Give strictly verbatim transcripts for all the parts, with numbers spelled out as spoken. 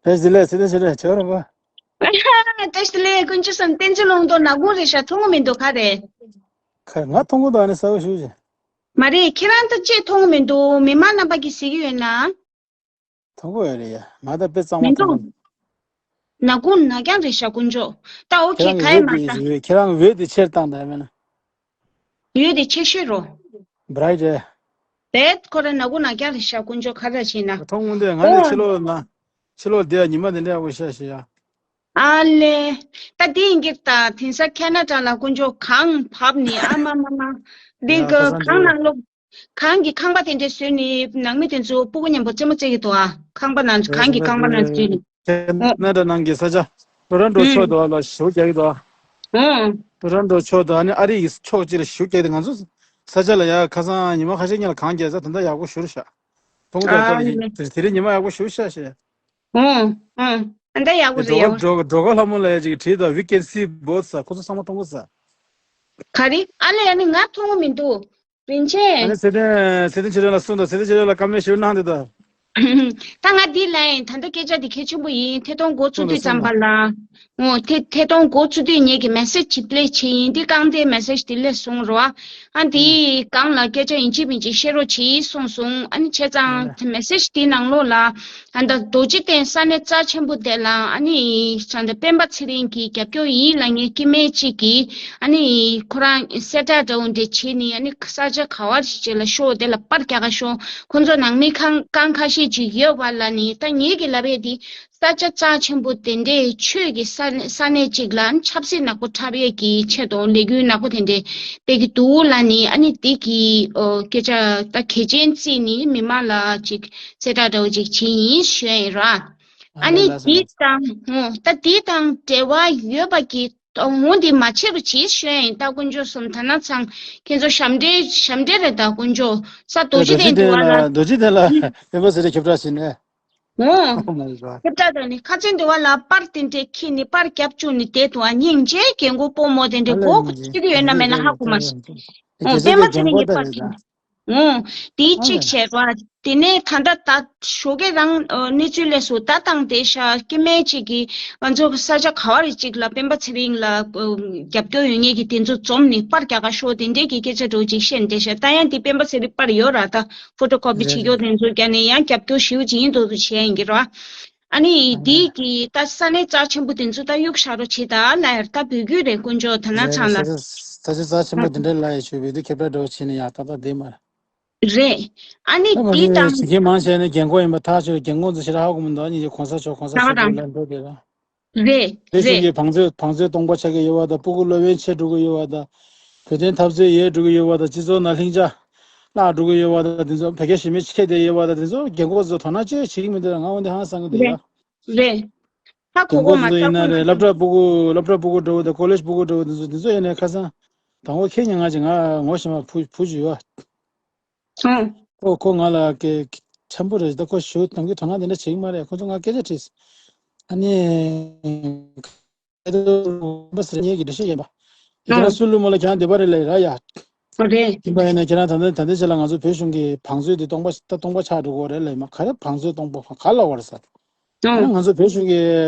ལགས་ཟི་ལས་ཚེ་བརྟན་ཆེ་དྲགས་ཆོག་རེད་པ། བཀྲ་ཤིས་བདེ་ལེགས་དཀོན་མཆོག་གསུམ། བསྟན་འཛིན་ལུང་རྟོགས་ནག་ཁུང་རེད་ཤག་མཐོང་གི་མི་འདུག་ག་རེད། ཁ་ང་མཐོང་གི་འདུག་ཨ་ནི་གསལ་པོ་ཞུ་ཞིག་མ་རེད། ཁྱེད་རང་ད་ཅིག་མཐོང་གི་མི་འདུག་མི་མང་རྣམ་པ་གིས་གཟིགས་ཀྱི་ཡོད་ན། མཐོང་གི་ཡོད་རེད་ཡ། ང་ད་དཔེ་གཙང་མ་མཐོང་གི་མི་འདུག་ནག་ཁུང་ནག་རྐྱང་རེད་ཤག་དཀོན་མཆོག་ད་ཨོ་ཁེ་ག་ཡེ་མ་ད། ཁྱེད་རང་འོད་དེ་ཆེར་བཏང་ད་ཡ་མེད་ན། འོད་དེ་ཆེ་ཤོས་རོ། བྷ་རའི་ཊི་རེད། དེ་ཁོ་ར་ནག་ཁུང་ནག་རྐྱང་རེད་ཤག་དཀོན་མཆོག་ག་རེ་བྱས་ན། མཐོང་གི་འདུག་ང་ནི་ཕྱི་ལོགས་ན། ཕྱི་ལོགས་དེ་ཡ་ཉི་མ་དེ་འདྲ་ཡག་པོ་ཤར་ཤག་ཡ། ཨ་ལེ། ད་དེ་ཡིན་གྱི་ད་དེང་སང་ཁེ་ན་ཌ་ལ་དཀོན་མཆོག་གངས་བབས་ནི་ཨ་མ་མ་མ། འདི་ཡ་གི་ཁ་སང་གངས་དེ་ནང་ལོགས། གངས་ཀྱི་ཁང་པ་དེ་འདྲ་བཟོས་ནི་ནང་མི་དེ་ཚོ་སྤུ་གུ་མཉམ་པོ་རྩེད་མོ་རྩེ་གི་འདུག་ཨ། ཁང་པ་ནང་གངས་ཀྱི་ཁང་པ་ནང་བཟོས་ནི། ཁེ་ན་ཌ་ནང་གི་ས་ཆ། ཊོ་རོན་ཊོ་ཕྱོགས་དེ་བ་ལ་ཞེ་པོ་རྒྱག་གི་འདུག་ཨ། ཨང་། ཊོ་རོན་ཊོ་ཕྱོགས་དེ་ཨ་ནི་ཨ་རི་ཡི་ཕྱོགས་གཅིག་ལ་ཞེ་པོ་རྒྱག་གི་འདུག་ང་ཚོ་ས་ཆ་ལ་ཡ་ཁ་སང་ཉི་མ་ཁ་ཤས་སྔོན་ལ་གངས་རྒྱག་ས་ད་ལྟ་ཡག་པོ་ཞེ་པོ་ཤར། མཐོང་གི་འདུག་ཨ་ད་ལེ། དེ་དེ་རིང་ཉི་མ་ཡག་པོ་ཞེ་པོ་ཤར་ཤག་ཨང་། ཨང་། ཨ་ད་ཡག་པོ་རེད་ཡག་པོ། འགྲོ་འགྲོ་ཁ་ལྷ་མོ་ལ་ཡ་ཅིག་བྲིས་དང་། We can see both ས། ཁོ་ཚོ་ཚང་མ་མཐོང་གི་ས། ག་རེ། ཨ་ལེ་ཨ་ནི་ང་མཐོང་གི་མི་འདུག་རིན་ཆེན། ཨ་ནི་ཚེ་བརྟན་ཚེ་བརྟན་ཆོས་སྒྲོན་ལ་གསུངས་དང་། ཚེ་བརྟན་ཆོས་སྒྲོན་ལ་བཀའ་མོལ་ཞུ་གནང་དེ་དང་། ད་ང་འདི་ལ་ཡིན། ད་ལྟ་སྐད་ཆ་འདི་གལ་ཆེན་པོ་ཡིན། ཐད་གཏོང་འགོ་ཚུགས་དུས་ཙམ་པ་ལ། འོ་ཐད་ཐད་གཏོང་འགོ་ཚུགས་དུས་ངེད་ཀྱི་མེ་སེ་ཇི་ཅིག་པླེ་བྱས་ཡིན། འདི་རྐང་རྩེད་མེ་སེ་ཇི་དེ་སླེབས་སོང་རོ། ཨ་འདི་སྒང་ལ་སྐད་ཆ་ཡིན་གཅིག་མིན་གཅིག་བཤད་རོགས་གྱིས་གསུངས་སོང་། ཨ་ནི་བྱས་ཙང་དེ་མེ་སེ་ཇི་དེའི་ནང་ལོགས་ལ། ཨ་ད་རྡོ་རྗེ་གདན་ས་གནས་རྩ་ཆེན་པོ་དེ་ལ་ཨ་ནི་ས་འདི་སྤེན་པ་ཚེ་རིང་གི་རྒྱབ་སྐྱོར་ཡིན་ལབ་མཁན་སྐྱེ་དམན་གཅིག་གིས་ཨ་ནི་ཁོ་རང་གསལ་བསྒྲགས་འདྲ་བོ་འདྲ་བྱས་ནས། ཨ་ནི་ས་ཆ་ག་བ་རེ་ཅིག་ལ་ཤོག་དེ་ལ་པར་རྒྱག་ག་ཤོག་ཁོང་ཚོ་ནང་མི་ཁང་ཁང་ཁ་ཤས་ཅིག་ཡོད་པ་ལབ་ནས། ད་ངེད་ཀྱི་ལབ་ཡས་དེ་ས་ཆ་རྩ་ཆེན་པོ་དེ་འདྲའི་ཆོས་ཀྱི་ས་ས་གནས་ཅིག་ལ་ཨ་ནི་ཆབ་སྲིད་ནག་པོ་འཁྲབ་ཡས་ཀྱི་ཆེད་དུ་ལས་འགུལ་ནག་པོ་དེ་འདྲ་སྤེལ་གྱི་འདུག་ལབ་ནས། ཨ་ནི་དེ་གི་ཨོ་སྐད་ཆ་ད་གལ་ཆེན་བརྩིས་ནས་མི་མང་ལ་ཅིག་གསལ་བསྒྲགས་འདྲ་བོ་ཅིག་བྱས་ཡིན་ཞུ་ཡ་ཡིན་ར། ཨ་ནི་ལགས་སོ། དེ་དང་འོ་ད་དེ་དང་འབྲེལ་བ་ཡོད་པ་གི་འོ་འདི་མ་བྱེད་རོགས་གྱིས་ཞུ་ཡ་ཡིན། ད་དཀོན་མཆོག་གསུམ། ད་ན་ཚང་ཁྱེད་ཚོ་ཞབས་འདྲེན་ཞབས་འདྲེན་རེད། ད་དཀོན་མཆོག་ས་རྡོ་རྗེ་གདན་འདུག་བ་ལ། རྡོ་རྗེ་གདན་ལ་སྤེན་པ་ཚེ་རིང་ཁྱབ་བསྒྲགས་བྱས་ནས། འོ། ཨོ་མའི་གོཌ། ཁྱབ་བསྒྲགས་དང་ནི་ཁ་ཆེམས་འདི་བ་ལ་པར་དེ་འདྲས་འཁྱེར་ནས་པར་རྒྱབ་བཅུག་ནས་བསྡད་འདུག་ཨ། སྙིང་རྗེ། རྒན་གོག་སྤོ་རྨོ་དེ་འདྲས་མགོ་ཅིག་ཡོད་ན་མེད་ན་ཧ་གོ་མ་སོང་། འོ་སྤེན་པ་ཚེ་རིང་གི་པར་དེ། འོ་དེ་གཅིག་བྱས་རོགས། དེ་ནས་ད་ལྟ་ད་ཞོགས་ཀས་རང་གནས་ཚུལ་སླེབས་སོང་། ད་བཏང་བསྡད་ཤག་སྐྱེ་དམན་གཅིག་གིས་ང་ཚོ་ས་ཆ་ག་བ་རེ་གཅིག་ལ་སྤེན་པ་ཚེ་རིང་ལ་རྒྱབ་སྐྱོར་ཡོད་མཁན་གྱི་དེ་ཚོ་འཛོམས་ནས་པར་རྒྱག་ག་ཤོག་དེ་འདྲས་ཀྱི་སྐད་ཆ་འདྲ་བོ་ཅིག་བཤད་བསྡད་ཤག་ད་ཡང་དེ་སྤེན་པ་ཚེ་རིང་པར་ཡོད་ར། ད་ཕོ་ཊོ་ཀོ་པི་བྱེད་རྒྱུ་དེ་ཚོ་རྒྱག་ནས་ཡང་རྒྱབ་སྐྱོར་ཞེ་པོ་ཅིག་ཡིན་མདོག་མདོག་བྱས་ཡིན་གྱི་ར། ཨ་ནི་འདི་གི་ད་ས་གནས་རྩ་ཆེན་པོ་དེ་ཚོ་ད་གཡུག་བཞག་རོགས་བྱེད་ད་ལབ་ཡ། ད་འབོད་སྐུལ་རེད་དཀོན་མཆོག་ད་ན་ཚང་ལ། ས་ཆ་རྩ་ཆེན་པོ་དེ་འདྲ་ལ་ཡ་ཞུ་བའི་དུས་ཁྱབ་བསྒྲགས་འདྲ་བོ་བྱས་ནས་ཡ་ད་ད་བསྡད་མ་རེད། ཨ་ནི་ད་འདི་དང་། བྱེད་མཁན་མང་ཆེ་ནས་རྒན་གོག་ཡིན་པ་ཐག་ཆོད། རྒན་གོག་ཚོ་ཞེ་དྲག་ཧ་གོ་མི་འདུག་ཨ་ནི་གོང་ས་མཆོག་གོང་ས་མཆོག་རེད་ལབ་འགྲོ་དེ་ར། རེད། དེ་བཞིན་རེད། གྱི་བང་མཛོད་བང་མཛོད་སྟོང་པ་ཆགས་ཀྱི་ཡོད་པ་དང་། སྤུ་གུ་སློབ་ཡོན་ཆད་འགྲོ་གི་ཡོད་པ་དང་། བོད་དོན་འཐབ་རྩོད་ཡལ་འགྲོ་གི་ཡོད་པ་དང་། སྤྱི་ཚོགས་ནང་ལྷིང་འཇགས་བརླག་འགྲོ་གི་ཡོད་པ་དང་། དེ་ཚོ་བོད་རྒྱ་ཞི་མོལ་བྱས་བསྡད་ཡོད་པ་དང་། དེ་ཚོ་རྒན་གོག་ཚོ་དོ་སྣང་ཅི་བྱེད་ཀྱི་མི་འདུག་ང་འོན་ཏེ་ཧང་སང་གི་འདུག་ཡ། རེད། རེད། ཧ་གོ་གོ་མ་རྒན་གོག་ཚོ་ཡིན་ན་རེད། སློབ་གྲྭ་སྤུ་གུ་སློབ་གྲྭ་སྤུ་གུ་འདྲ་བོ་དང་། ཀོ་ལེཇ་སྤུ་གུ་འདྲ་བོ་དེ་ཚོ་དེ་ཚོ་ཡིན་ནའི་ཁ་སང་དང་པོ་ཁྱེད་ཉིད་ང་ཅིག་ང་ངོ་ཤེས་མ་བུ་བུ་ཅིག་ཡོད། ཨང་། ཁོ་ཁོ་ང་ལ་སྐད་འཆམ་པོ་རེད། ད་ཁོ་ཞུ་དང་གི་དོ་སྣང་དེ་འདྲ་བྱེད་ཀྱི་མ་རེད། ཁོ་ཚོ་ང་སྐད་ཆ་དྲིས། ཨ་ནི། ཨེ་ད་བ་ཟེར་ངེད་ཀྱི་འགྲེལ་བཤད་ཡིན་པ། ཁྱེད་རང་སུ་ལུ་མོ་ལ་ཁྱེད་རང་བདེ་པ་རེད་ལབ་ར་ཡ། རེད། ཡིན་པ་ཡིན་ན་ཁྱེད་རང་ད་ལྟ་ད་ལྟའི་ཆ་ལ་ང་ཚོ་བོད་གཞུང་གི་བང་མཛོད་དེ་སྟོང་པ་ད་སྟོང་པ་ཆགས་འགྲོ་གི་རེད་ལབ་ཡིན་པ། ག་རེ་བང་མཛོད་སྟོང་པ་ག་ལ་བར་ས། ད་ང་ཚོ་བོད་གཞུང་གི་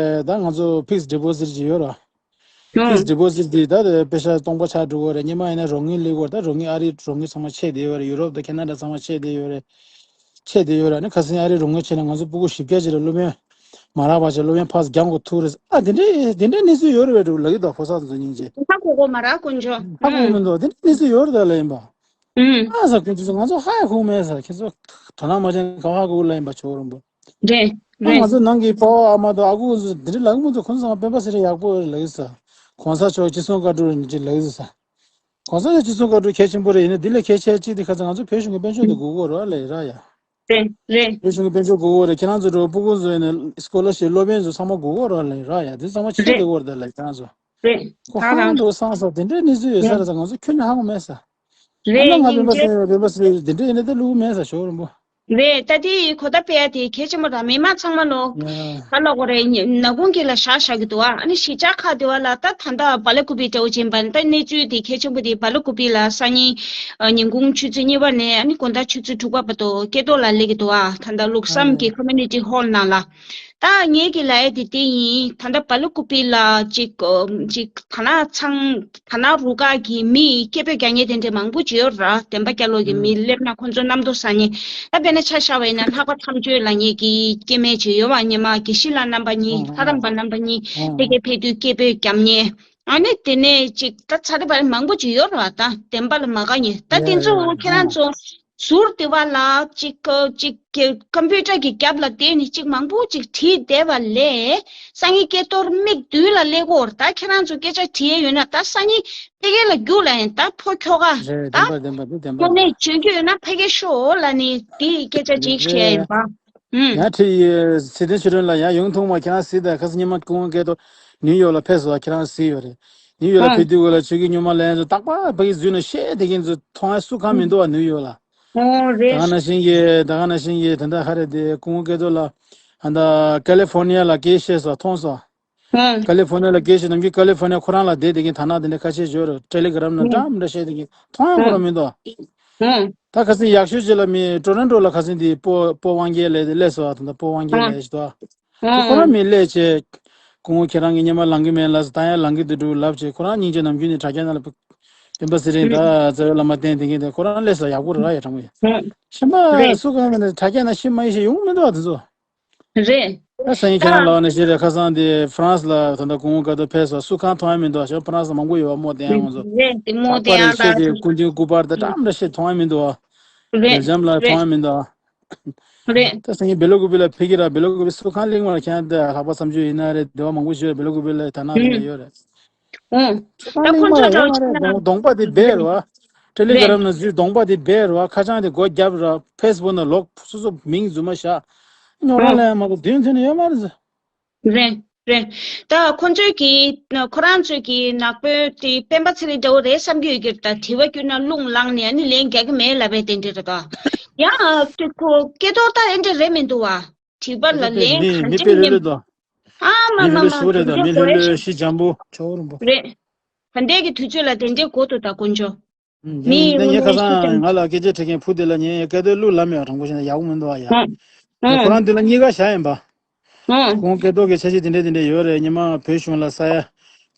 ད་ང་ཚོ་ཕིགས་ཌི་པོ་ཟིཊ་ཅིག་ཡོད་ར། ཕིགས་ཌི་པོ་ཟིཊ་དེ་ད་པེ་ས་སྟོང་པ་ཆགས་འགྲོ་གི་རེད། སྔོན་མ་ཡིན་ན་རོགས་དངུལ་སླེབས་ཀྱི་ཡོད་རེད། ད་རོགས་དངུལ་ཨ་རིའི་རོགས་དངུལ་ཚང་མ་ཆད་བསྡད་ཡོད་རེད། ཡུ་རོབ་དང་ཁེ་ན་ཌ་ཚང་མ་ཆད་བསྡད་ཡོད་རེད། ཆད་བསྡད་ཡོད་རེད། ཨ་ནི་ཁ་སང་ཨ་རིའི་རོགས་དངུལ་ཆད་ནས་ང་ཚོ་སྤུ་གུ་བཞི་བརྒྱ་ཅིག་ལ་སློབ་ཡོན་མ་རག་པ་བྱས། སློབ་ཡོན་ཕར་རྒྱག་དགོས་ཐུག་རེད། ཨ་དེ་འདྲའི་དེ་འདྲའི་གནས་ཚུལ་ཡོད་རེད་པས་འགྲོ་ལབ་ཀྱི་འདུག་ཕོ་གསར་ཚོ་སྙིང་རྗེ། ཧ་གོ་གོ་མ་ར་དཀོན་མཆོག་ཧ་གོ་མི་འདུག་དེ་འདྲའི་གནས་ཚུལ་ཡོད་རེད་ད་ལབ་ཡིན་པ། ཨ་ས་དཀོན་མཆོག་ང་ཚོ་ཧ་ཡ་གོ་མེད་ས། ཁྱེད་ཚོ་དོ་སྣང་མ་བྱས་ན་ག་ཧ་གོ་ལབ་ཡིན་པ། ཆོག་རུང་པོ། རེད། ཨ་ང་རེད། ཚོ་ནང་གི་པ་ཕ་ཨ་མ་དང་ཨ་ཁུ་ཚོ་འདི་འདྲ་ལབ་ཀྱི་མི་འདུག་ཁོང་ཚོ་ཚང་མ་སྤེན་པ་ཚེ་རིང་ཡག་པོ་རེད་ལབ་ཀྱི་ས། གོང་ས་མཆོག་ཅི་གསུང་བཀའ་སྒྲུབ་རེད་ཅེས་ལབ་ཀྱི་ས། གོང་ས་མཆོག་ཅི་གསུང་བཀའ་སྒྲུབ་གལ་ཆེན་པོ་རེད། ཡིན་ན་འདི་ལས་གལ་ཆེ་གཅིག་དེ་ཁ་ཚ་ང་ཚོ་བོད་གཞུང་གི་དཔལ་འབྱོར་དེ་དགོས་ཀྱི་རེད་ལབ་ཡིན་ར་ཡ། རེད་རེད། བོད་གཞུང་གི་དཔལ་འབྱོར་དགོས་ཀྱི་རེད། ཁྱེད་རང་ཚོ་འགྲོ་སྤུ་གུ་ཚོ་ཡིན་ན་སི་ཀོ་ལར་ཤིབ་སློབ་ཡོན་ཚོ་ཚང་མ་དགོས་ཀྱི་རེད་ལབ་ཡིན་ར་ཡ། འདི་ཚང་མ་ཆད་རེད། བསྡད་ཀྱི་རེད་ད་ལབ་ཁྱེད་རང་ཚོ། རེད། ཁོ་ཧ་ཧང་འགྲོ་སང་ས་དེ་འདྲའི་གནས་ཚུལ་ཡོད་ས་རེད་ས། ང་ཚོ་ཁྱོན་ནས་ཧ་གོ་མེད་ས། རེད། ཨ་ན་ང་སྤེན་པ་ཚེ་རིང་སྤེན་པ་ཚེ་རིང་དེ་འདྲ་ཡིན་ན་ད་ལུགས་མེད་ས། ཞོག་རིང་པོ། རེད། ད་དེ་གོ་ད་སྤེལ་ཡ་དེ་གལ་ཆེན་པོ་ར། མི་མང་ཚང་མ་ལོ་ཡ་ག་ལ་གོ་རེད། ནག་ཁུང་གི་ལ་བཞག་བཞག་གི་འདུག་ཨ། ཨ་ནི་གཞིས་ཆགས་ཁག་དེ་བ་ལ་ད་ད་ལྟ་བ་ལ་ཀུ་པི་འདྲ་བོ་ཅན་པ་ད་གནས་ཚུལ་དེ་གལ་ཆེན་པོ་དེ་བ་ལ་ཀུ་པི་ལ་སང་ཉིན་ཉིན་གུང་ཆུ་ཚོད་གཉིས་པ་ནས་ཨ་ནི་དགོང་དག་ཆུ་ཚོད་དྲུག་པ་བར་དུ་སྐྱེས་ཐོག་ལ་སླེབས་ཀྱི་འདུག་ཨ། ད་ལྟ་ལུགས་བསམ་གྱི་ཨ་ཀོ་མུ་ནི་ཊི་ཧོལ་ནང་ལ། ད་ངེད་ཀྱི་ལ་ཡ་དེ་དེ་ཡིན། ད་ལྟ་བ་ལུ་ཀུ་པི་ལ་ཅིག་ཨ་ཅིག་ད་ན་ཚང་ད་ན་རུ་ཀ་གི་མི་སྐད་འབོད་རྒྱག་མཁན་དེ་འདྲ་མང་པོ་ཅིག་ཡོད་ར། བདེན་པ་སྐྱ་ལོ་གི་མི་སླེབས་ན་ཁོང་ཚོ་གནམ་ཐོ་ཟ་མཁན། ད་དཔེར་ན་ཆ་བཞག་པ་ཡིན་ན་ལྷག་པ་མཚམས་གཅོད་ལ་ངེད་ཀྱི་སྐྱེ་དམན་ཅིག་ཡོད་བ། ཉི་མ་དགེ་བཤེས་ལགས་རྣམ་པ་གཉིས། ལྷ་རམས་པ་རྣམ་པ་གཉིས་དེ་གའི་ཕེབས་དུས་སྐད་འབོད་རྒྱབ་མཁན། ཨ་ནི་དེ་ནས་ཅིག་ད་ཚ་དེ་བ་མང་པོ་ཅིག་ཡོད་ར། ད་བདེན་པ་ལ་མ་དགའ་མཁན། ད་དེ་ཚོ་ཁྱེད་རང་ཚོ་ཟུར་དེ་བ་ལ་ཅིག་ཅིག་ཀམ་པུ་ཊར་གྱི་རྒྱབ་ལ་བསྡད་ནས་ཅིག་མང་པོ་ཅིག་བྲིས་བསྡད་པ་ལས། སང་ཉིན་སྐལ་རྡོར་མིག་མདུན་ལ་སླེབས་སྐོར། ད་ཁྱེད་རང་ཚོ་སྐད་ཆ་དྲིས་ཡས་ཡོད་ན་ད་སང་ཉིན་ཕ་གི་ལ་རྒྱུགས་ལ་ཡིན། ད་ཕོ་ཁྱོ་ག་རེད། ད་བདེན་པ་བདེན་པ་འདི་བདེན་པ་དངོས་གནས་བརྗོད་རྒྱུ་ཡོད་ན་ཕ་གི་ཤོག་ལབ་ནས་དེ་སྐད་ཆ་ཅིག་བཤད་ཡིན་པ། ཨུམ། ཡང་ཁྲི་ཡི་ཚེ་བརྟན་ཆོས་སྒྲོན་ལགས་ཡང་ཡོང་ཐུང་མ། ཁྱེད་རང་གཟིགས་དང་། ཁ་སང་ཉི་མ་སྐུ་ངོ་སྐལ་རྡོར་ནིའུ་ཡོག་ལ་ཕེབས་སོང་། ཁྱེད་རང་གཟིགས་ཡོད་རེད། ནིའུ་ཡོག་ལ་ཨུམ། ཕེབས་དུས་གོ་ལ་ཆོས་ཀྱི་སྨྱུག་མ་ལེན་ཚོ་རྟག་པར་ཕ་གི་འཛུལ་ནས་བཤད་བསྡད་མཁན་ཚོ་མཐོང་ཡ་སུ་གང་མི་འདུག་བ། ནིའུ་ཡོག་ལ། ཨོ་ད་རེད། ག་ནང་བཞིན་གྱི་ད་ག་ནང་བཞིན་གྱི་ད་ལྟ་ཧ་རེད་དེ་སྐུ་ངོ་སྐལ་རྡོར་ལགས་ཧ་ད་ཀ་ལི་ཧྥོར་ནི་ཡ་ལ་སྐད་བཤད་སོང་མཐོང་སོང་། ཨུམ། ཀ་ལི་ཧྥོར་ནི་ཡ་ལ་སྐད་བཤད་ནམ་རྒྱུན་ཀ་ལི་ཧྥོར་ནི་ཡ་ཁོ་རང་ལ་བསྡད་བསྡད་མཁན་ད་ནང་དེ་འདྲ་ཁ་ཤས་ཡོད་རེད། ཊེ་ལི་གྷ་རམ་ནང་ཨུམ། འདྲ་མི་འདྲ་བཤད་བསྡད་མཁན་མཐོང་ཡ་ཁོ་རང་མི་འདུག་ཨུམ། ད་ཁ་སང་ཡག་ཤོས་ཅིག་ལ་མི་ཊོ་རོན་ཊོ་ལ་ཁ་སང་དེ་སྤོ་སྤོ་དབང་རྒྱལ་ལས་སླེབས་སོང་། ད་ལྟ་སྤོ་དབང་རྒྱལ་ལས་ཞིག་འདུག་ཁོ་ཁོ་རང་མི་སླེབས་བྱས། སྐུ་ངོ་ཁྱེད་རང་གི་སྔོན་མ་ལངས་ཀྱི་མེད་ལབ་སོང་། ད་ཡང་ལངས་ཀྱི་འདུག་འགྲོ་ལབ་བྱས། ཁོ་རང་སྙིང་རྗེ་ནམ་རྒྱུན་ནས་དྲ་རྒྱ་ནང་ལ་སྤེན་པ་ཚེ་རིང་དང་རྩ་བའི་བླ་མ་བསྟེན་བསྡད་མཁན་དེ་ཁོ་རང་སླེབས་སོང་། ཡག་པོ་རེད་ར། ཡ་དྲང་པོ་ཡ། གཞན་པ་རེད། སུ་གང་མིན་ན་དྲ་རྒྱ་ནང་ཤི་མ་ཤི་ཡོང་མི་འདུག་བ་དེ་ཚོ། རེད། ད་སང་ཉིན་ཁྱེད་རང་ལ་ནས་ཤི་རེད། ཁ་སང་དེ་ཧྥ་རན་སི་ལ་ད་ལྟ་སྐུ་ངོ་སྐལ་རྡོར་ཕེབས་སོང་། སུ་གང་མཐོང་ཡ་མི་འདུག་བ། གཞན་ཧྥ་རན་སི་ལ་མང་པོ་ཡོད་བ། རྨོ་བསྟེན་ཡ་ང་ཚོ། རེད། དེ་རྨོ་བསྟེན་ཡ་ལ་ལ་ཤི་དེ་སྐུ་མདུན་སྐུ་པར་དང་འདྲ་མི་འདྲ་ཤི་མཐོང་ཡ་མི་འདུག་བ། རེད། སྦེལ་ཇམ་ལ་མཐོང་ཡ་མི་འདུག་བ། རེད། ད་སང་ཉིན་བེ་ལ་ཀུ་པི་ལ་ཕེབས་ཀྱི་ར། བེ་ལ་ཀུ་པི་སུ་གང་གླེང་བར་ཁྱེད་ལྷག་པ་བསམ་ཚུལ་ཡིན་ན་རེད། འདི་བ་མང་པོ་ཞིག་བེ་ལ་ཀུ་པི་ལ་ད་ནང་དེ་ལ་ཡོད་རེད། ཨུང་། སུ་གང་ད་གླེང་ཁོང་ཚོ་བར་འདྲ་བོ་ཡོད་མ་རེད། ཅིག་ན། གདོང་གདོང་པ་དེ་སྦས་རེད་བ། ཊེ་ལི་གྷ་རམ་ནང་འཛུལ་གདོང་པ་དེ་སྦས་རེད་བ། ཁ་བྱང་དེ་སྒོ་བརྒྱབ་ར། ཕེ་སི་བུག་ནང་ལོག་སོ་སོ་མིང་རྫུན་མ་བཞག་ཉོ་རོགས་ལ་ཡང་མ་གཏོགས་མདུན་ཐོན་ནས་ཡོད་མ་རེད། རེད། རེད། ད་ཁོང་ཚོས་ཀྱི་ཁོ་རང་ཚོས་ཀྱི་ནག་པོའི་དེ་སྤེན་པ་ཚེ་རིང་འདྲ་བོ་རེད་བསམ་གྱི་ཡོད་ཀྱི་རེད། ད་དྲི་བ་བསྐྱུར་ན་རླུང་ལངས་ནས་ཨ་ནི་ལན་རྒྱག་གི་མེད་ལབ་པའི་དེ་འདྲ་རེད་ད། ཡང་དེ་ཁོ་སྐལ་རྡོར་ད་ཨེ་འདྲ་རེད་མི་འདུག་བ། དྲི་བ་ལ་ལན་གང་མི་མི་དཔེ་ལོས་ལོས་དང་། ཨ་མ་མི་མ་ལོས་མ་ཞུ་རེད་དང་། མི་ལོས་ལོས་ཤི་འཇམ་པོ་ཆོག་རུང་པོ། རེད། ད་ལྟའི་གི་དུས་ཚོད་ལ་དེ་འདྲའི་གོ་ཐུབ་ད་དཀོན་མཆོག་མི་ཡིན་ངོ་ངས་ཁ་མ་ཤེས་སང་ཀྱང་། ང་ལ་སྐད་ཆ་དྲི་མཁན་བུ་དེ་ལ་ངས་སྐལ་རྡོར་གླུ་ལབ་མེད་པ་དྲང་པོ་བཤད་ན་ཡག་པོ་མི་འདུག་ཨ་ཡ། ཨང་། ཁོ་རང་དེ་ལ་གཉིས་ཀ་བཞག་ཡིན་པ། ཨང་། ཁོང་སྐལ་རྡོར་གྱི་འཆར་གཞི་དེ་འདྲས་དེ་འདྲས་ཡོད་རེད། ཉི་མ་བོད་གཞུང་ལ་ས་ཡ།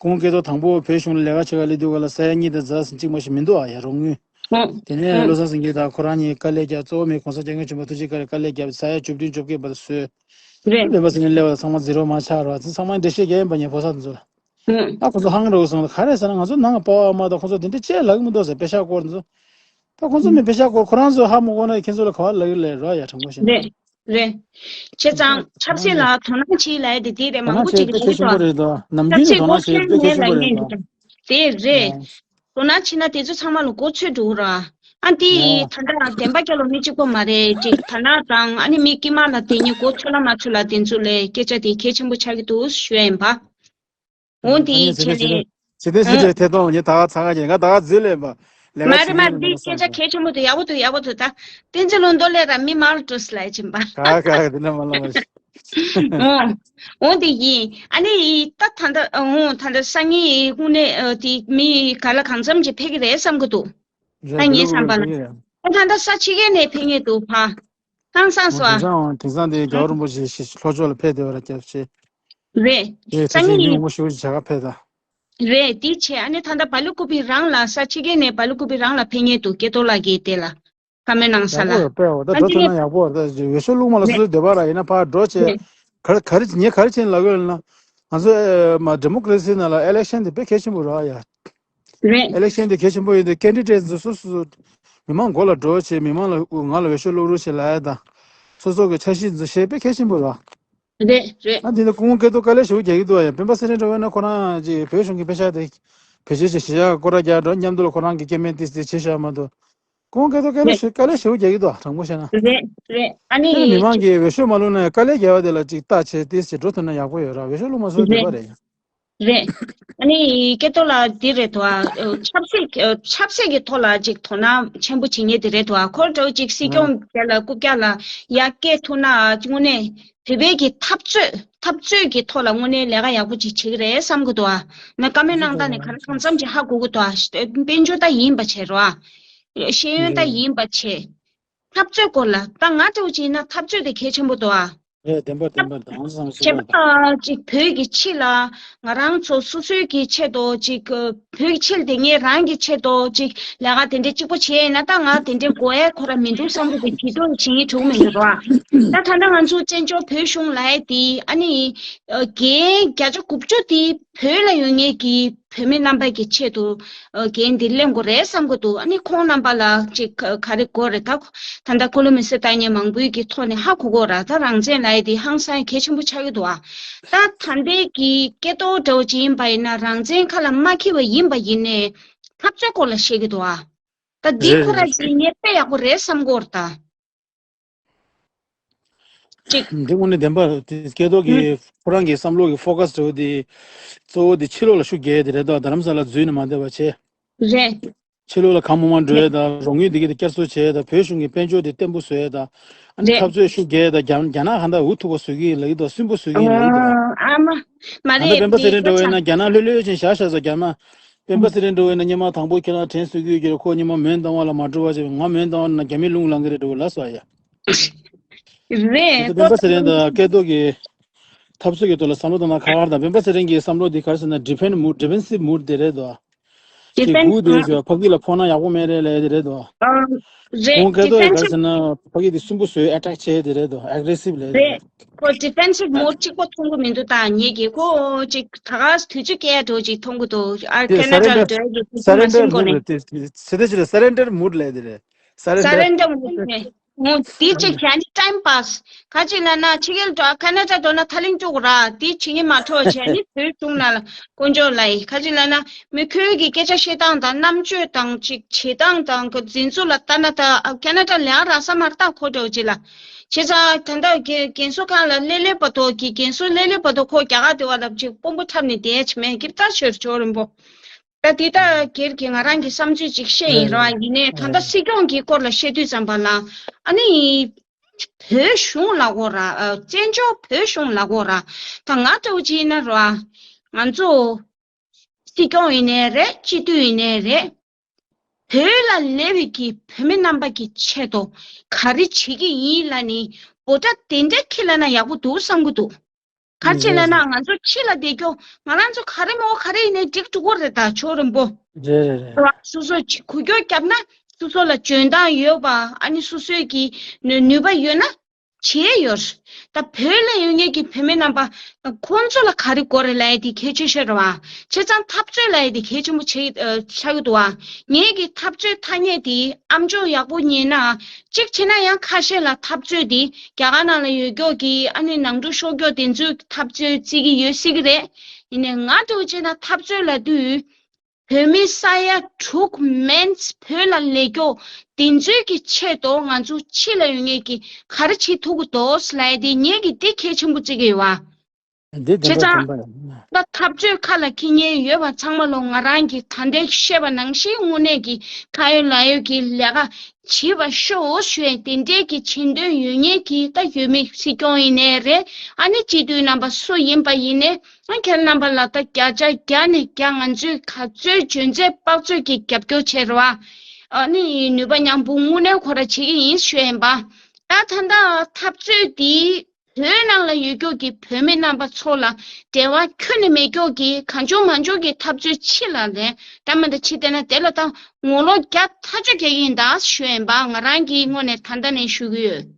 ཁོང་སྐལ་རྡོར་དང་པོ་བོད་གཞུང་ལ་ལས་ཀ་བྱེད་ག་སླེབས་དུས་ག་ལ་ས་ཡ་གཉིས་དང་རྫ་གཅིག་མ་ཞིག་མི་འདུག་ཨ་ཡ་རོགས་དངུལ། ཨང་། དེ་ནས་ཨང་། བློ་བཟང་སེང་གེ་དང་ཁོ་རང་གཉིས་དཀའ་ལས་བརྒྱབ། གཙོ་བོ་མི་༸གོང་ས་༸སྐྱབས་མགོན་ཆེན་པོ་ཐུགས་རྗེ་བཀའ་ལས་དཀའ་ལས་བརྒྱབ། ས་ཡ་བཅུ་བདུན་བཅོ་བརྒྱད་བར་དུ་བཟོས། རེད། སྤེན་པ་ཚེ་རིང་སླེབས་པ་ཚང་མ་ཛི་རོ་མར་ཆགས་རོགས། ཚང་མ་འགྲེལ་བཤད་རྒྱག་ཡིན་པ་ངས་ཕོ་གསར་དེ་ཚོ་ལ། ཨང་། ད་ཁོ་ཚོ་ཧང་རོགས་སོང་། ག་རེ་ཟེར་ན་ང་ཚོ་ནང་པ་བ་མ་གཏོགས་ཁོ་ཚོ་དེ་འདྲ་ཅིག་ལབ་ཀྱི་མི་འདུག་ཟེར། པེ་ཤག་སྐོར་འདི་ཚོ། ད་ཁོ་ཚོ་མི་པེ་ཤག་སྐོར་ཁོ་རང་ཚོ་ཧ་མ་གོ་ན་ཁྱེད་ཚོ་ལ་ག་བ་ལབ་ཀྱི་ལས་རོགས་ཡ་དྲང་པོ་བཤད་ན། རེད། རེད། བྱས་ཙང་ཆབ་སྲིད་ལ་དོ་སྣང་བྱེད་ལབ་ཡ་དེ་དེ་རེད། དོ་མང་པོ་སྣང་བྱེད་ཅིག་གིས་དཔེ་གལ་ཆེན་པོ་ལབ་ཀྱི་རེད་དོ། ནམ་རྒྱུན་ནས་དོ་སྣང་བྱེད་དཔེ་གལ་ཆེན་པོ་རེད་དོ། ཀྱི་འདུག་དེ་རེད། ཡ། དོ་སྣང་བྱེད་ན་དེ་ཚོ་ཚང་མ་ལ་མགོ་ཚོད་འགྲོ་གི་ར། ཨ་དེ་ཡ། ད་ལྟ་བདེན་པ་སྐྱ་ལོ་མི་གཅིག་པོ་མ་རེད་ཅིག་དོ་སྣང་དང་ཨ་ནི་མི་དཀྱུས་མ་ལ་དེ་ཉིད་མགོ་ཚོད་ལ་མ་ཚོད་ལ་དེ་ཚོ་ལས་སྐད་ཆ་དེ་གལ་ཆེན་པོ་ཆགས་ཀྱི་འདུག་ཞུ་ཡ་ཡིན་པ། འོ་དེ་ཨ་ནི་བྱས་ནས། ཚེ་བརྟན་ཚེ་བརྟན་ཐད་གཏོང་ངས་ད་ག་ཚ་ག་ཉེ་ང་ད་ག་འཛུལ་ལེན་པ། ལས་ཀ་མ་རེད་མ་རེད། འདི་སྐད་ཆ་གལ་ཆེན་པོ་འདུག་ཡག་པོ་འདུག་ཡག་པོ་འདུག་ད་བསྟན་འཛིན་ལུང་རྟོགས་ལས་ར་མི་མང་ལ་སྤྲོ་སི་ལ་ཡ་ཕྱིན་པ། ག་ག་ག་དེ་འདྲ་མ་ལ་མ་ཤི། འོ་འོ་དེ་ཡིན། ཨ་ནི་ད་ད་ད་འོ་ད་ད་སང་ཉིན་དངོས་གནས་དེ་མི་ག་ལ་གང་འཚམ་ཅིག་ཕེབས་ཀྱི་རེད་བསམ་གི་འདུག་ད་ངས་བསམ་པ་ལ། ཨ་ད་ད་ས་ཕྱི་རྒྱལ་ནས་ཕེབས་མཁན་འདུག་ཕ། ཧང་སངས་སོ་ཨ། དེང་སང་དེང་སང་དེ་རྒྱལ་བ་རིན་པོ་ཆེ་ལྷོ་ཕྱོགས་ལ་ཕེབས་བསྡད་པ་ར་སྐྱབས་ཆེ། རེད། དེ་ད་སང་ཉིན་ཉིན་ངོ་ཤུགས་ཆེ་ག་ཕེབས་ད། རེད་དེ་བྱས་ཨ་ནི་ད་ལྟ་བ་ལུ་ཀུ་པི་རང་ལ་ས་ཕྱི་རྒྱལ་ནས་བ་ལུ་ཀུ་པི་རང་ལ་ཕེབས་མཁན་འདུག་སྐལ་རྡོར་ལགས་ཀྱིས་དེ་ལ་བཀའ་མོལ་གནང་ས་ལ། ཡག་པོ་རེད་པས། འོ་ད་ཨ་འགྲོ་ཐུབ་ན་ཡག་པོ་རེད། ད་འོས་ཤོག་བླུགས་མ་ལ་སོ་སོའི་འདོད་པ་ར་ཡིན་ན་ཕར་འགྲོ་བྱས། རེད། ག་རེ་ག་རེ་ངས་ག་རེ་བྱས་ནས་ལབ་ཀྱི་ཡོད་ལབ་ན། ང་ཚོ་ཨེ་མ་ཌི་མོ་ཀ་རེ་སི་ནང་ལ་ཨི་ལེག་ཤན་དེ་དཔེ་གལ་ཆེན་པོ་རེད་ཡ། རེད། ཨི་ལེག་ཤན་དེ་གལ་ཆེན་པོ་ཡིན་དུས་ཀེན་ཌི་ཌེ་ཊི་ཚོ་སོ་སོ་མི་མང་མགོ་ལ་འགྲོ་བྱས་མི་མང་ལ་ང་ལ་འོས་ཤོག་བླུགས་རོགས་བྱེད་ལབ་ཡ་དང་། སོ་སོ་གི་འཆར་གཞི་འཛུགས་བྱེད་དཔེ་གལ་ཆེན་པོ་རེད། རེད་རེད། ཨ་དེ་ནས་སྐུ་ངོ་སྐལ་རྡོར་དཀའ་ལས་ཞེ་པོ་རྒྱག་གི་འདུག་ཡ། སྤེན་པ་ཚེ་རིང་འདྲ་བོ་ཡིན་ན་ཁོ་རང་ཅིག་བོད་གཞུང་གི་པེ་ཤག་དེ་བེད་སྤྱོད་བྱེད་གཞི་བྱ་སྐོར་ར་རྒྱག་འགྲོ་མཉམ་དུ་ལ་ཁོ་རང་གི་སྐྱེ་དམན་ཏིས་ཏིས་བྱེད་བཞག་མ་གཏོགས། སྐུ་ངོ་སྐལ་རྡོར་དཀའ་ལས་རེད། ཞེ་དཀའ་ལས་ཞེ་པོ་རྒྱག་གི་འདུག་དྲང་པོ་བཤད་ན། རེད་རེད། ཨ་ནི། དེ་ནས་མི་མང་གིས་འོས་ཤོག་མ་བླུགས་ན་དཀའ་ལས་རྒྱག་པ་དེ་ལ་ཅིག་བལྟ་བྱས་ཏིས་བྱས་འགྲོ་ཐུབ་ན་ཡག་པོ་ཡོད་ར། འོས་ཤོག་བླུགས་མ་སོང་བསྡད་པ་རེད། རེད། ཨ་ནི་སྐལ་རྡོར་ལགས་འདི་རེད་དོ། ཨ་ཆབ་སྲིད་ཨ་ཆབ་སྲིད་ཀྱི་ཐོག་ལ་ཅིག་དོ་སྣང་ཆེན་པོ་བྱེད་མཁན་དེ་རེད་དོ། ཨ་ཁོ་འདྲ་བོ་ཅིག་སྲིད་སྐྱོང་རྒྱ་ལ་རྐུབ་བཀྱག་ལ་ཡར་སྐད་ཐུག་ན་ཨ་དངོས་གནས་བོད་པའི་གི་འཐབ་རྩོད་འཐབ་རྩོད་ཀྱི་ཐོག་ལ་དངོས་གནས་ལས་ཀ་ཡག་པོ་ཅིག་བྱེད་ཀྱི་རེད་བསམ་གི་འདུག་ཨ་ན་བཀའ་མོལ་གནང་སྟངས་ནས་ག་ལ་གང་འཚམ་ཅིག་ཧ་གོ་གི་འདུག་ཨ་དཔལ་འབྱོར་ད་ཡིན་པ་བྱས་རོ། ཨ་ཤེས་ཡོན་ད་ཡིན་པ་བྱས། འཐབ་རྩོད་སྐོར་ལ་ད་ང་འདྲ་བོ་ཅིག་ཡིན་ན་འཐབ་རྩོད་དེ་གལ་ཆེན་པོ་འདུག་ཨ། རེད། བདེན་པ་བདེན་པ། ད་ཧང་སང་ཞིག་བྱས་པ་ད་ཅིག་བོད་ཀྱི་ཕྱི་ལ་ང་རང་ཚོ་སོ་སོའི་གི་ཆེད་དུ་ཅིག་བོད་ཀྱི་ཕྱི་ལ་དེ་ངས་རང་གི་ཆེད་དུ་ཅིག་ལས་ཀ་དེ་འདྲ་གཅིག་པོ་བྱས་ཡིན་ན་ད་ང་དེ་འདྲའི་དགོས་ཡས་ཁོ་ར་མི་འདུག་བསམ་གི་འདུག་དེ་དོན་བྱེད་ཡིན་འགྲོ་མི་འདུག་ར། ད་ད་ལྟ་ང་ཚོ་བཙན་བྱོལ་བོད་གཞུང་ལ་ཡ་དེ་ཨ་ནི་འགན་བརྒྱ་ཆ་དགུ་བཅུ་དེ་བོད་ལ་ཡོད་ངེས་ཀྱི་བོད་མི་རྣམ་པ་གི་ཆེད་དུ་འགན་འདི་ལེན་དགོས་རེད་བསམ་གི་འདུག་ཨ་ནི་ཁོང་རྣམ་པ་ལ་ཅིག་ག་རེ་དགོས་རེད། ད་ད་ལྟ་ཀུ་ལུ་མི་སེར་ལྟ་མཁན་མང་པོའི་གི་ཐོག་ནས་ཧ་གོ་གོ་ར། ད་རང་བཙན་ལབ་ཡ་དེ་ཧང་སང་གལ་ཆེན་པོ་ཆགས་ཀྱི་འདུག་ཨ། ད་ད་ལྟའི་གི་སྐད་ཐོག་འདྲ་བོ་ཅིག་ཡིན་པ་ཡིན་ན་རང་བཙན་ཁ་ལ་མ་འཁྱེར་བ་ཡིན་པ་ཡིན་ནའི་འཐབ་རྩོད་སྐོར་ལ་བཤད་ཀྱི་འདུག་ཨ། ད་འདི་རེད་ཁོ་ར་རེད་རེད། ཅིག་ངས་དཔེ་ཡག་པོ་རེད་བསམ་གོ་ར་ད། ཅིག་འདི་དངོས་གནས་བདེན་པ་དེ་སྐད་ཐོག་ཧུམ། གི་ཁོ་རང་གི་བསམ་བློ་གི་ཕོ་ཀ་སི་འདྲ་བོ་དེ་གཙོ་བོ་དེ་ཕྱི་ལོགས་ལ་ཤུགས་རྒྱག་ཡ་དེ་རེད་དོ། རྡ་རམ་ས་ལ་འཛུལ་ནས་མ་བསྡད་པ་བྱས། རེད། ཕྱི་ལོགས་ལ་གང་མང་མང་འགྲོ་རེད། ཡ་དང་རོགས་དངུལ་འདི་ག་དེ་བསྐྱར་གསོ་བྱས་ཡ་དང་བོད་གཞུང་གི་དཔལ་འབྱོར་དེ་བརྟན་པོ་བཟོ་ཡ་དང་ཨ་ནི་རེད། འཐབ་རྩོད་ཤུགས་རྒྱག་ཡ་དང་རྒྱ་རྒྱ་ནག་གང་ལྟར་འུ་ཐུག་པ་བཟོ་གི་ཡིན་ལབ་ཀྱི་འདུག་སུན་པོ་བཟོ་གི་ཡིན་ལབ་ཀྱི་འདུག་ཨ་མ། མ་ད་ལྟ་རེད་སྤེན་པ་ཚེ་དེ་རིང་འདྲ་བོ་ཡིན་ན་ཚ། རྒྱ་ནག་ལྷོད་ལྷོད་ཅན་བཞག་བཞག་ས་རྒྱ་ནག་སྤེན་པ་ཚེ་རིང་འདྲ་བོ་ཡིན་ན་སྔོན་མ་དང་པོ་ཁྱེད་རང་དྲན་གསོ་གི་ཡོད་ཀྱི་རེད། ཁོ་སྔོན་མ་མོན་རྟ་དབང་ལ་མ་འགྲོ་བ་བྱས་ང་མོན་རྟ་དབང་ན་རྒྱ་མི་རླུང་ལངས་གི་རེད་འདྲ་བོ་ལབ་སོང་ཡ། རེད། ད་སྤེན་པ་ཚེ་རིང་དང་སྐལ་རྡོར་གྱི་འཐབ་རྩོད་ཀྱི་ཐོག་ལ་བསམ་བློ་བཏང་ན་ཁག་ཁག་དང་སྤེན་པ་ཚེ་རིང་གི་བསམ་བློ་འདི་ག་རེ་ཟེར་ན་ཌི་ཕེན་མུཌ། ཌི་ཕེན་སིབ་མུཌ་དེ་རེད་དོ། ཅིག་ཌི་ཕེན་སིབ་སྒུག་བསྡད་ཤག་ཕ་གི་ལ་ཕོག་ན་ཡག་པོ་མེད་རེད་ལབ་ཡ་དེ་རེད་དོ། ཨ། རེད། ཁོང་སྐལ་རྡོར་ཡིས་ག་རེ་ཟེར་ན་ཕ་གི་དེ་སུན་པོ་བཟོས་ཨེ་ཊེག་བྱས་དེ་རེད་དོ། ཨེག་རེ་སིབ་ལབ་ཡ་དེ་རེད། ཁོ་ཌི་ཕེན་སིབ་མུཌ་གཅིག་པོ་མཐོང་གི་མི་འདུག་ད་ངེད་ཀྱིས་ཁོ་ཅིག་ད་ག་དུས་ཚོད་སྐྱེལ་ཡ་འདྲ་བོ་ཅིག་མཐོང་གི་འདུག་ཨ། དེ་ཁེ་ན་ཌ་ལ་སར་རེན་ཌར་འགྲོ་ཡ་གི་དུས་ཚོད་མ་ཟིན་གོང་ནས། སར་རེན་ཌར་མུཌ་ལབ་ཡ་དེ་རེད། ཚེ་ཚེ་ཚེ་སར་རེན་ཌར་མུཌ་ལབ་ཡ་དེ་རེད། སར་རེན་ཌར་མུཌ་ལབ་ཡ་དེ། འོ། དེ་གཅིག་བྱས་ནི་ཊའིམ་པཱ་སི། ཁ་ཅིག་ལབ་ན་ཕྱི་རྒྱལ་འགྲོ་ཁེ་ན་ཌ་འགྲོ་ན་ཐག་རིང་བཅུག་ར། དེ་བྱེད་ཀྱི་མ་ཐུབ་བྱས་ནི་བོད་གཞུང་ནང་ལ་དཀོན་མཆོག་ལ་ཡིན། ཁ་ཅིག་ལབ་ན་མི་ཁོའི་གི་སྐད་ཆ་བཤད་སྟངས་དང་རྣམ་དཔྱོད་དང་ཅིག་བྱེད་སྟངས་དང་གི་འཛིན་ཚུལ་ལ་ལྟ་ན་ད་ཁེ་ན་ཌ་ལ་ཡང་རག་ས་མ་རེད་ད་ཁོ་འདྲ་བོ་ཅིག་ལ། བྱས་ཙང་ད་ལྟ་རྒན་རྒན་གསོ་ཁང་ལ་སླེབས་སླེབས་བར་དུ་གི་རྒན་གསོ་སླེབས་སླེབས་བར་དུ་ཁོ་རྒྱ་གར་དེ་བ་ལ་ཅིག་དཔོན་པོ་འཁྲབ་ནས་བསྡད་ཡ་ཅིག་མེད་ཀི་ད་ཞོར་ཇོ་རིན་པོ། ད་དེ་ལྟར་སྒེར་གྱི་ང་རང་གི་བསམ་ཚུལ་ཅིག་བཤད་ཡིན་རོགས། ཡིན་ནའི་ད་ལྟ་སྲིད་སྐྱོང་གི་སྐོར་ལ་བཤད་དུས་ཙམ་པ་ལ་ཨ་ནི་བོད་གཞུང་ལ་གོ་ར། ཨ། བཙན་བྱོལ་བོད་གཞུང་ལ་གོ་ར། ད་ང་ལྟ་བུ་ཅིག་ཡིན་ན་རོགས། ང་ཚོ་སྲིད་སྐྱོང་ཡིན་ནའི་རེད། སྤྱི་འཐུས་ཡིན་ནའི་རེད། བོད་ལ་སླེབས་པའི་གི་བོད་མི་རྣམ་པ་གི་ཆེད་དུ་ག་རེ་བྱེད་ཀྱི་ཡིན་ལབ་ནི་འབོད་སྒྲ་དེ་འདྲ་འཁྱེར་ལབ་ན་ཡག་པོ་འདུག་བསམ་གི་འདུག་ག་རེ་བྱས་ལབ་ན་ང་ཚོ་ཕྱི་ལ་བསྡད་རྒྱུ་ང་རང་ཚོ་ག་རེ་མོ་ག་རེ་ཡིན་ནའི་འགྲིག་འགྲོ་གི་རེད་ད་ཇོ་རིན་པོ། རེད་རེད་རེད། སོ་སོ་ཅིག་འགུལ་སྐྱོད་བརྒྱབ་ན་སོ་སོ་ལ་འཇོན་ཐང་ཡོད་པ་ཨ་ནི་སོ་སོའི་གི་ནུས་ནུས་པ་ཡོད་ན་བྱེད་ཡོད། ད་བོད་ལ་ཡོད་མཁན་གྱི་བོད་མི་རྣམ་པ་ཁོང་ཚོ་ལ་ག་རེ་དགོས་རེད་ལབ་ཡ་དེ་གལ་ཆེ་ཤོས་རེད་བ། བྱས་ཙང་འཐབ་རྩོད་ལབ་ཡ་དེ་གལ་ཆེན་པོ་ཆགས་ཆགས་ཀྱི་འདུག་བ། ངེད་ཀྱི་འཐབ་རྩོད་ཐ་སྙད་དེ་ཨ་མཆོག་ཡག་པོ་ཉན་ན་གཅིག་བྱས་ན་ཡང་ཁ་ཤས་ལ་འཐབ་རྩོད་དེ། རྒྱ་གར་ནང་ལ་ཡོད་མཁན་གྱི་ཨ་ནི་ནང་འཁྲུག་ཤོར་མཁན་དེ་ཚོས་འཐབ་རྩོད་བརྩི་གི་ཡོད་སྲིད་ཀྱི་རེད། ཡིན་ནའི་ང་འདྲ་བོ་བྱས་ན་འཐབ་རྩོད་ལབ་དུས་བོད་མི་ས་ཡ་དྲུག་མན་བོད་ལ་སླེབས་མཁན་དེ་ཚོའི་གི་ཆེད་དུ་ང་ཚོ་ཕྱི་ལ་ཡོད་མཁན་གྱི་ག་རེ་བྱེད་ཐུབ་ཀྱི་འདུག་ལབ་ཡ་དེ་ངེད་ཀྱིས་དེ་གལ་ཆེན་པོ་བརྩི་གི་ཡོད་བ། འདི་བདེན་པ་བྱས་ཙང་བདེན་པ་ཡིན། ད་འཐབ་རྩོད་ཁ་ལ་འཁྱེར་མཁན་ཡོད་པ་ཚང་མ་ལོ་ང་རང་གིས་ད་ལྟའི་བཤད་པ་ནང་བཞིན་དངོས་གནས་ཀྱི་ཁ་ཡོད་ལག་ཡོད་ཀྱི་ལས་ཀ་བྱེད་པ་ཤོག་ཞུ་ཡས། དེ་འདྲས་ཀྱི་བྱེད་འདོད་ཡོད་མཁན་གྱི་ད་ཡོད་མེད་སྲིད་སྐྱོང་ཡིན་ནའི་རེད། ཨ་ནི་སྤྱི་འཐུས་རྣམ་པ་སུ་ཡིན་པ་ཡིན་ནའི་ཨ་ཁྱེད་རྣམ་པ་ལ་ད་བརྒྱ་ཆ་བརྒྱ་ནས་བརྒྱ་ང་ཚོས་ག་ཚོད་འཇོན་ཚད་དཔག་ཚོད་ཀྱི་རྒྱབ་སྐྱོར་བྱེད་རོགས་ཨ། ཨ་ནི་ནུས་པ་མཉམ་སྤུངས་དངོས་གནས་ཁོ་ར་བྱེད་ཀྱི་ཡིན་ཞུ་ཡིན་པ། ད་ད་ལྟ་འཐབ་རྩོད་འདི་བོད་ནང་ལ་ཡོད་མཁན་གྱི་བོད་མི་རྣམ་པ་ཚོ་ལ་འབྲེལ་བ་ཁྱོན་ནས་མེད་མཁན་གྱི་གང་བྱུང་མང་བྱུང་གི་འཐབ་རྩོད་ཕྱི་ལ་ལས་ད་མ་ད་ཕྱི་བལྟས་ན་དེ་ལ་ད་ངོ་ལོག་རྒྱག་ཐག་གཅོད་རྒྱག་གི་ཡིན་ད་ཞུ་ཡིན་པ་ང་རང་གི་ངོས་ནས་ད་ལྟ་ནས་ཞུ་གི་ཡོད།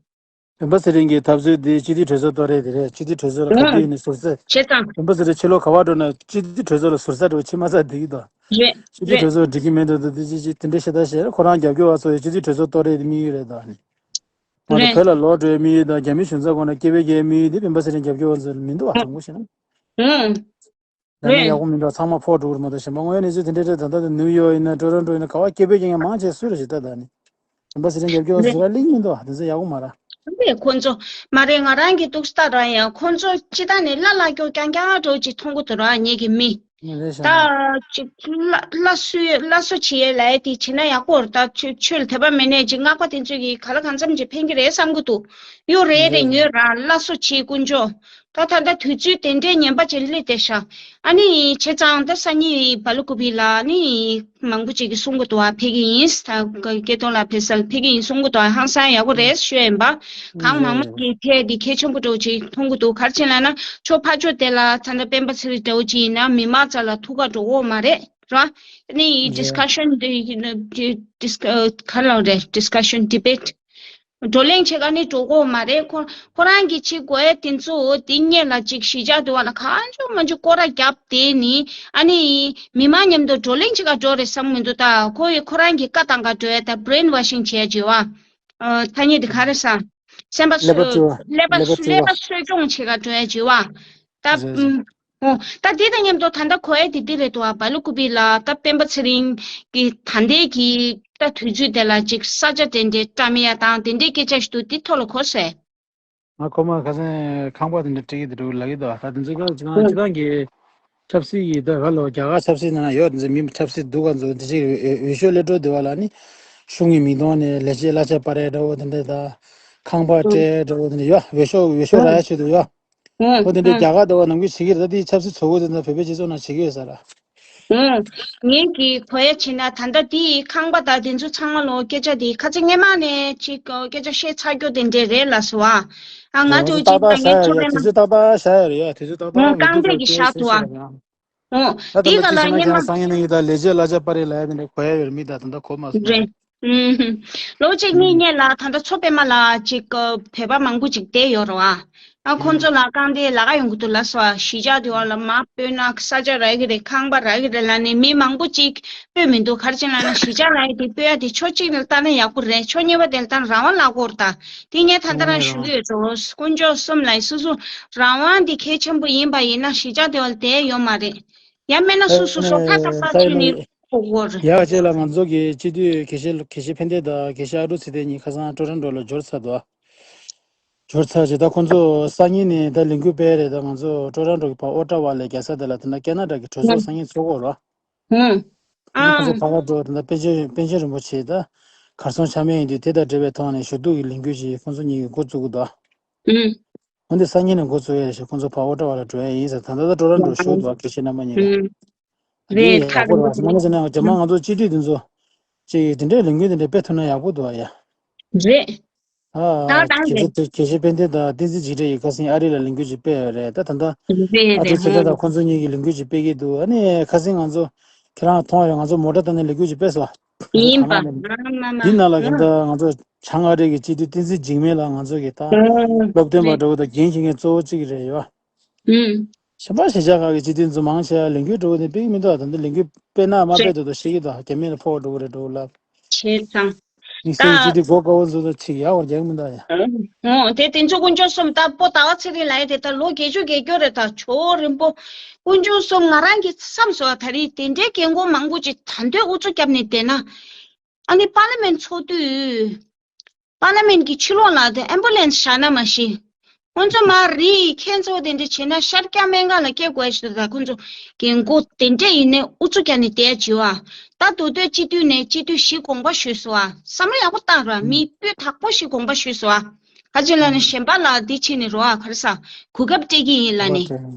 སྤེན་པ་ཚེ་རིང་གི་འཐབ་རྩོད་འདི་སྤྱི་འཐུས་གྲོས་ཚོགས་གཏོར་རེས་དེ་རེད། སྤྱི་འཐུས་གྲོས་ཚོགས་ལ་ག་དུས་ཡིན་ནས་ཟུར་ཟ། བྱས་ཙང་། སྤེན་པ་ཚེ་རིང་ཕྱི་ལོགས་ག་པར་འགྲོ་ན་སྤྱི་འཐུས་གྲོས་ཚོགས་ལ་ཟུར་ཟ་འགྲོ་ཕྱི་མ་ཟ་བསྡད་ཀྱི་འདུག་རེད་སྤྱི་འཐུས་རེད། གྲོས་ཚོགས་འགྲིག་གི་མེད་འདུག་དེ་ཅི་ཅི་དེ་འདྲ་ཤ་སྟག་བཤད་ཁོ་རང་རྒྱབ་སྐྱོར་བ་ཚོ་ཡི་སྤྱི་འཐུས་གྲོས་ཚོགས་གཏོར་རེས་དེ་དམིགས་ཡུལ་རེད་ད་ནི། ང་ཚོ་རེད། བོད་ལ་ལོག་འགྲོའི་དམིགས་ཡུལ་དང་རྒྱ་མི་གཞུང་ཚབ་ཁོ་ན་སྐད་འབོད་རྒྱག་དམིགས་ཡུལ་དེ་སྤེན་པ་ཚེ་རིང་རྒྱབ་སྐྱོར་བ་ཚོ་ལ་མི་འདུག་བ་དྲང་པོ་བཤད་ན། ཧུམ། ལས་ན་རེད། ཡག་པོ་མི་འདུག་ཚང་མ་ཕོག་འགྲོ་གི་རེད་མ་གཏོགས་གཞན་པ་དངོས་ཡོད་གནས་ཚུལ་དེ་འདྲ་རེད། ད་ལྟ་དུ་ནིའུ་ཡོག་ཡིན་ན་ཊོ་རོན་ཊོ་ཡིན་ན་ག་བ་སྐད་འབོད་རྒྱག་མཁན་མང་ཆེ་སུ་རེད་ཞེ་ད་ད་ནི། སྤེན་པ་ཚེ་རིང་རྒྱབ་སྐྱོར་བ་ཚོ་ཟེར་བ་གླེང་མི་འདུག་དེ་ཚོ་ཡག་པོ་མ་རེད། མ་རེད། ང་རང་གི་འདུག་སྟ་ར་ཡང་ཁོང་ཚོ་སྤྱི་བཏང་ནས་བླ་བླ་སྐྱོ་རྐྱང་རྐྱང་འགྲོ་ཅིག་མཐོང་གི་འདུག་ར་ངེད་ཀྱི་མི། ད་ཅིག་བླ་བླ་སུ་བླ་སུ་བྱེད་ཡས་ལ་ཡས་དེ་བྱེད་ན་ཡག་པོ་རེད། ད་ཆོས་ཆོས་ལ་དད་པ་མེད་ནས་ཅིག་སྔགས་པ་དེ་ཚོས་ཀྱི་ག་ལ་གང་འཚམ་ཅིག་ཕན་གྱི་རེད་བསམ་གི་འདུག་གཡོ་རེད་རེད། ངོས་རང་བླ་སུ་བྱེད་དཀོན་མཆོག་ ད་ད་ལྟ་དུས་ཚོད་དེ་འདྲའི་ངན་པ་ཅིག་སླེབས་བསྡད་ཤག་ཨ་ནི་བྱས་ཙང་ད་སང་ཉིན་བ་ལུ་ཀུ་པི་ལ་ནི་མང་པོ་ཅིག་གིས་གསུང་གི་འདུག་བ། ཕེབས་ཀྱི་ཡིན། ད་སྐད་གཏོང་ལ་ཕེབས་ས་ཕེབས་ཀྱི་ཡིན་གསུང་གི་འདུག་ཧང་སང་ཡག་པོ་རེད་ཞུ་ཡིན་པ། གང་མང་མང་གིས་ཕེབས་དེ་གལ་ཆེན་པོ་འདྲ་བོ་ཅིག་མཐོང་གི་འདུག་ག་རེ་བྱས་ལབ་ན་ཕྱོགས་ཕར་ཕྱོགས་དེ་ལ་ད་ལྟ་སྤེན་པ་ཚེ་རིང་འདྲ་བོ་ཅིག་ཡིན་ན་མི་མང་རྩ་ལ་ཐུག་ག་འགྲོ་གི་ཡོད་མ་རེད་ར། ཨ་ནི་ཌིས་ཀ་ཤན་དེ་ཌིས་ག་ལབ་རེད། ཌིས་ཀ་ཤན་ཌི་བེཊ། བགྲོ་གླེང་བྱེད་ག་ནི་འགྲོ་གི་ཡོད་མ་རེད། ཁོ་ཁོ་རང་གིས་བྱེད་དགོས་ཡ་དེ་ཚོ་དེ་སྔོན་ལ་ཅིག་གཞིས་ཆགས་དེ་བ་ལ་གང་བྱུང་མང་བྱུང་སྐོར་ར་བརྒྱབ་དེ་ནི་ཨ་ནི་མི་མང་མཉམ་དུ་བགྲོ་གླེང་བྱེད་ག་འགྲོ་རེད་བསམ་མི་འདུག་ད་ཁོ་ཡི་ཁོ་རང་གིས་བཀའ་བཏང་ག་འགྲོ་ཡ་ད་བྷི་རེན་ཝ་ཤིང་བྱས་བྱས་བ། ཨ་ཐ་སྙད་དེ་ག་རེ་ཟ། སེམས་པ་ཀླད་པ་སོས་བཀྲུ་བ། ཀླད་པ་ཀླད་པ་བཀྲུ་ཀླད་པ་བ། གསོ་སྐྱོང་བྱེད་ག་འགྲོ་ཡ་བྱས་བ། ད་རེད་རེད། ཨུམ། ཨོ། ད་དེ་དང་མཉམ་དུ་ད་ལྟ་གོ་ཡ་དེ་འདི་རེད་དོ། བ་ལུ་ཀུ་པི་ལ་ད་སྤེན་པ་ཚེ་རིང་གི་ད་ལྟའི་གི་ད་དུས་ཚོད་དེ་ལ་ཅིག་ས་ཆ་དེ་འདྲའི་བཀྲམ་ཡ་དང་དེ་འདྲའི་སྐད་ཆ་ཞིག་འདུག་དེ་ཐོག་ལ་གོ་སོང་། ང་ཁོ་མ་ཁ་སང་ཁང་པ་དེ་འདྲ་སྤྲད་ཀྱི་འདུག་ལབ་ཀྱི་འདུག་ད་དེ་ཚོ་ཁ་ཅིག་ཁང་ཅིག་ཁང་གི་ཆབ་སྲིད་ཀྱི་ད་ག་ལོ་རྒྱ་གར་ཆབ་སྲིད་ནང་ཡོད་དེ་ཚོ་མི་ཆབ་སྲིད་སྡུག་ག་ཚོ་དེ་ཅིག་འོས་ཤོག་སླེབས་འགྲོ་དེ་བ་ལ་ནི་གཞུང་གི་མིང་ཐོག་ནས་ལས་བྱེད་གླ་ཆ་སྤར་རེས་འདྲ་བོ་དེ་འདྲ་ད་ཁང་པ་སྤྲད་འདྲ་བོ་དེ་འདྲ་ཡོད། འོས་ཤོག་འོས་ཤོག་རག་ཡ་ཆེད་དུ་ཡོད། ཨོ་དེ་འདྲའི་རྒྱ་གར་དེ་བ་ནང་ཁུལ་བྱེད་ཀྱི་རེད། ད་དེའི་ཆབ་སྲིད་བཟོ་བོ་དེ་ཚོ་བོད་པའི་སྤྱི་ཚོགས་ནང་བྱེད་ཀྱི་ཡོད་ས་ར། ངས་ཀྱི་གོ་ཡ་བྱས་ན་ད་ལྟ་དེའི་ཁང་པ་དང་དེ་ཚོ་ཚང་མ་ལོ་སྐད་ཆ་དེ་ཁ་ཚིག་སྔས་མ་ནས་ཅིག་སྐད་ཆ་བཤད་ཚར་རྒྱུ་དེ་འདྲས་རེད་ལ་སོ་ཨ། ཨ་ང་ང་ཚོ་ཚོ་ཏག་ཏག་ཤ་ཡ་ཡ་དུས་ཚོད་ཏག་ཏག་ཤ་ཡ་རེད་ཡ། དུས་ཚོད་ཏག་ཏག་ངས་རྐང་ཚོད་རྒྱག་གི་ཤ་ཐུ་ཨ། ཨོ། ད་ད་དེ་ལ་ག་ཅི་ལ་ཟེར་ན་སྔས་མ། ཁྱེད་སང་ཉིན་ནས་ཡིན་ད་ལས་བྱེད་གླ་ཆ་སྤར་རེས་ལ་ཡ་དེ་འདྲ་གོ་ཡ་ཡོད་མི་ད་ད་ལྟ་གོ་མ་སོང་། རེད། ཨུམ། ལོ་གཅིག་གཉིས་སྔོན་ལ་ད་ལྟ་མཚོ་པདྨ་ལ་ཅིག་བོད་པ་མང་པོ་ཅིག་བསྡད་ཡོད་རེད་བ། ཨ་ཁོང་ཚོ་ལ་རྐང་དེ་ལ་ག་ཡོང་གི་འདུག་ལ་སོ་གཞིས་ཆགས་དེ་བ་ལ་མ་སྤོས་ན་ས་ཆ་རག་གི་རེད། ཁང་པ་རག་གི་རེད་ལ་ནི་མི་མང་པོ་ཅིག་སྤོས་མི་འདུག་ག་རེ་བྱས་ན་ན་གཞིས་ཆགས་ལ་ཡི་དེ་སྤོས་ཡ་དེ་ཕྱོགས་གཅིག་ནས་ལྟ་ན་ཡག་པོ་རེད། ཕྱོགས་གཉིས་པ་དེ་ལ་ལྟ་ན་རང་དབང་ལ་གོ་ར་ད་དེ་ངས་ད་ལྟ་རང་ཞུ་གི་ཡོད་འགྲོ། དཀོན་མཆོག་གསུམ་ལ་སོ་སོ་རང་དབང་དེ་གལ་ཆེན་པོ་ཡིན་པ་ཡིན་ན་གཞིས་ཆགས་དེ་བ་ལ་བསྡད་ཡོད་མ་རེད། ཡང་མིན་ན་སོ་སོ་སོ་ཐག་ཐག་ཐག་ཆོད་ནས་ཁོ་གོ་རེད། ཡ་ཅེ་ལ་ང་ཚོ་གི་སྤྱི་འཐུས་དགེ་བཤེས་དགེ་བཤེས་ཕན་བདེ་དང་དགེ་བཤེས་ཨ་རུ་ཚེ་བརྟན་གཉིས་ཁ་སང་ཊོ་རོན་ཊོ་ལ་འབྱོར་ཚར་འདུག་འབྱོར་ཚར་རྗེས་ད་ཁོང་ཚོ་སང་ཉིན་ནས་ད་ལས་འགུལ་སྤེལ་རེད། ད་ང་ཚོ་ཊོ་རོན་ཊོ་གི་ཕར་ཨོ་ཊ་ཝ་ལ་རྒྱལ་ས་དེ་ལ་དེ་འདྲ་ཀེ་ན་ཌ་གི་གྲོས་ཚོགས་སང་ཉིན་ཚོགས་ཀྱི་ཡོད་རེད། ཨང་། ཁོང་ཚོ་ཕ་ག་འགྲོ་དེ་འདྲ་པཎ་ཆེན་པཎ་ཆེན་རིན་པོ་ཆེ་ད་གར་སོང་ཆ་མེད་ཡིན་དུས་དེ་དང་འབྲེལ་བའི་ཐོག་ནས་ཞུ་གཏུག་གི་ལས་འགུལ་ཞིག་ཁོང་ཚོ་གཉིས་ཀྱིས་འགོ་བཙུགས་ཀྱི་འདུག་ཨང་། འོན་ཏེ་སང་ཉིན་ནས་འགོ་བཙུགས་ཡས་ཞེས་ཁོང་ཚོ་ཕར་ཨོ་ཊ་ཝ་ལ་འགྲོ་ཡས་ཡིན་ཟེར། ད་ལྟ་ད་ཊོ་རོན་ཊོ་ཞུགས་འདུག་དགེ་བཤེས་རྣམ་པ་གཉིས་ཀ། ཨང་། འདི་རེད། ཡག་ཐག་པོ་རེད་པ། རིང་པོ་ང་ནི་ཟེར་ན་རྗེས་མ་ང་ཚོ་སྤྱི་འཐུས་འདི་ཚོ་ཅིག་དེ་འདྲའི་ལས་འགུལ་དེ་འདྲ་སྤེལ་ཐུབ་ན་ཡག་པོ་འདུག་ཨ་ཡ། རེད། ཨ་ད་ད་དགེ་རེད། བཤེས་དགེ་བཤེས་ཕན་བདེ་དང་བསྟན་འཛིན་འཇིགས་བྲལ་ཡིས་ཁ་སང་ཨ་རི་ལ་ལས་འགུལ་ཅིག་སྤེལ་ཡོད་རེད། ད་ད་ལྟ་རེད་ཨ་ཅག་རེད་ཚེ་བརྟན་ཧུམ། དང་ཁོང་ཚོ་གཉིས་ཀྱིས་ལས་འགུལ་ཅིག་སྤེལ་གྱི་འདུག་ཨ་ནི་ཁ་སང་ང་ཚོ་ཁྱེད་རང་མཐོང་ཡོད། ང་ཚོ་མོ་ཊ་བཏང་ནས་ལས་འགུལ་ཅིག་སྤེལ་སོང་། ཡིན་པ། ཁ་ནང་ནས་མ་མ་མ། འདི་ནང་ལ་གི་ད་ང་ཚོ་བྱང་ཨ་རི་གི་སྤྱི་འཐུས་བསྟན་འཛིན་འཇིགས་མེད་ལགས་ང་ཚོ་གི་ད་ཨ་སློབ་སྟོན་པ་རེད། འདྲ་བོ་དང་འགན་འཁྱེར་མཁན་གཙོ་བོ་གཅིག་རེད་ཡོད། ཨུམ། གཞན་པ་གཞིས་ཆགས་ཁག་གི་སྤྱི་འཐུས་ཚོ་མང་ཆེ་བ་ལས་འགུལ་འགྲོ་གི་འདུག་སྤེལ་གི་མི་འདུག་ད་ལྟ་ལས་འགུལ་སྤེལ་ན་མ་སྤེལ་དེ་ཚོ་ཤེས་ཀྱི་འདུག་རྒྱ་མི་ལ་ཕོག་འགྲོ་གི་རེད་འགྲོ་ལབ། བྱས་ཙང་། དམིགས་བསལ་གྱི་སྤྱི་འཐུས་གོ་དཀའ་བོ་ཚོ་ཚོ་ཅིག་ཡག་པར་རྒྱག་གི་མི་འདུག་ཡ། ཨོ་དེ་དེ་ཚོ་དཀོན་མཆོག་གསུམ་ད་པོ་ཟླ་བ་ཚེ་རིང་ལགས་དེ་ད་ལོ་བརྒྱད་ཅུ་བརྒལ་རྒྱུ་རེད། ད་ཇོ་བོ་རིན་པོ་དཀོན་མཆོག་གསུམ་ང་རང་གི་བསམ་སོང་། ད་རེས་དེ་འདྲའི་རྒན་གོག་མང་པོ་ཅིག་ད་འདོད་ཨུ་ཚུགས་བརྒྱབ་ནས་བསྡད་ན། ཨ་ནི་པར་ལི་མེན་ཚོགས་དུས། པར་ལི་མེན་གྱི་ཕྱི་ལོགས་ལ་དེ་ཨེམ་བུ་ལེན་སི་བཞག་ན་མ་ཤེས། ཁོང་ཚོ་མ་རེད། ཁྱེད་ཚོ་དེ་འདྲ་བྱས་ན་ཤར་རྒྱག་སྨན་ཁང་ལ་སྐྱེལ་དགོས་ཞེས་ད་ཁོང་ཚོ་རྒན་གོག་དེ་འདྲ་ཡིན་ནའི་ཨུ་ཚུགས་རྒྱག་ནས་བསྡད་བྱས་བ། ད་མདོ་སྟོད་སྤྱི་འཐུས་ནས་སྤྱི་འཐུས་བཞི་དགོངས་པ་ཞུས་སོང་བ། བསམ་བློ་ཡག་པོ་བཏང་ར། མི་སྤུས་དག་པོ་ཞིག་དགོངས་པ་ཞུས་སོང་བ། ག་ཅི་ལབ་ན་གཞན་པ་ལ་འདི་བྱས་ནས་རོ་ཨ་ག་རེ་ཟ། གོ་སྐབས་སྤྲད་ཀྱི་ཡིན་ལབ་ནས།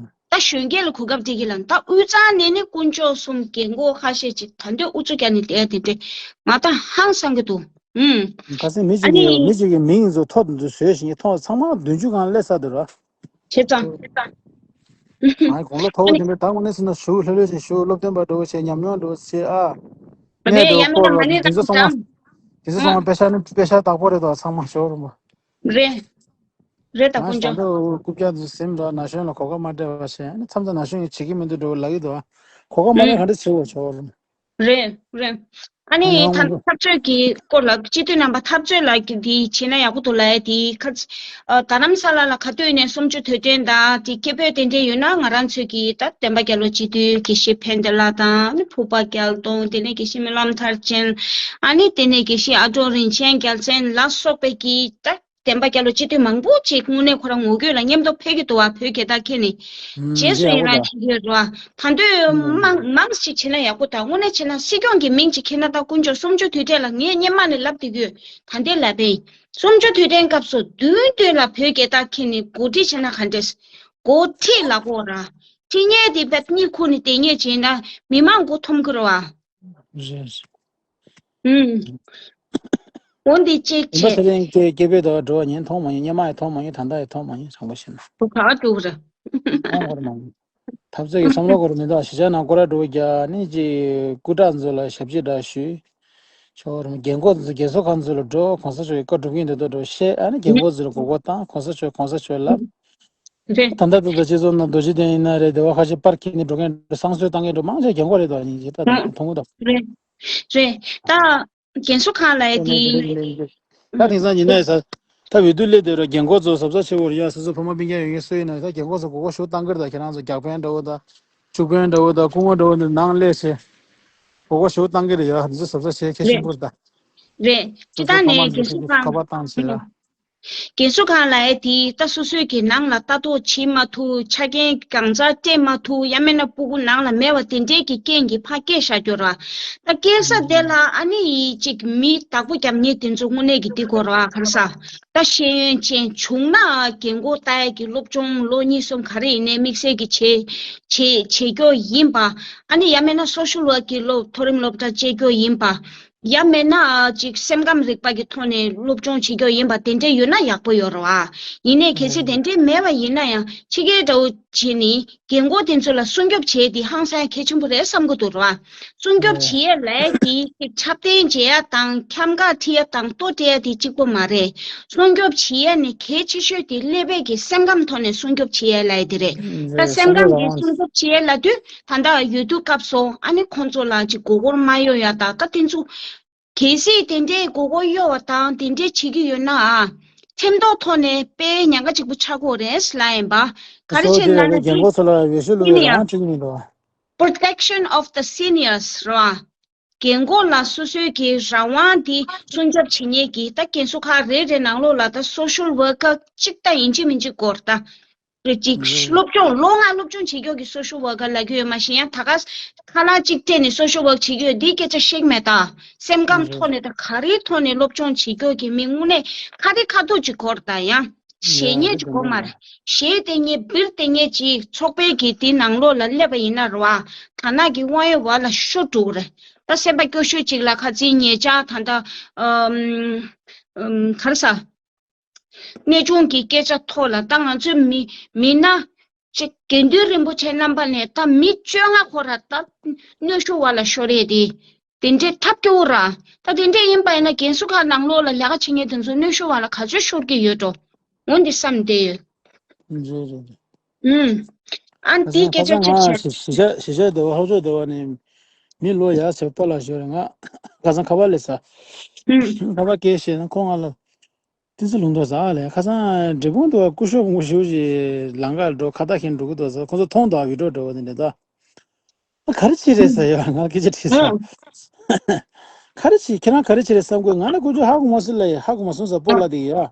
ད་གཞོན་སྐྱེས་ལ་གོ་སྐབས་སྤྲད་ཀྱི་ལབ་ནས། ད་དབུས་གཙང་ནས་ནི་དཀོན་མཆོག་གསུམ་རྒན་གོག་ཁ་ཤས་ཅིག་ད་འདོད་ཨུ་ཚུགས་རྒྱག་ནས་བསྡད་དེ་འདྲས་ང་ད་ཧང་སང་གི་འདུག་ཨུམ། ཁ་སང་མི་ཨ་གཅིག་གིས་ནི། མི་གཅིག་གི་མིང་ཚོ་ཐོ་དེ་ཚོ་བཟོས་ཤིང་ཐོ་ཚང་མ་བདུན་ཅུ་སྒང་སླེབས་ཚར་འདུག་ར། བྱས་ཙང་། ང་དགུང་ལོ་མཐོ་བོ་དེ་འདྲ་ད་དངོས་གནས་ཟེར་ན་ཞུ་ལྷོད་ལྷོད་ཅིག་ཞུ། སློབ་སྟོན་པ་འདྲ་བོ་བྱས། ཉམས་མྱོང་འདྲ་བོ་བྱས་ཨ། གནས་རེད། འདྲ་ཡ་བོ་མིན་ན་སྐོར་ལ་མ་ནི་དེ་ཚོ་ཚང་མ། དེ་ཚོ་ཚང་མ་དཔེ་ཤག་ནི་དཔེ་ཤག་བདག་པོ་རེད་དོ་ཚང་མ་ཞོར་རུ་མོ། རེད། རེད་ད་ང་དཀོན་ཞང་མཆོག་ད་རྐུབ་བཀྱག་དེ་ཚོ་ཟིན་འདྲ་ན་གཞོན་ལ་གོ་སྐབས་མ་སྤྲད་པ་བྱས་ཨ་ནི་མཚམས་མཚམས་ན་གཞོན་གྱིས་བྱེད་ཀྱི་མི་འདུག་འདྲ་བོ་ལབ་ཀྱི་འདུག་ཨ། གོ་སྐབས་མ་སྤྲད་ག་འདྲ་བྱེད་དགོས་ཆོག་རུ་མོ། རེད་རེད། ཨ་ནི་ད་ལྟ་འཐབ་རྩོད་ཀྱི་སྐོར་ལ་སྤྱི་འཐུས་རྣམ་པ་འཐབ་རྩོད་ལ་འདི་བྱེད་ན་ཡག་པོ་འདུག་ལབ་ཡ་དེ་ཁ་ཨ་རྡ་རམ་ས་ལ་ལ་ག་དུས་ནས་གསུམ་བཅུ་དུས་དྲན་དང་དེ་སྐད་འབོད་དེ་འདྲ་ཡོད་ན་ང་རང་ཚོས་ཀྱི་ད་བསྟན་པ་རྒྱལ་ལོ་སྤྱི་འཐུས་དགེ་བཤེས་ཕན་བདེ་ལགས་དང་ཨ་ནི་ཕུར་པ་རྒྱལ་སྟོན་དེ་ནས་དགེ་བཤེས་སྨོན་ལམ་མཐར་ཕྱིན་ཨ་ནི་དེ་ནས་དགེ་བཤེས་ཨ་ཀྲོང་རིན་ཆེན་རྒྱལ་མཚན་ལ་སོགས་པའི་ཀྱི་ད། བསྟན་པ་རྒྱལ་ལོ་སྤྱི་འཐུས་མང་པོ་ཅིག་དངོས་གནས་ཁོ་རང་ངོ་རྒོལ་ལ་མཉམ་དུ་ཕེབས་ཀྱི་འདུག་བ། བོད་རྒྱལ་དར་འཁྱེར་ནས། ཨུམ། རྗེས་སུ་འདི་ཡག་ཡི་པོ་རང་ད། བྱེད་ཀྱི་ཡོད་རེད་བ། ད་དུང་ཨུམ། མང་མང་ཞིག་བྱེད་ན་ཡག་པོ་དང་དངོས་གནས་བྱས་ན་སྲིད་སྐྱོང་གི་མིང་ཅིག་འཁྱེར་ན་ད་དཀོན་མཆོག་གསུམ་བཅུ་དུས་དྲན་ལ་ངས་སྔོན་མ་ནས་ལབ་བསྡད་ཀྱི་ཡོད། ད་ལྟའི་ལབ་པས། གསུམ་བཅུ་དུས་དྲན་སྐབས་སུ་མདུན་མདུན་ལ་བོད་རྒྱལ་དར་འཁྱེར་ནས་གོ་སྒྲིག་བྱས་ན་ག་འདྲས། མགོ་ཁྲིད་ལ་གོ་ར། ཁྲིད་ཉེ་དེ་བེད་གཉིད་ཁུག་ནས་དེ་ཉེ་བྱས་ན་མི་མང་མགོ་འཐོམ་གི་ར་བ། རེད། ཨུམ། འོ་འདི་གཅིག་ཡིན་པ་བྱས། དེ་རིང་སྐྱེ་སྐྱེ་བོས་དོ་འགྲོ་བ་ཉིན་མཐོང་མ་ཡིན། སྙེ་མ་ཡང་མཐོང་མ་ཡིན། ད་ལྟ་ཡང་མཐོང་མ་ཡིན། དྲང་པོ་བཤད་ན། དུ་ག་འགྲོ་གི་ར། མཐོང་གོ་ར་མ་ཡིན། ཐབས་ཚད་ཀྱི་བསམ་བློ་གོ་ར་མི་འདུག་ཤི་ཆ་ན་སྐོར་ར་འགྲོ་རྒྱ་ནི་ཅི་སྐུ་དྲག་ཚོ་ལ་ཞབས་ཕྱི་འདྲ་ཞུས། ཆོག་ར་མ་རྒན་གོག་ཚོ་རྒན་གསོ་ཁང་ཚོ་ལ་འགྲོ། གོང་ས་མཆོག་གི་བཀའ་སྒྲུབ་ཀྱིན་འདུག་འགྲོ་བཤད། ཨ་ནི་རྒན་གོག་ཚོ་ལ་མགོ་སྐོར་བཏང་། གོང་ས་མཆོག་གོང་ས་མཆོག་ལབ། རེད། ད་ལྟ་ད་ལྟ་སྤྱི་ཚོགས་ནང་རྡོ་རྗེ་གདན་ཡིན་ན་རེད། སྡེ་བ་ཁ་ཤས་པར་འཁྱེར་ནས་འགྲོ་མཁན་འགྲོ། བསང་གསོལ་བཏང་མཁན་འགྲོ། མང་ཆེ་རྒན་གོག་རེད་དོ། ཨ་ནི་ད་ད་མཐོང་གི་འདུག་རེད། རེད། ད་རྒན་གསོ་ཁང་ལ་ཡ་དེ། ད་དེང་སང་ཉིན་ནས་ས་ད་འོས་བསྡུ་སླེབས་དུས་ར་རྒན་གོག་ཚོ་གཟབ་གཟབ་བྱེད་དགོས་རེད་ཡ། སོ་སོ་ཕ་མ་སྤུན་ཀྱག་ཡོད་མཁན་སུ་ཡིན་ན་ད་རྒན་གོག་ཚོ་མགོ་སྐོར་ཞེ་པོ་བཏང་གི་རེད། ད་ཁྱེད་རང་ཚོ་རྒྱག་ཕན་འདྲ་བོ་དང་ཕྱུག་ཕན་འདྲ་བོ་དང་སྐུ་ངོ་འདྲ་བོ་འདི་ནང་སླེབས་བྱས་མགོ་སྐོར་ཞེ་པོ་བཏང་གི་རེད་ཡ། འདི་ཚོ་གཟབ་གཟབ་བྱེད་གལ་ཆེན་པོ་རེད་ད། རེད། སྤྱི་བཏང་ནས་རྒན་གསོ་ཁང་། ཁ་པར་བཏང་བྱས་ཡ། རྒན་གསོ་ཁང་ལ་ཡ་དེ་ད་སོ་སོའི་གི་ནང་ལ་ལྟ་རྟོག་བྱེད་མ་ཐུབ། ཆ་རྐྱེན་གང་ཙམ་སྤྲད་མ་ཐུབ། ཡང་མིན་ན་སྤུ་གུ་ནང་ལ་མེད་པ་དེ་འདྲའི་གི་རྐྱེན་གྱིས་ཕར་སྐྱེལ་བཞག་རྒྱུ་ར། ད་སྐྱེལ་ས་དེ་ལ་ཨ་ནི་ཡི་ཅིག་མི་བདག་པོ་རྒྱབ་མཁན་དེ་ཚོ་དངོས་གནས་ཀྱི་འདི་དགོས་ར། ག་རེ་ཟ། ད་ཤེས་ཡོན་ཅན་བྱུང་ན་རྒན་གོག་ལྟ་ཡ་གི་སློབ་སྦྱོང་ལོ་གཉིས་གསུམ་ག་རེ་ཡིན་ནའི་དམིགས་བསལ་གྱི་བྱེད་བྱེད་བྱེད་རྒྱུ་ཡིན་པ། ཨ་ནི་ཡང་མིན་ན་སོ་ཤལ་ཝརཀ་གི་སློབ་མཐོ་རིམ་སློབ་གྲྭ་བཅད་རྒྱུ་ཡིན་པ། ཡང་མིན་ན་ཅིག་སེམས་ཁམས་རིག་པ་གི་ཐོག་ནས་སློབ་སྦྱོང་བྱེད་རྒྱུ་ཡིན་པ་དེ་འདྲ་ཡོད་ན་ཡག་པོ་ཡོད་རེད་བ། ཡིན་ནའི་གལ་སྲིད་དེ་འདྲ་མེད་པ་ཡིན་ན་ཡང་ཕྱི་རྒྱལ་འདྲ་བོ་བྱས་ནས་རྒན་གོག་དེ་ཚོ་ལ་སྲུང་སྐྱོབ་བྱེད་དེ་ཧང་སང་གལ་ཆེན་པོ་རེད་བསམ་གི་འདུག་རེད་བ། སྲུང་སྐྱོབ་བྱེད་ཡས་ལས་དེ་ཅིག་འཁྲབ་སྟོན་བྱེད་ཡས་དང་འཁྱམ་ག་ཁྲིད་ཡས་དང་ལྟོ་སྤྲད་ཡས་དེ་གཅིག་པོ་མ་རེད། སྲུང་སྐྱོབ་བྱེད་ཡས་ནི་གལ་ཆེ་ཤོས་དེ་ཀླད་པའི་གི་སེམས་ཁམས་ཐོག་ནས་སྲུང་སྐྱོབ་བྱེད་ཡས་ལས་དེ་རེད། ད་སེམས་ཁམས་ཀྱི་སྲུང་སྐྱོབ་བྱེད་ཡས་ལ་དུས་ད་ལྟ་ཡོད་དུས་སྐབས་སུ་ཨ་ནི་ཁོང་ཚོ་ལ་ཅིག་མགོ་སྐོར་མ་གཡོག་ཡ་ད་ད་དེ་ཚོ། གལ་སྲིད་དེ་འདྲའི་མགོ་སྐོར་གཡོག་པ་དང་དེ་འདྲའི་བྱེད་ཀྱི་ཡོད་ན་ཨ། ཁྲིམས་ཐོག་ཐོག་ནས་དཔེ་ཉེན་ཁ་གཅིག་པུ་ཆགས་ཀྱི་ཡོད་རེད་ལབ་ཡིན་པ། ག་རེ་བྱས་ན་ལ་རྒན་གོག་ཚོ་ལ་འོས་ཤོག་བླུགས་ཡ་རང་ཡང་འགྲིག་མི་འདུག Protection of the seniors ར། རྒན་གོག་ལ་སོ་སོའི་གི་རང་དབང་དེ་སྲུང་སྐྱོབ་བྱེད་མཁན་གྱི་ད་རྒན་གསོ་ཁང་རེ་རེ་ནང་ལོགས་ལ་ད་སོ་ཤལ་ཝར་ཀར་གཅིག་ད་ཡིན་གཅིག་མིན་གཅིག་དགོས་རེད་ད། རེད་ཅིག་རེད། སློབ་སྦྱོང་ལོ་ལྔ་སློབ་སྦྱོང་བྱེད་མཁན་གྱི་སོ་ཤལ་ཝར་ཀར་ལབ་ཀྱི་ཡོད་མ་གཞི་ཡང་ད་ག་ཁ་ལག་གཅིག་སྤྲད་ནས་སོ་ཤལ་ཝརཀ་བྱེད་ཀྱི་ཡོད་འདིའི་སྐད་ཆ་བཤད་མེད་ད། སེམས་ཁམས་རེད། ཐོག་ནས་ད་ག་རེའི་ཐོག་ནས་སློབ་སྦྱོང་བྱེད་མཁན་གྱི་མི་དངོས་གནས་ཁ་རི་ཁ་ཐུག་ཅིག་དགོས་རེད་ད་ཡང་། གཞས་རེད་ཉེས་ཅིག་དགོས་མ་རེད། གཞས་དེ་ཉེས་སྦིར་དེ་ཉེས་ཅིག་ཚོགས་པའི་གི་དེ་ནང་ལོགས་ལ་སླེབས་པ་ཡིན་ན་རེད་བ། ད་ནག་གི་དབང་ཡོད་བ་ལ་ཤོར་འགྲོ་གི་རེད། ད་སེམས་པ་སྐྱོ་ཤོས་ཅིག་ལ་ཁ་ཚིག་ཉེས་ཆད་ད་ད་ཨམ་ཨམ་ག་རེ་ཟ། གནས་ཆུང་གི་སྐད་ཆ་ཐོག་ལ་ད་ང་ཚོའི་མི་མི་སྣ་ཅིག་དགེ་འདུན་རིན་པོ་ཆེ་རྣམ་པ་ནས་ད་མི་བཅོ་ལྔ་ཁོ་ར་ད་གནོན་ཤུགས་བ་ལ་ཤོར་ཡས་དེ་དེ་འདྲའི་ཐབས་སྐྱོ་བོ་ར། ད་དེ་འདྲས་ཡིན་པ་ཡིན་ན་རྒན་གསོ་ཁང་ནང་ལོགས་ལ་ལས་ཀ་བྱེད་མཁན་དེ་ཚོ་གནོན་ཤུགས་བ་ལ་ག་ཚོད་ཤོར་གྱི་ཡོད་འགྲོ། འོན་ཏེ་བསམ་བསྡད་ཡོད། རེད་རེད་རེད། ཨུམ། ཨ་ཁ་དེའི་སང་ཁ་སྐད་ཆ་སང་ཅིག་ང་བཤད། གཞིས་ཆགས་གཞིས་ཆགས་སྡེ་བ་ལྷོ་ཕྱོགས་སྡེ་བ་ནས་མི་ལོ་ཡག་ཚད་པ་ལ་ཞོར་ང་ཁ་སང་ཁ་པར་སླེབས་ས། ཨུམ། ཁ་པར་སྐད་བཤད་ན་ཁོང་ང་ལ། དེ་ཚོ་ལུང་དུ་ཟ་ལས་ཁ་སང་འབྲས་སྤུངས་དུ་སྐུ་ཞབས་ངོ་ཤེས་ཀྱི་ལམ་ཁར་འགྲོ་ཁ་བཏགས་མཁན་འགྲོ་གི་འདུག་ཟེར། ཁོང་ཚོ་མཐོང་དང་བི་ཌིའོ་འགྲོ་བ་དེ་འདྲ་ད། ཨ་ག་རེ་བྱེད་རེད་ཟེར་ཡོད། ང་ལ་སྐད་ཆ་དྲིས་ས། ཨང་། ག་རེ་བྱེད། ཁྱེད་རང་ག་རེ་བྱེད་རེད་བསམ་གོ། ང་ནི་ཁོ་ཚོས་ཧ་གོ་མ་སོང་ལ་ཡ། ཧ་གོ་མ་སོང་ཟེར་སྤོ་ལགས་དེ་ཡ། ཨ་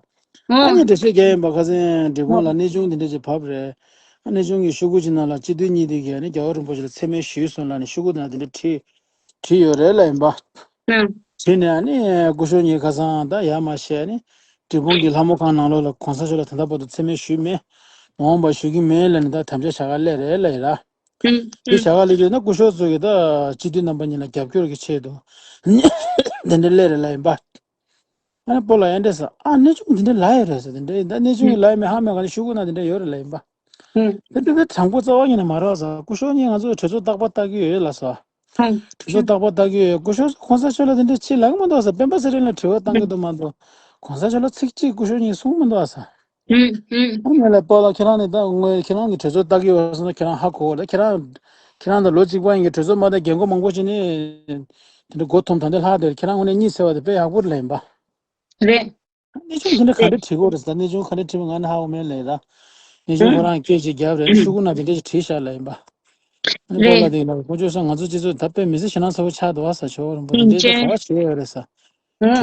ཨང་། ནི་འགྲེལ་བཤད་རྒྱག་ཡིན་པ། ཁ་སང་འབྲས་སྤུངས་ལ་ཨང་། གནས་ཆུང་དེ་འདྲ་ཅིག་བབས་རེད། ཨ་གནས་ཆུང་གི་ཤོག་གུ་ཅིག་ནང་ལ་སྤྱི་འཐུས་གཉིས་དེ་གིས་ཨ་ནི་རྒྱལ་བ་རིན་པོ་ཆེ་ལ་མཚན་སྨད་ཞུས་སོང་ལབ་ནས་ཤོག་གུ་དེ་ན་དེ་འདྲ་བྲིས་བྲིས་ཡོད་རེད་ལབ་ཡིན་པ། ཨང་། བྱས་ནས་ཨ་ནི་སྐུ་ཞབས་གཉིས་ཁ་སང་ད་ཡར་མར་བཤད་ནས་འབྲས་སྤུངས་ཀྱི་ལྷ་མོ་ཁང་ནང་ལོགས་ལ་གོང་ས་མཆོག་ལ་ད་ལྟ་བར་དུ་མཚན་སྨད་ཞུས་མེད། མ་འོངས་པར་ཞུ་གི་མེད་ལབ་ནས་ད་དམ་བཅའ་བཞག་ག་སླེབས་རེད་ལབ་ཡིན་ར། ཨུམ། དེ་ཨུམ། བྱ་ག་ལས་ཀྱི་ན་སྐུ་ཞབས་ཚོ་གི་ད་སྤྱི་འཐུས་རྣམ་པ་གཉིས་ལ་རྒྱབ་སྐྱོར་གྱི་ཆེད་དུ་དེ་འདྲ་སླེབས་རེད་ལབ་ཡིན་པ། ཨ་ནི་སྤོ་ལགས་ཨེ་འདྲས་ཟེར། ཨ་གནས་ཆུང་དེ་འདྲ་ལབ་ཡོད་རེད་ཟེར། དེ་འདྲ་ད་གནས་ཆུང་གི་ཨུམ། ལབ་ཡོད་མེད་ཧ་མེད་ག་ནས་ཤོག་གུ་ན་དེ་འདྲ་ཡོད་རེད་ལབ་ཡིན་པ། ཨུམ། དེ་དེ་དེ་དྲང་པོ་རྩ་བ་ཉིད་ནས་མ་རེད་ཟེར། སྐུ་ཞབས་གཉིས་ང་ཚོ་གྲོས་ཚོགས་རྟག་པར་ལྟ་གི་ཡོད་ལབ་ཟེར། ཨུམ། གྲོས་ཚོགས་རྟག་པར་ལྟ་གི་ཡོད། སྐུ་ཞབས་གོང་ས་མཆོག་ལ་དེ་འདྲ་ཅིག་ལབ་གི་མི་འདུག་ཟེར། སྤེན་པ་ཚེ་རིང་ལ་དྲི་བ་བཏང་གི་འདུག་མ་གཏོགས་གོང་ས་མཆོག་ལ་ཚིག་གཅིག་སྐུ་ཞབས་གཉིས་གསུངས་མི་འདུག་ཟེར། ཨུམ། ཨུམ། ཨ་ནི་ལ་པཱ་ལགས་ཁྱེད་རང་ནི་ད་དངོས་ཁྱེད་རང་གི་གྲོས་ཚོགས་ལྟ་གི་ཡོད་ཟེར་ན་ཁྱེད་རང་ཧ་གོ་གོ་ལ། ཁྱེད་རང་ཁྱེད་རང་དང་ལོ་གཅིག་པ་ཡིན་གྱི་གྲོས་ཚོགས་མ་ལྟ་རྒན་གོག་མང་པོ་ཅིག་ནི་དེ་འདྲ་མགོ་འཐོམ་ད་འདི་ལྷག་དེར་ཁྱེད་རང་དངོས་གནས་གཉིད་སད་པ་དེ་དཔེ་ཡག་པོ་རེད་ལབ་ཡིན་པ། རེད། གནས་ཆུང་དེ་འདྲ་ག་འདྲ་བྲིས་དགོས་རེད་ཟེར། གནས་ཆུང་ག་འདྲ་བྲིས་པ་ང་ནི་ཧ་གོ་མེད་ལབ་ཡིན་ད། གནས་ཆུང་ཁོ་རང་སྐད་ཅིག་བརྒྱབ་རེད། ཤོག་གུ་ནང་དེ་འདྲ་ཞིག་བྲིས་བཞག་ལབ་ཡིན་པ། ཨ་ནི་པཱ་ལགས་དེ་ལ་ཁོ་ཚོས་ང་ཚོ་སྤྱི་ཚོགས་ད་དཔེ་མི་ཚེ་ཞེད་སྣང་ཚ་པོ་ཆགས་འདུག་བ་ཟེར། ཆོག་རིན་པོ་དེ་འདྲའི་ད་ག་བ་བྱེད་ཡོད་རེད་ཟེར།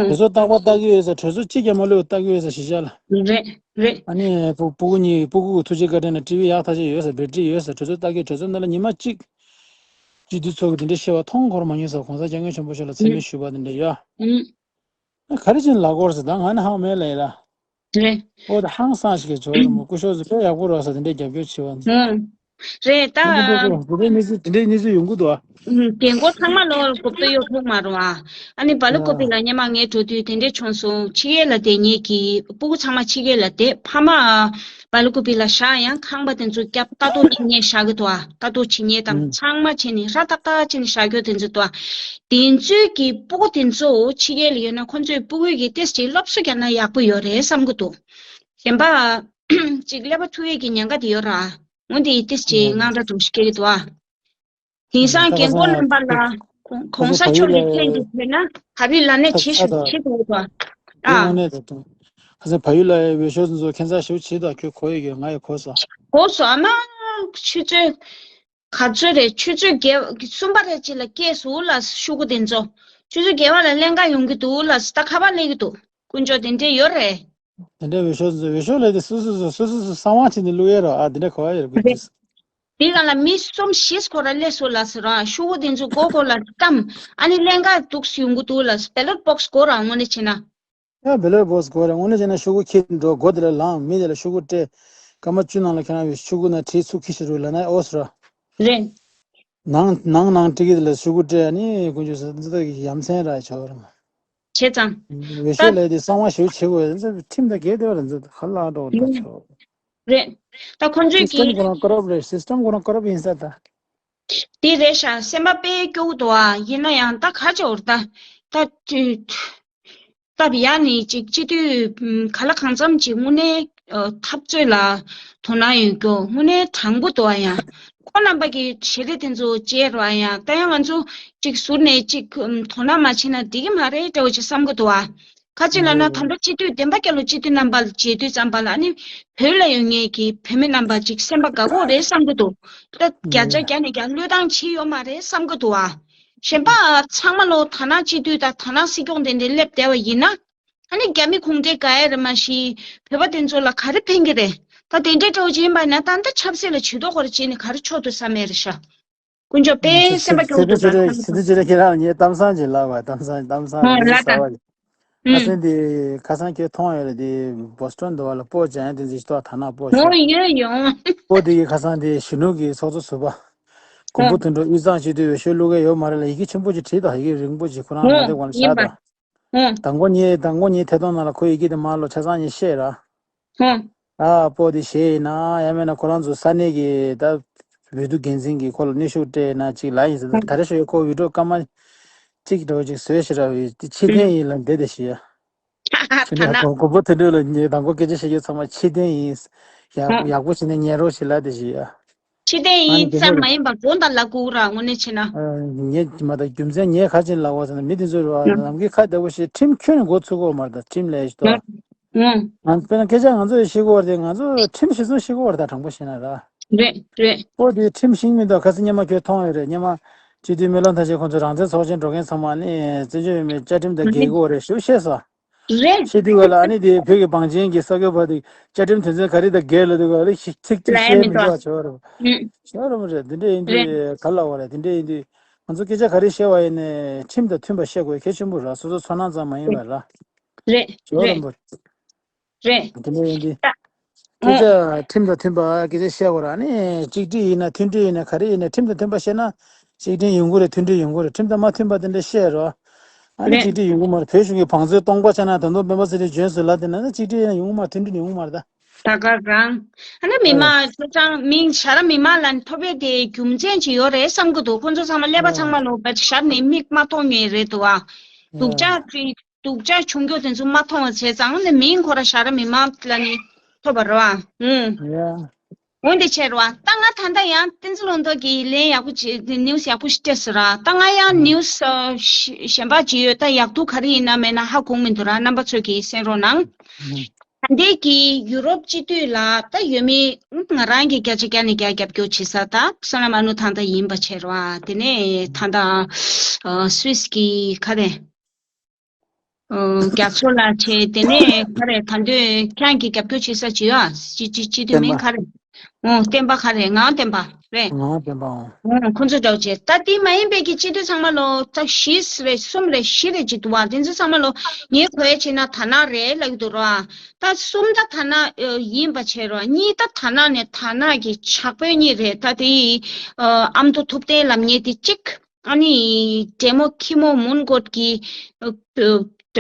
གྲོས་ཚོགས་རྟག་པར་ལྟ་གི་ཡོད་ཟེར། གྲོས་ཚོགས་གཅིག་ཀྱང་མ་ལུས་པ་ལྟ་གི་ཡོད་ཟེར་གཞིས་ཆགས་ལ། རེད་རེད། ཨ་ནི་སྤུ་སྤུ་གུ་གཉིས་སྤུ་གུ་ཐུགས་རྗེ་བཀའ་དྲིན་ལ་ཊི་ཝི་ཡག་ཐག་ཆོད་ཡོད་ཟེར། བེ་ཊི་རི་ཡོད་ཟེར། གྲོས་ཚོགས་ལྟ་གི་གྲོས་ཚོགས་ནང་ལ་ཉི་མ་གཅིག་སྤྱི་འཐུས་ཚོ་གི་དེ་འདྲའི་བཤད་པ་མཐོང་གོ་ར་མ་མྱོང་ཟེར། གོང་ས་སྐྱབས་མགོན་ཆེན་པོ་མཆོག་ལ་མཚན་སྨད་ཞུས་པ་དེ་འདྲ་ཡོད། ཨ་ག་རེ་བྱས་ནས་ལབ་དགོས་རེད་ཟེར། ད་ང་ནི་ཧ་གོ་མེད་ལབ་ཡིན་ལ། རེད། ཨོ་ད་ཧང་སང་ཞིག་གི་ཇོ་རུ་མོ་སྐུ་ཞབས་ཟེར་དཔེ་ཡག་པོ་རོགས་ས་དེ་འདྲའི་རྒྱབ་སྐྱོར་བྱེད་པ་འདི། ཧུམ། རེད་ད། དེ་འདྲའི་གནས་ཚུལ་དེ་འདྲའི་གནས་ཚུལ་ཡོང་གི་འདུག་ཨ། རྒན་གོག་ཚང་མ་ལོ་གོ་བསྡུར་ཡོད་ཐུག་མ་རུང་ཨ། ཨ་ནི་བ་ལུ་ཀུ་པི་ལ་སྙེ་མ་ངའི་འགྲོ་དུས་དེ་འདྲའི་བྱུང་སོང་། ཕྱི་རྒྱལ་ལ་བསྡད་ཉེ་གི་སྤུ་གུ་ཚང་མ་ཕྱི་རྒྱལ་ལ་བསྡད་ཕ་མ་བ་ལུ་ཀུ་པི་ལ་བཞག་ཡང་ཁང་པ་དེ་ཚོ་བརྒྱབ་ལྟ་རྟོག་བྱེད་ཉེ་བཞག་གི་འདུག་ཨ། ལྟ་རྟོག་བྱེད་ཉེ་དང་ཚང་མ་བྱས་ནས་ཧྲ་ཏག་ཏག་བྱས་ནས་བཞག་རྒྱུ་དེ་ཚོ་འདུག་ཨ། དེ་ཚོའི་གི་སྤུ་གུ་དེ་ཚོ་ཕྱི་རྒྱལ་ལ་ཡོད་ན་ཁོ་ཚོའི་སྤུ་གུའི་གི་ཏེས་ཅིག་སློབ་གསོ་རྒྱག་ན་ཡག་པོ་ཡོད་རེད་བསམ་གི་འདུག་གཞན་པ་ཅིག་ཀླད་པ་ཐུག་ཡས་ཀྱི་ཉེན་ཁ་དེ་ཡོད་ར། འོན་ཏེ་ཏིས་ཅིག་དངངས་སྐྲག་འདྲ་པོ་ཞིག་སྐྱེ་གི་འདུག་ཨ། དེང་སང་རྒན་གོག་རྣམ་པ་ལ་གོང་ས་མཆོག་ལ་ཕན་གྱི་ཐོན་ན་ག་རེ་ལ་ནས་བྱེད་ཤུགས་བྱེད་དགོས་འདུག་ཨ། དངོས་གནས་ད་དུང་ཁ་སང་ཕ་ཡུལ་ལ་ཡ་བེད་ཤོག་ཚོ་ཁྱེད་ཚ་ཞུ་བྱེད་དང་ཁྱོད་གོ་ཡི་གི་ང་ཡི་གོ་ས། གོ་སོ་ཨ་མ་ཆུ་ཚོད་ག་ཚོད་རེད། ཆུ་ཚོད་བརྒྱད་གསུམ་པ་རེད་ཅིག་ལ་སྐྱེས་སུ་ལ་ཤུ་གུ་དེ་ཚོ་ཆུ་ཚོད་བརྒྱད་པ་ལ་ལེན་ག་ཡོང་གི་འདུག་ལ་ད་ཁ་པར་སླེབས་ཀྱི་འདུག་དཀོན་མཆོག་དེ་འདྲས་ཡོད་རེད། དེ་འདྲའི་འོས་ཤོག་འོས་ཤོག་ལས་དེ་སུ་སུ་སུ་སུ་སུ་སུ་གསང་བ་བྱས་ནས་བླུག་ཡས་རོ། ཨ་དེ་འདྲ་གོ་བ་ཡོད་རེད་དགོས་རེད། དེ་ག་ལ་མི་གསུམ་བཞི་ཁོ་ར་སླེབས་སོང་ལ་ཟེར་རོ། ཤུ་གུ་དེ་ཚོ་མགོ་སྐོར་ལ་བསྐམས། ཨ་ནི་ལེན་ག་འདུག་ཡོང་གི་འདུག་ལ་སྦེ་ལོཊ་བོག་སི་སྒོ་ར་དངོས་གནས་བྱས་ན། ཡ་བེ་ལོཊ་བོག་སི་སྒོ་ར་དངོས་གནས་བྱས་ན་ཤུ་གུ་ཁྱེར་འགྲོ། སྒོ་དེ་ལ་ལངས། མི་དེ་ལ་ཤུ་གུ་སྤྲད། སྐར་མ་བཅུ་ནང་ལ་ཁྱེད་རང་ཤུ་གུ་ན་གྲི་ཚུགས་ཁྱི་ཤི་རུ་ལ་ན་ཨོ་སི་ར། རེད། ནང་ནང་ནང་ཀྲི་ཀི་ལ་ཤུ་གུ་སྤྲད་ནི་དཀོན་མཆོག་ཟེར་འདི་དག་གི་ཡ་མཚན་ར་ཆོག་ར། བྱས་ཙང་། འོས་ཤོག་ལས་དེ་གསང་བ་ཞེ་པོ་བྱེད་དགོས་ཡ་ཁྲིམས་དང་འགལ་དེ་བ་ར་འདི་ཧ་ལ་འགྲོ་གི་ད་ཆོག་རེད། ད་ཁོང་ཚོས་ཀྱི་སིས་ཊམ་ཁོ་རང་ཀོ་རབ་རེད། སིས་ཊམ་ཁོ་རང་ཀོ་རབ་ཡིན་ས་ད། དེ་རེད་ཤག་སེམས་པ་དཔེ་སྐྱོ་གི་འདུག་ཨ། ཡིན་ན་ཡང་ད་ག་ཅིག་འོར་ད། ད་སྟབས་ཡག་ནི་ཅིག་སྤྱི་འཐུས་ག་ལ་གང་འཚམ་ཅིག་དངོས་གནས་འཐབ་རྩོད་ལ་དོ་སྣང་ཡོད་རྒྱུ་དངོས་གནས་དྲང་པོ་འདུག་ཨ། ཡང་ཁོ་རྣམ་པ་གི་ཞལ་རས་དེ་ཚོ་བཅད་རོགས་ཨ། ཡང་ད་ཡང་ང་ཚོ་ཅིག་ཟུར་ནས་ཅིག་དོ་སྣང་མ་བྱས་ན་འགྲིག་གི་མ་རེད་འདྲ་བོ་ཅིག་བསམ་གི་འདུག་ཨ། ག་ཅི་ལབ་ན་ད་ལྟ་སྤྱི་འཐུས་བདེན་པ་སྐྱ་ལོ་སྤྱི་འཐུས་རྣམ་པ་ལ་མཇལ་དུས་ཙམ་པ་ལ་ཨ་ནི་བོད་ལ་ཡོད་མཁན་གྱི་བོད་མི་རྣམ་པ་ཅིག་སེམས་པ་དགའ་པོ་རེད་བསམ་གི་འདུག་ད་བརྒྱ་ཆ་བརྒྱ་ནས་བརྒྱ་བློས་བཏང་བྱས་ཡོད་མ་རེད་བསམ་གི་འདུག་ཨ། གཞན་པ་ཚང་མ་ལོ་ད་ནང་སྤྱི་འཐུས་དང་ད་ནང་སྲིད་སྐྱོང་དེ་འདྲ་སླེབས་བསྡད་པ་ཡིན་ན། ཨ་ནི་རྒྱ་མི་གུང་ཁྲན་དགའ་ཡ་རེད་མ་གཞི་བོད་པ་དེ་ཚོ་ལ་ག་རེ་ཕན་གི་རེད། ད་དེ་འདྲའི་འདྲ་བོ་ཅིག་ཡིན་པ་ན་ད་ལྟ་ཆབ་སྲིད་ལ་ཇུས་གཏོགས་སྐོར་བྱས་ནས་ག་རེ་ཆོག་འདུག་བསམ་ཡ་རེད་ཤག་དཀོན་མཆོག་དཔེ་སེམས་པ་སྐྱོ་འདུག་ད་ཚང་མ། སི་ཏུ་ཅི་རེ་ཁྱེད་རང་ཉིད་གཏམ་བཟང་ཅིག་ལབ་པ། གཏམ་བཟང་གཏམ་བཟང་ཧོ་ལ་ད། ཟ་བ་ལ། ཁ་ཧུམ། སང་དེ་ཁ་སང་ཁྱེད་མཐོང་ཡོད་རེད་དེ། བོ་སི་ཊོན་འདུག་བ་ལ་སྤོ་ཅན་དེ་ཚོ་ཞིག་ཐོག་ཐ་ན་སྤོ་ཧོ་ཤོག་ཡོད་ཡོང་། སྤོ་དེ་གི་ཁ་སང་དེ་གཞོན་ནུ་གི་ཚོགས་གཙོ་ཟུར་པ། མགོན་པོ་ཧོ། དོན་གྲུབ་དབུས་གཙང་སྤྱི་འཐུས་འོས་ཤོག་བླུག་གི་ཡོད་མ་རེད་ལ་ཡི་གེ་ཆེན་པོ་ཅིག་བྲིས་དང་། ཡི་གེ་རིང་པོ་ཅིག་ཁོ་རང་ཧོ་ལ་དེ་གོང་ཡིན་པ། བཞག་དང་། ཧོ། དང་པོ་ཉིད་དང་པོ་ཉིད་ཐད་གཏོང་ནང་ལ་ཁོ་ཡི་གེ་དེ་མ་ལོ་ཆ་ཚང་ཉིད་བཤད་ར། ཧོ། ཨ་སྤོ་དེ་བཞེས་ཡིན་ན་ཡང་མིན་ན་ཁོ་རང་ཚོ་ས་གནས་ཀྱི་ད་འོས་བསྡུ་འགན་འཛིན་གྱིས་ཁོ་ལ་གནོན་ཤུགས་སྤྲད་ཡིན་ན་ཅིག་ལ་ཡིན་ཟེར། ད་ད་རེ་ཞོ་ཡི་ཁོ་འོས་འགྲོ་སྐར་མ་གཅིག་འདྲ་བོ་ཅིག་བཟོས་ཤི་ར་བའི་དེ་ཕྱི་རྟེན་ཡིན་ལ་འདེད་དེ་ཞི་ཡ། ད་ན་གོ་གོ་བོ་དེ་འདྲ་ལ་ངས་དང་པོ་སྐད་ཆ་བཤད་རྒྱུ་ཚང་མ་ཕྱི་རྟེན་ཡིན། ཡག་ཡག་པོ་བྱས་ནས་ཉན་རོགས་ཞིག་ལ་དེ་ཞི་ཡ། ཕྱི་རྟེན་ཡིན་ཙམ་མ་ཡིན་པར་མགོ་དང་ལག་སྒུར་ར་དངོས་གནས་བྱས་ན། ངས་མ་ད་རྒྱུ་མཚན་ངས་ག་ཅིག་ལབ་པ་ཟེར་ན་མི་དེ་ཚོ་ར་ནམ་མཁའི་ཁ་བདེ་པོ་ཞིག་ཁྲིམས་ཁྱོན་ནས་འགོ་ཚུགས་གོ་མ་རེད། ད་ཁྲིམས་ལས་ཞིག་ཏོ། ང་དཔེར་ན་སྐད་ཆ་ང་ཚོ་ཤེས་གོ་བར་དེ་ང་ཚོ་ཁྲིམས་ཤེས་སོང་ཤེས་གོ་བར་ད་དྲང་པོ་བཤད་ན་ར། རེད་རེད། ཨོ་དེ་ཁྲིམས་ཤིག་མི་འདུག་ཁ་སང་སྙེ་མ་ཁྱོད་མཐོང་ཡོད་རེད། སྙེ་མ་སྤྱི་འཐུས་སྨོན་ལམ་མཐའ་ཆེན་ཁོང་ཚོ་རང་བཙན་ཚོགས་ཆེན་འགྲོ་མཁན་ཚང་མ་ནི་བཙན་བྱོལ་བོད་མི་བཅའ་ཁྲིམས་དང་འགལ་གོ་རེད་ཞུ་ཤེས་སོ། རེད། ཤེས་དུས་བ་ལ་ཨ་ནི་དེ་བོད་ཀྱི་བང་ཆེན་གྱི་ས་ཁུལ་བ་དེ་བཅའ་ཁྲིམས་དོན་ཚན་ག་རེ་དང་འགལ་ལ་དུས་བ་ལ་ཤིག་ཚིག་གཅིག་ལ་ཡ་བཤད་མི་མི་འདུག་འདུག་ཨ་ཆོག་རེད། ཤོག་ར་མ་རེད། དེ་འདྲ་ཡིན་དུས་ག་ལ་བ་རེད། དེ་འདྲ་ཡིན་དུས་ང་ཚོ་སྐད་ཆ་ག་རེ་བཤད་བ་ཡིན་ནའི་ཁྲིམས་དང་མཐུན་པ་བཤད་དགོས་གལ་ཆེན་པོ་ར། སོ་སོ་ཚོར་སྣང་ཙམ་མ་ཡིན་པ་ར། རེད་ཤོག་ར་རེད། མ་རེད། དེ་འདྲ་ཡིན་དུས། ད། སྐད་ཆ་ཁྲིམས་དང་མཐུན་པ་སྐད་ཆ་བཤད་དགོས་ར། ཨ་ནི་གཅིག་སྒྲིལ་ཡིན་ན་མཐུན་སྒྲིལ་ཡིན་ན་ག་རེ་ཡིན་ན་ཁྲིམས་དང་མཐུན་པ་བཤད་ན་གཅིག་སྒྲིལ་ཡོང་གི་རེད། མཐུན་སྒྲིལ་ཡོང་གི་རེད། ཁྲིམས་དང་མ་མཐུན་པ་དེ་འདྲ་བཤད་རོགས། ཨ་ནི་རེད། གཅིག་སྒྲིལ་ཡོང་གི་མ་རེད། བོད་གཞུང་གི་བང་མཛོད་སྟོང་པ་ཆགས་ན་ད་དུང་སྤེན་པ་ཚེ་རིང་བྱོན་སོང་ལབ་བསྡད་ན་ན་གཅིག་སྒྲིལ་ཡང་ཡོང་གི་མ་རེད། མཐུན་སྒྲིལ་ཡོང་གི་མ་རེད་ད། ད་ག་རང་། ཨ་ནི་མི་ཨ་མང་ཚོ་ཚང་མིང་ཞར་མི་མང་ལ་ཐོབ་པའི་དེ་རྒྱུ་མཚན་ཅིག་ཡོད་རེད་བསམ་གི་འདུག་ཁོང་ཚོ་ཚང་མ་ཀླད་པ་ཨ་ཚང་མ་ལོག་པ་ཞར་ནས་མིག་མ་མཐོང་མཁན་རེད་འདུག་ཨ། སྡུག་ཨ་ཅག་ཅིག་སྡུག་ཅག་ཆུང་སྐྱོ་དེ་ཚོ་མ་མཐོང་བ་བྱས་ཙང་ནི་མིང་ཁོ་ར་ཞར་མི་མང་ལ་ནི་ཐོབ་པ་རེད་བ། ཨུང་། ཡ། འོན་ཏེ་ཆེ་རེད་བ། ད་ང་ད་ལྟ་ཡང་བསྟན་འཛིན་ལྷུན་གྲུབ་ཀྱིས་ལན་ཡག་པོ་བྱེད་ནིའུ་སི་ཡག་པོ་ཞིག་སྤྲད་སོང་ར། ད་ང་ཡང་ཨུང་། ནིའུ་སི་ཨ་ཞི་གཞན་པ་ཅིག་ཡོད། ད་ཡག་སྡུག་ག་རེ་ཡིན་ན་མེད་ན་ཧ་གོ་མི་འདུག་ར། རྣམ་པ་ཚོ་གིས་གསན་རོགས་གནང་། ཨུང་། ད་ལྟའི་གི་ཡུ་རོབ་སྤྱི་འཐུས་ལ་ད་ཡོད་མེད་ང་རང་གིས་བརྒྱ་ཆ་བརྒྱ་ནས་བརྒྱ་རྒྱབ་སྐྱོར་བྱེད་ས་ད་བསོད་ནམས་ཨ་ནུ་ད་ལྟ་ཡིན་པ་ཆེ་རེད་བ། དེ་ནས་ད་ལྟ་ཨ་སུད་སི་གི་ག་རེ། ཨོ། རྒྱ་མཚོ་ལགས་བྱས། དེ་ནས་ག་རེ་ད་འདོད་ཁྱེད་རང་གིས་རྒྱབ་སྐྱོར་བྱེད་ས་ཅིག་ཡོད་ཨ། སྤྱི་སྤྱི་སྤྱི་འཐུས་མིང་ག་རེ། ཨོ་བསྟན་པ་ག་རེད། ངག་དབང་བསྟན་པ་རེད། ངག་དབང་བསྟན་པའོ། ཨོ་ཁོ་ཚོ་འདྲ་བོ་བྱས། ད་དེ་མ་ཡིན་པའི་གི་སྤྱི་འཐུས་ཚང་མ་ལོ་ད་བཞི་རེད། གསུམ་རེད། བཞི་རེད་ཅིག་འདུག་བ། དེ་ཚོ་ཚང་མ་ལོ་ངས་གོ་ཡ་བྱས་ན་དར་ནག་རེད་ལབ་ཀྱི་འདུག་ར། ད་གསུམ་ད་དར་ནག་ཡིན་པ་བྱས་ར། གཉིས་ད་དར་ནག་ནས་དར་ནག་གི་ཇག་དཔོན་གཉིས་རེད། ད་དེ་ཨ་མདོ་ཐུབ་བསྟན་ལབ་མཁན་དེ་གཅིག་ཨ་ནི་འདྲེ་མོ་ཁྱི་མོ་མོན་གྷོ་གི་ཨ་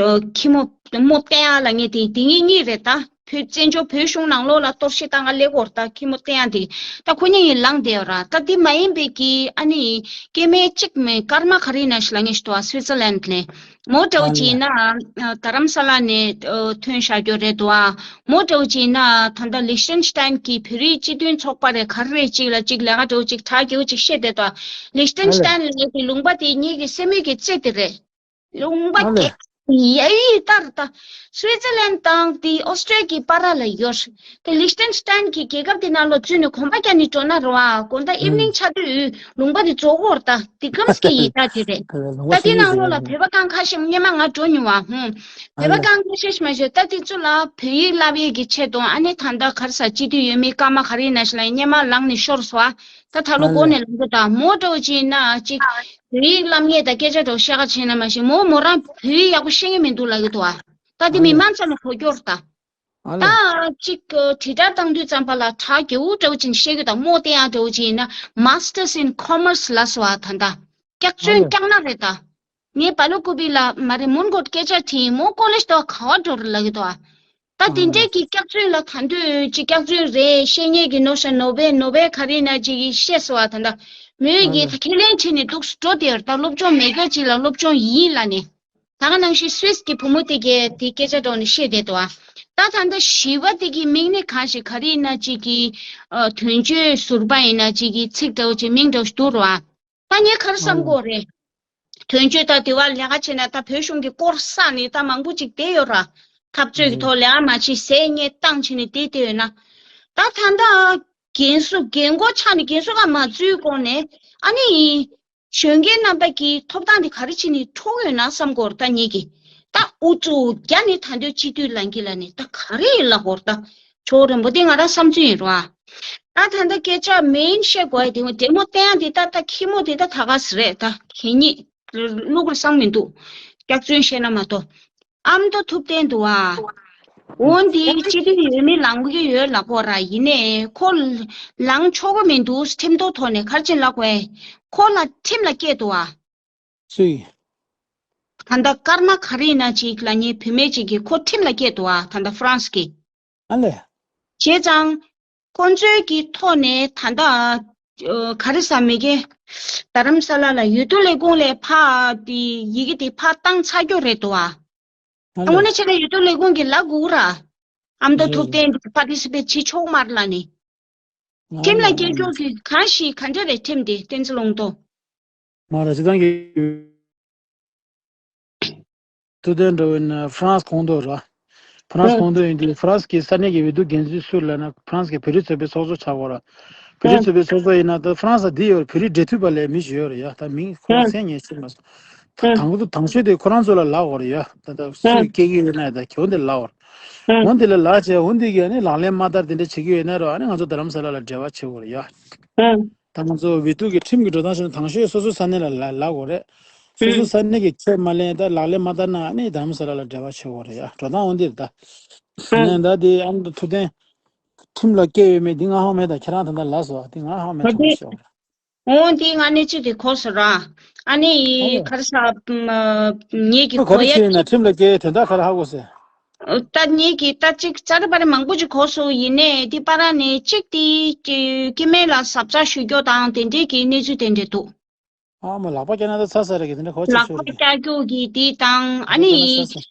ཨ་ཁྱི་མོ་རྨོ་བསྟན་ཡག་ལབ་མཁན་དེ་དེ་གཉིས་གཉིས་རེད་ད། བོད་བཙན་བྱོལ་བོད་གཞུང་ནང་ལོགས་ལ་གཏོར་བཤིག་བཏང་ག་སླེབས་ཀྱི་ཡོད་རེད་ད། ཁྱི་མོ་བསྟན་ཡག་དེ་ད་ཁོ་གཉིས་ཀྱིས་ལངས་བསྡད་ཡོད་ར། ད་དེ་མ་ཡིན་པའི་གི་ཨ་ནི་སྐྱེ་དམན་གཅིག་མིན་ཀརྨ་ག་རི་ན་ཤི་ལབ་མཁན་ཞིག་འདུག་ཨ། སུའི་ཙར་ལན་ནས། མོ་འདྲ་བོ་ཅིག་ཡིན་ན་ཨ་རྡ་རམ་ས་ལ་ནས་ཨ་ཐོན་བཞག་རྒྱུ་རེད་འདུག་ཨ། མོ་འདྲ་བོ་ཅིག་ཡིན་ན་ད་ལྟ་ལིག་ཏེན་སི་ཏན་གྱི་བོད་རིགས་སྤྱི་མཐུན་ཚོགས་པ་རེད་ག་རེ་རེད་ཅིག་ལ་ཅིག་ལས་ཀ་འདྲ་བོ་ཅིག་གྲ་རྒྱས་པོ་ཅིག་བཤད་བསྡད་འདུག་ཨ། ལིག་ཏེན་སི་ཏན་ལབ་མཁན་གྱི་ལུང་པ་དེ་ངེད་ཀྱི་སེམས་ཡུལ་གྱི་རྩེ་དེ་རེད། ལུང་པ་ཨ་ལས། གས་ཡ་ཡི་ལྟར་ད། སུའི་ཙི་ལན་དང་དེ་ཨོ་སི་ཀྲི་ཡ་གི་བར་ལ་ཡོད། དེ་ལིག་ཏེན་སི་ཏན་གྱི་རྒྱལ་ཁབ་དེ་ནང་ལོགས་འཛུལ་ནས་གོམ་པ་རྒྱག་ནས་འགྲོ་ན་རེད་བ། དགོང་དག་ཨིབ་ནིང་ཆགས་དུས་ལུང་པ་དེ་རྫོགས་ཀྱི་ཡོད་རེད་ད། དེ་ཀམ་སི་ཀི་ཡི་ད་དེ་རེད། ད་དེ་ནང་ལོགས་ལ་བོད་པ་གང་ཁ་ཤས་སྔོན་མ་ང་འགྲོ་མྱོང་བ། ཧུམ། བོད་པ་གང་ཁ་ཤས་ཤིག་མ་ཤོད་ད། དེ་ཚོ་ལ་བོད་ཡིག་བསླབ་ཡས་ཀྱི་ཆེད་དུ་ཨ་ནི་ད་ལྟ་ག་རེ་ཟ་སྤྱི་འཐུས་ཡོད་མེད་སྐར་མ་ག་རེ་ཡིན་ན་ཞིག་ལ་སྔོན་མ་ལངས་ནས་ཤོར་སོང་བ། ད་ད་ལོ་འགོ་ནས་ལངས་འགྲོ་ད། མོ་འདྲ་བོ་ཅིག་ཡིན་ན་ཅིག་བོད་ཡིག་བསླབ་མཁན་དང་སྐད་ཆ་འདྲ་བོ་བཤད་ག་ཕྱིན་ན་མ་གཞི་མོ་མོ་རང་བོད་ཡིག་ཡག་པོ་ཤེས་ཀྱི་མི་འདུག་ལབ་ཀྱི་འདུག་ཨ། ད་དེ་མི་མང་ཚོ་ལ་གོ་རྒྱུ་རེད་ད། ཨ་ལས། ད་ཅིག་དྲིལ་བསྒྲགས་བཏང་དུས་ཙམ་པ་ལ་གྲགས་རྒྱས་པོ་འདྲ་བོ་ཅིག་བཤད་ཀྱི་འདུག་མོ་བསྟན་ཡག་འདྲ་བོ་ཅིག་ཡིན་ན་Masters in Commerce ལབ་སོང་བ། ད་ལྟ་སྐྱག་རྫུན་སྐྱག་ནག་རེད་ད། ངས་བ་ལོ་ཀུ་པི་ལ་མ་རེད་མོན་གྷོ་སྐད་ཆ་དྲིས། མོ་ཀོ་ལེ་ཇི་དུ་ག་པར་འགྲོ་རེད་ལབ་ཀྱི་འདུག་ཨ། ད་དེ་འདྲས་ཀྱི་སྐྱག་རྫུན་ལ་ད་དུང་ཅིག་སྐྱག་རྫུན་རེད་བཤད་མཁན་གྱི་ནོ་ཤ་ནོ་བེ་ནོ་བེ་ག་རེ་ན་ཅིག་གིས་བཤད་སོང་བ། ད་ལྟ་མོས་ཀྱིས་ད་ཁས་ལེན་བྱས་ནས་འདུག་འགྲོ་དེར་ད་སློབ་སྦྱོང་མེད་སྐད་ཅིག་ལ་སློབ་སྦྱོང་ཡིན་ལབ་ནས། ད་ག་ནང་བཞིན་སུད་སི་གི་བུ་མོ་དེ་གས་དེ་སྐད་ཆ་སྒྲོག་ནས་བཤད་བསྡད་འདུག་ཨ། ད་ད་ལྟ་བཞི་པ་དེ་གི་མིང་ནི་གང་ཞིག་ག་རེ་ཡིན་ན་ཅིག་གི་ཨ་དོན་གཅོད་ཟུར་པ་ཡིན་ན་ཅིག་གི་ཚིག་འདྲ་བོ་ཅིག་མིང་འདྲ་བོ་ཞིག་འདུག་རོ་ཨ། ད་ངས་ག་རེ་བསམ་གོ་རེད། དོན་གཅོད་ད་དེ་བ་ལས་ཀ་བྱས་ན་ད་བོད་གཞུང་གི་སྐོར་བསགས་ནས་ད་མང་པོ་ཅིག་བསྡད་ཡོད་ར། འཐབ་རྩོད་ཀྱི་ཐོག་ལས་ཀ་མ་བྱེད་ཟས་རྙེད་བཏང་བྱས་ནས་བསྡད་བསྡད་ཡོད་ན། ད་ད་ལྟ་རྒན་གསོ་རྒན་གོག་ཆགས་ནས་རྒན་གསོ་ཁང་མ་འཛུལ་གོང་ནས་ཨ་ནི་གཞོན་སྐྱེས་རྣམ་པ་གི་ཐོབ་ཐང་དེ་ག་རེ་བྱས་ནས་འཕྲོག་ཡོད་ན་བསམ་གོ་ར། ད་ངེད་ཀྱིས་ད་ཨུ་ཚུགས་རྒྱག་ནས་ད་འདོད་སྤྱི་འཐུས་ལངས་ཀྱི་ལ་ནི་ད་ག་རེ་ཡིན་ལབ་གོ་ར། ད་ཆོ་རིན་པོ་དེ་ང་རང་བསམ་ཚུལ་ཡིན་རོ་ཨ། ད་ད་ལྟ་སྐད་ཆ་མེན་བཤད་དགོས་ཡ་དེ་འདྲེ་མོ་བསྟན་ཡ་དེ་ད་ད་ཁྱི་མོ་དེ་ད་ད་ག་ཟེ་རེད། ད་གད་སྙིགས་བླུག་ར་བསམ་མི་འདུག་སྐྱག་རྫུན་བཤད་ན་མ་གཏོགས། ཨ་མདོ་ཐུབ་བསྟན་འདུག་ཨ། འོ་འདི་སྤྱི་འཐུས་ཡོད་མེད་ལངས་ཀྱི་ཡོད་ལབ་གོ་ར། ཡིན་ནའི་ཁོ་ལངས་ཆོག་གི་མི་འདུག་ཁྲིམས་ཐོག་ཐོག་ནས་ག་རེ་བྱས་ལབ་དགོས། ཁོ་ལ་ཁྲིམས་ལ་སྐྱེལ་འདུག་ཨ། སུས། ད་ལྟ་ཀརྨ་ག་རེ་ཡིན་ན་ཅིག་ལབ་མཁན་བུད་མེད་ཅིག་གིས་ཁོ་ཁྲིམས་ལ་སྐྱེལ་འདུག་ཨ། ད་ལྟ་ཧྥ་རན་སི་གིས། ཨ་ལས། བྱས་ཙང་། ཁོང་ཚོའི་གི་ཐོག་ནས་ད་ལྟ་ཨ་ག་རེ་ཟེར་མི་གི་རྡ་རམ་ས་ལ་ལ་འོས་བསྡུ་ལས་ཁུངས་ལ་ཕར་དེ་ཡི་གེ་དེ་ཕར་བཏང་ཚར་རྒྱུ་རེད་འདུག་ཨ། ཨ་ལས། དངོས་གནས་བྱས་ན་འོས་བསྡུ་ལས་ཁུངས་ཀྱིས་ལབ་དགོས་ར། ཨ་མདོ་ཐུབ་བསྟན་འདི་པར་ཊི་སི་པེཊ་བྱེད་ཆོག་མ་རེད་ལབ་ནས། ཁྲིམས་ལ་སྐྱེལ་ཆོག་གི་གང་ཞིག་ག་འདྲ་རེད་ཁྲིམས་དེ་བསྟན་འཛིན་ལུང་རྟོགས། མ་རེད་སྤྱིར་བཏང་གི་ཐུབ་བསྟན་འདྲ་བོ་ཡིན་ན་ཧྥ་རན་སི་ཁོངས་གཏོགས་རེད། ཧྥ་རན་སི་ཁོངས་གཏོགས་ཡིན་དུས་ཧྥ་རན་སི་གི་ས་གནས་ཀྱི་འོས་བསྡུ་འགན་འཛིན་སུ་ལབ་ན་ཧྥ་རན་སི་གི་བོད་རིགས་ཚོགས་པའི་ཚོགས་གཙོ་ཆགས་ཡོད་རེད། བོད་རིགས་ཚོགས་པའི་ཚོགས་གཙོ་ཡིན་ན་ད་ཧྥ་རན་སི་འདི་ཡོད་རེད། བོད་རིགས་འབྲེལ་མཐུད་པ་ལས་མི་ཞིག་ཡོད་རེད་ཡ། ད་མིང་ཁོ་རང་མཚན་ངས་ཤེས་མ་སོང་། ད་དང་པོ་དང་ཤོས་དེ་ཁོ་རང་ཚོ་ལ་ལབ་དགོས་རེད་ཡ། ད་ད་སུས་སྐད་ཀྱི་ཡོད་ན་ཡ་ད་གྱོད་འདི་ལབ་དགོས་རེད། འོ་འདི་ལ་ལབ་བྱས་འོ་འདི་གིས་ཨ་ནི་ལག་ལེན་མ་བསྟར་དེ་འདྲ་བྱེད་ཀྱི་ཡོད་ན་རོ། ཨ་ནི་ང་ཚོ་རྡ་རམ་ས་ལ་ལ་འབྲེལ་བ་བྱེད་དགོས་རེད་ཡ། ད་ང་ཚོ་འོས་བསྡུ་གི་ཁྲིམས་ཀྱི་འགྲོ་སྟངས་ཤིག་དང་ཤོས་སོ་སོའི་ས་གནས་ལ་ལ་ལབ་དགོས་རེད། སོ་སོའི་ས་གནས་ཀྱི་ཁྲིམས་མ་ལེན་ད་ལག་ལེན་མ་བསྟར་ན་ཨ་ནི་རྡ་རམ་ས་ལ་ལ་འབྲེལ་བ་བྱེད་དགོས་རེད་ཡ། འགྲོ་སྟངས་འོ་འདི་རེད་ད། ནས་ད་དེ་ཨ་མདོ་ཐུབ་བསྟན་ཁྲིམས་ལ་སྐྱེལ་ཡོད་མེད་འདི་ང་ཧ་གོ་མེད། ད་ཁྱེད་རང་ད་ལྟ་ལབ་སོང་། འདི་ང་ཧ་གོ་མེད། ད་ཐོག་མ་ཤོག་འོ་འདི་ང་གནས་ཚུལ་དེ་གོ་སོང་ར། ཨ་ནི་ཨོ་ག་རེ་ཟ་ངེད་ཀྱི་ཁོ་གོ་ག་རེ་ཡ་བྱས་ན་ཁྲིམས་ལ་སྐྱེལ་དོན་དག་ག་རེ་ཧ་གོ་སོང་། ད་ངེད་ཀྱི་ད་ཅིག་ཙ་རི་པ་རི་མང་པོ་ཅིག་གོ་སོང་ཡིན་ནའི་དེ་པ་ར་ནས་གཅིག་དེ་སྐྱེ་དམན་ལ་ཟབ་ཚགས་ཞུ་རྒྱུ་དང་དེ་འདྲས་ཀྱི་གནས་ཚུལ་དེ་འདྲས་འདུག་ཨ་མ་ལག་པ་བཀྱག་ན་ད་ཚ་ས་རེད་གི་དེ་འདྲ་གོ་ཆ་ལག་ཆོད་པ་རེད། བཀྱག་རྒྱུ་གི་དེ་དང་ཨ་ལག་པ་ནི་བཀྱག་ན་ཚ་ས།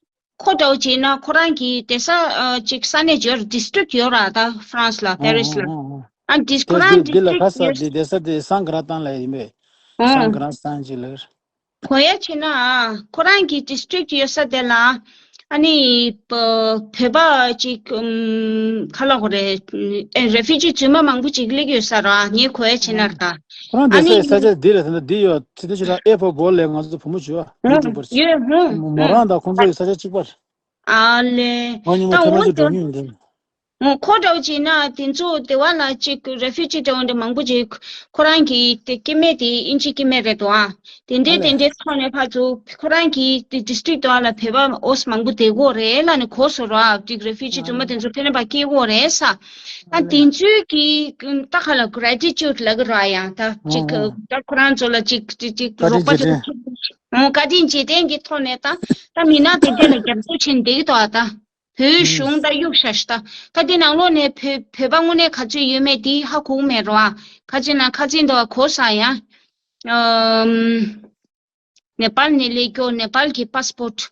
ཁོ་འདྲ་བོ་བྱས་ན་ཁོ་རང་གི་བསྡད་ས་ཨ་ཅིག་ས་གནས་ཡོད་རེད། ཌིས་ཊི་རིཀ་ཡོད་ར་ད་ཧྥ་རན་སི་ལ་ཨ་པེ་རི་སི་ལ། ཨ་ཨ་ཨ། ཨ་ཌིས་ཁོ་རང་དེ་འདི་ཌིས་ལ་ཊི་རིཀ་ཁ་ས་ཡོད། འདི་བསྡད་ས་དེ་སང་ག་ར་ཏང་ལ་ཡིན་པས། ཨ་སང་ག་ར་སང་ཅིག་ལ། གོ་ཡ་བྱས་ན་ཨ་ཁོ་རང་གི་ཌིས་ཊི་རིཀ་ཡོད་ས་དེ་ལ་ཨ་ནི་བོད་པ་ཅིག་ཨམ་ཁ་ལ་ཧོ་རེ་ཨེ་རེ་ཕུ་ཇི་རྫུན་མ་མང་པོ་ཅིག་སླེབས་ཡོད་ས་ར། ངས་གོ་ཡ་བྱས་ན་ར་ད་ཁོ་རང་ཨ་བསྡད་ནི་ས་ས་ཆ་འདི་ལ་ད་ལྟ་འདི་ཡོད་ཚེ་འདི་ཕྱི་དྲོ་ཨེ་ཕོ་བོ་ལས་ང་ཚོ་བུ་མོ་བྱུས་པ་ཡུ་ཊུ་པར་ཅིག་ཡོད་ཧུ་མོ་མོ་རང་དང་ཁོང་ཚོ་ཡི་ས་ཆ་གཅིག་པ་རེད། ཨ་ལེ། ཨ་ནི་མོ་ད་ཐེ་མ་འོ་ཚོ་འགྲོ་དོན་མྱོང་ཡོད་འདུག་ཁོ་འདྲ་བོ་ཅིག་ན་དེ་ཚོ་དེ་བ་ལ་ཅིག་རེ་ཕུ་ཇི་འདྲ་བོ་འདྲ་མང་པོ་ཅིག་ཁོ་རང་གི་དེ་སྐྱེ་དམན་དེ་ཨིན་ཇི་སྐྱེ་དམན་རེད་དོ་ཨ། དེ་འདྲའི་དེ་འདྲའི་ཐོག་ནས་ཕར་ཚུར་ཁོ་རང་གི་དེ་ཌི་སི་ཊི་རིག་དེ་བ་ལ་བོད་པ་ཨོ་སི་མང་པོ་བསྡད་ཀྱི་ཡོད་རེད་ལབ་ནས་གོ་སོང་ར། ཅིག་རེ་ཕུ་ཇི་རྫུན་མ་དེ་ཚོ་ཕེབས་ནས་ཕར་སྐྱེས་ཀྱི་ཡོད་རེད་ས། ད་དེ་ཚོའི་གི་ད་ག་ལ་གྷི་རེ་ཊི་ཊུཌ་ལབ་ཀྱི་ར། ཡང་ད་ཅིག་ད་ཁོ་རང་ཚོ་ལ་ཅིག་ཅིག་ཅིག་བཀའ་དྲིན་རྗེས་དྲན། བཀའ་དྲིན་རྗེས་དྲན་གྱི་ཐོག་ནས་ད་ད་མི་སྣ་དེ་འདྲ་ལ་རྒྱབ་སྐྱོར་བྱེད་བསྡད་ཀྱི་འདུག་ཨ། ད་བོད་གཞུང་ད་གཡུག་བཞག་ཤག་ད། ད་དེ་ནང་ལོགས་ནས་བོད་བོད་པ་དངོས་གནས་ག་ཚོད་ཡོད་མེད་དེ་ཧ་གོ་གི་མེད་རོ་ཨ། ཁ་ཅིག་ན་ཁ་ཅིག་འདུག་ཨ། གོ་ས་ཡང་ཨམ། ནེ་པཱལ་ནས་སླེབས་ཀྱོག་ནེ་པཱལ་གྱི་པཱ་སི་པོར་ཊི་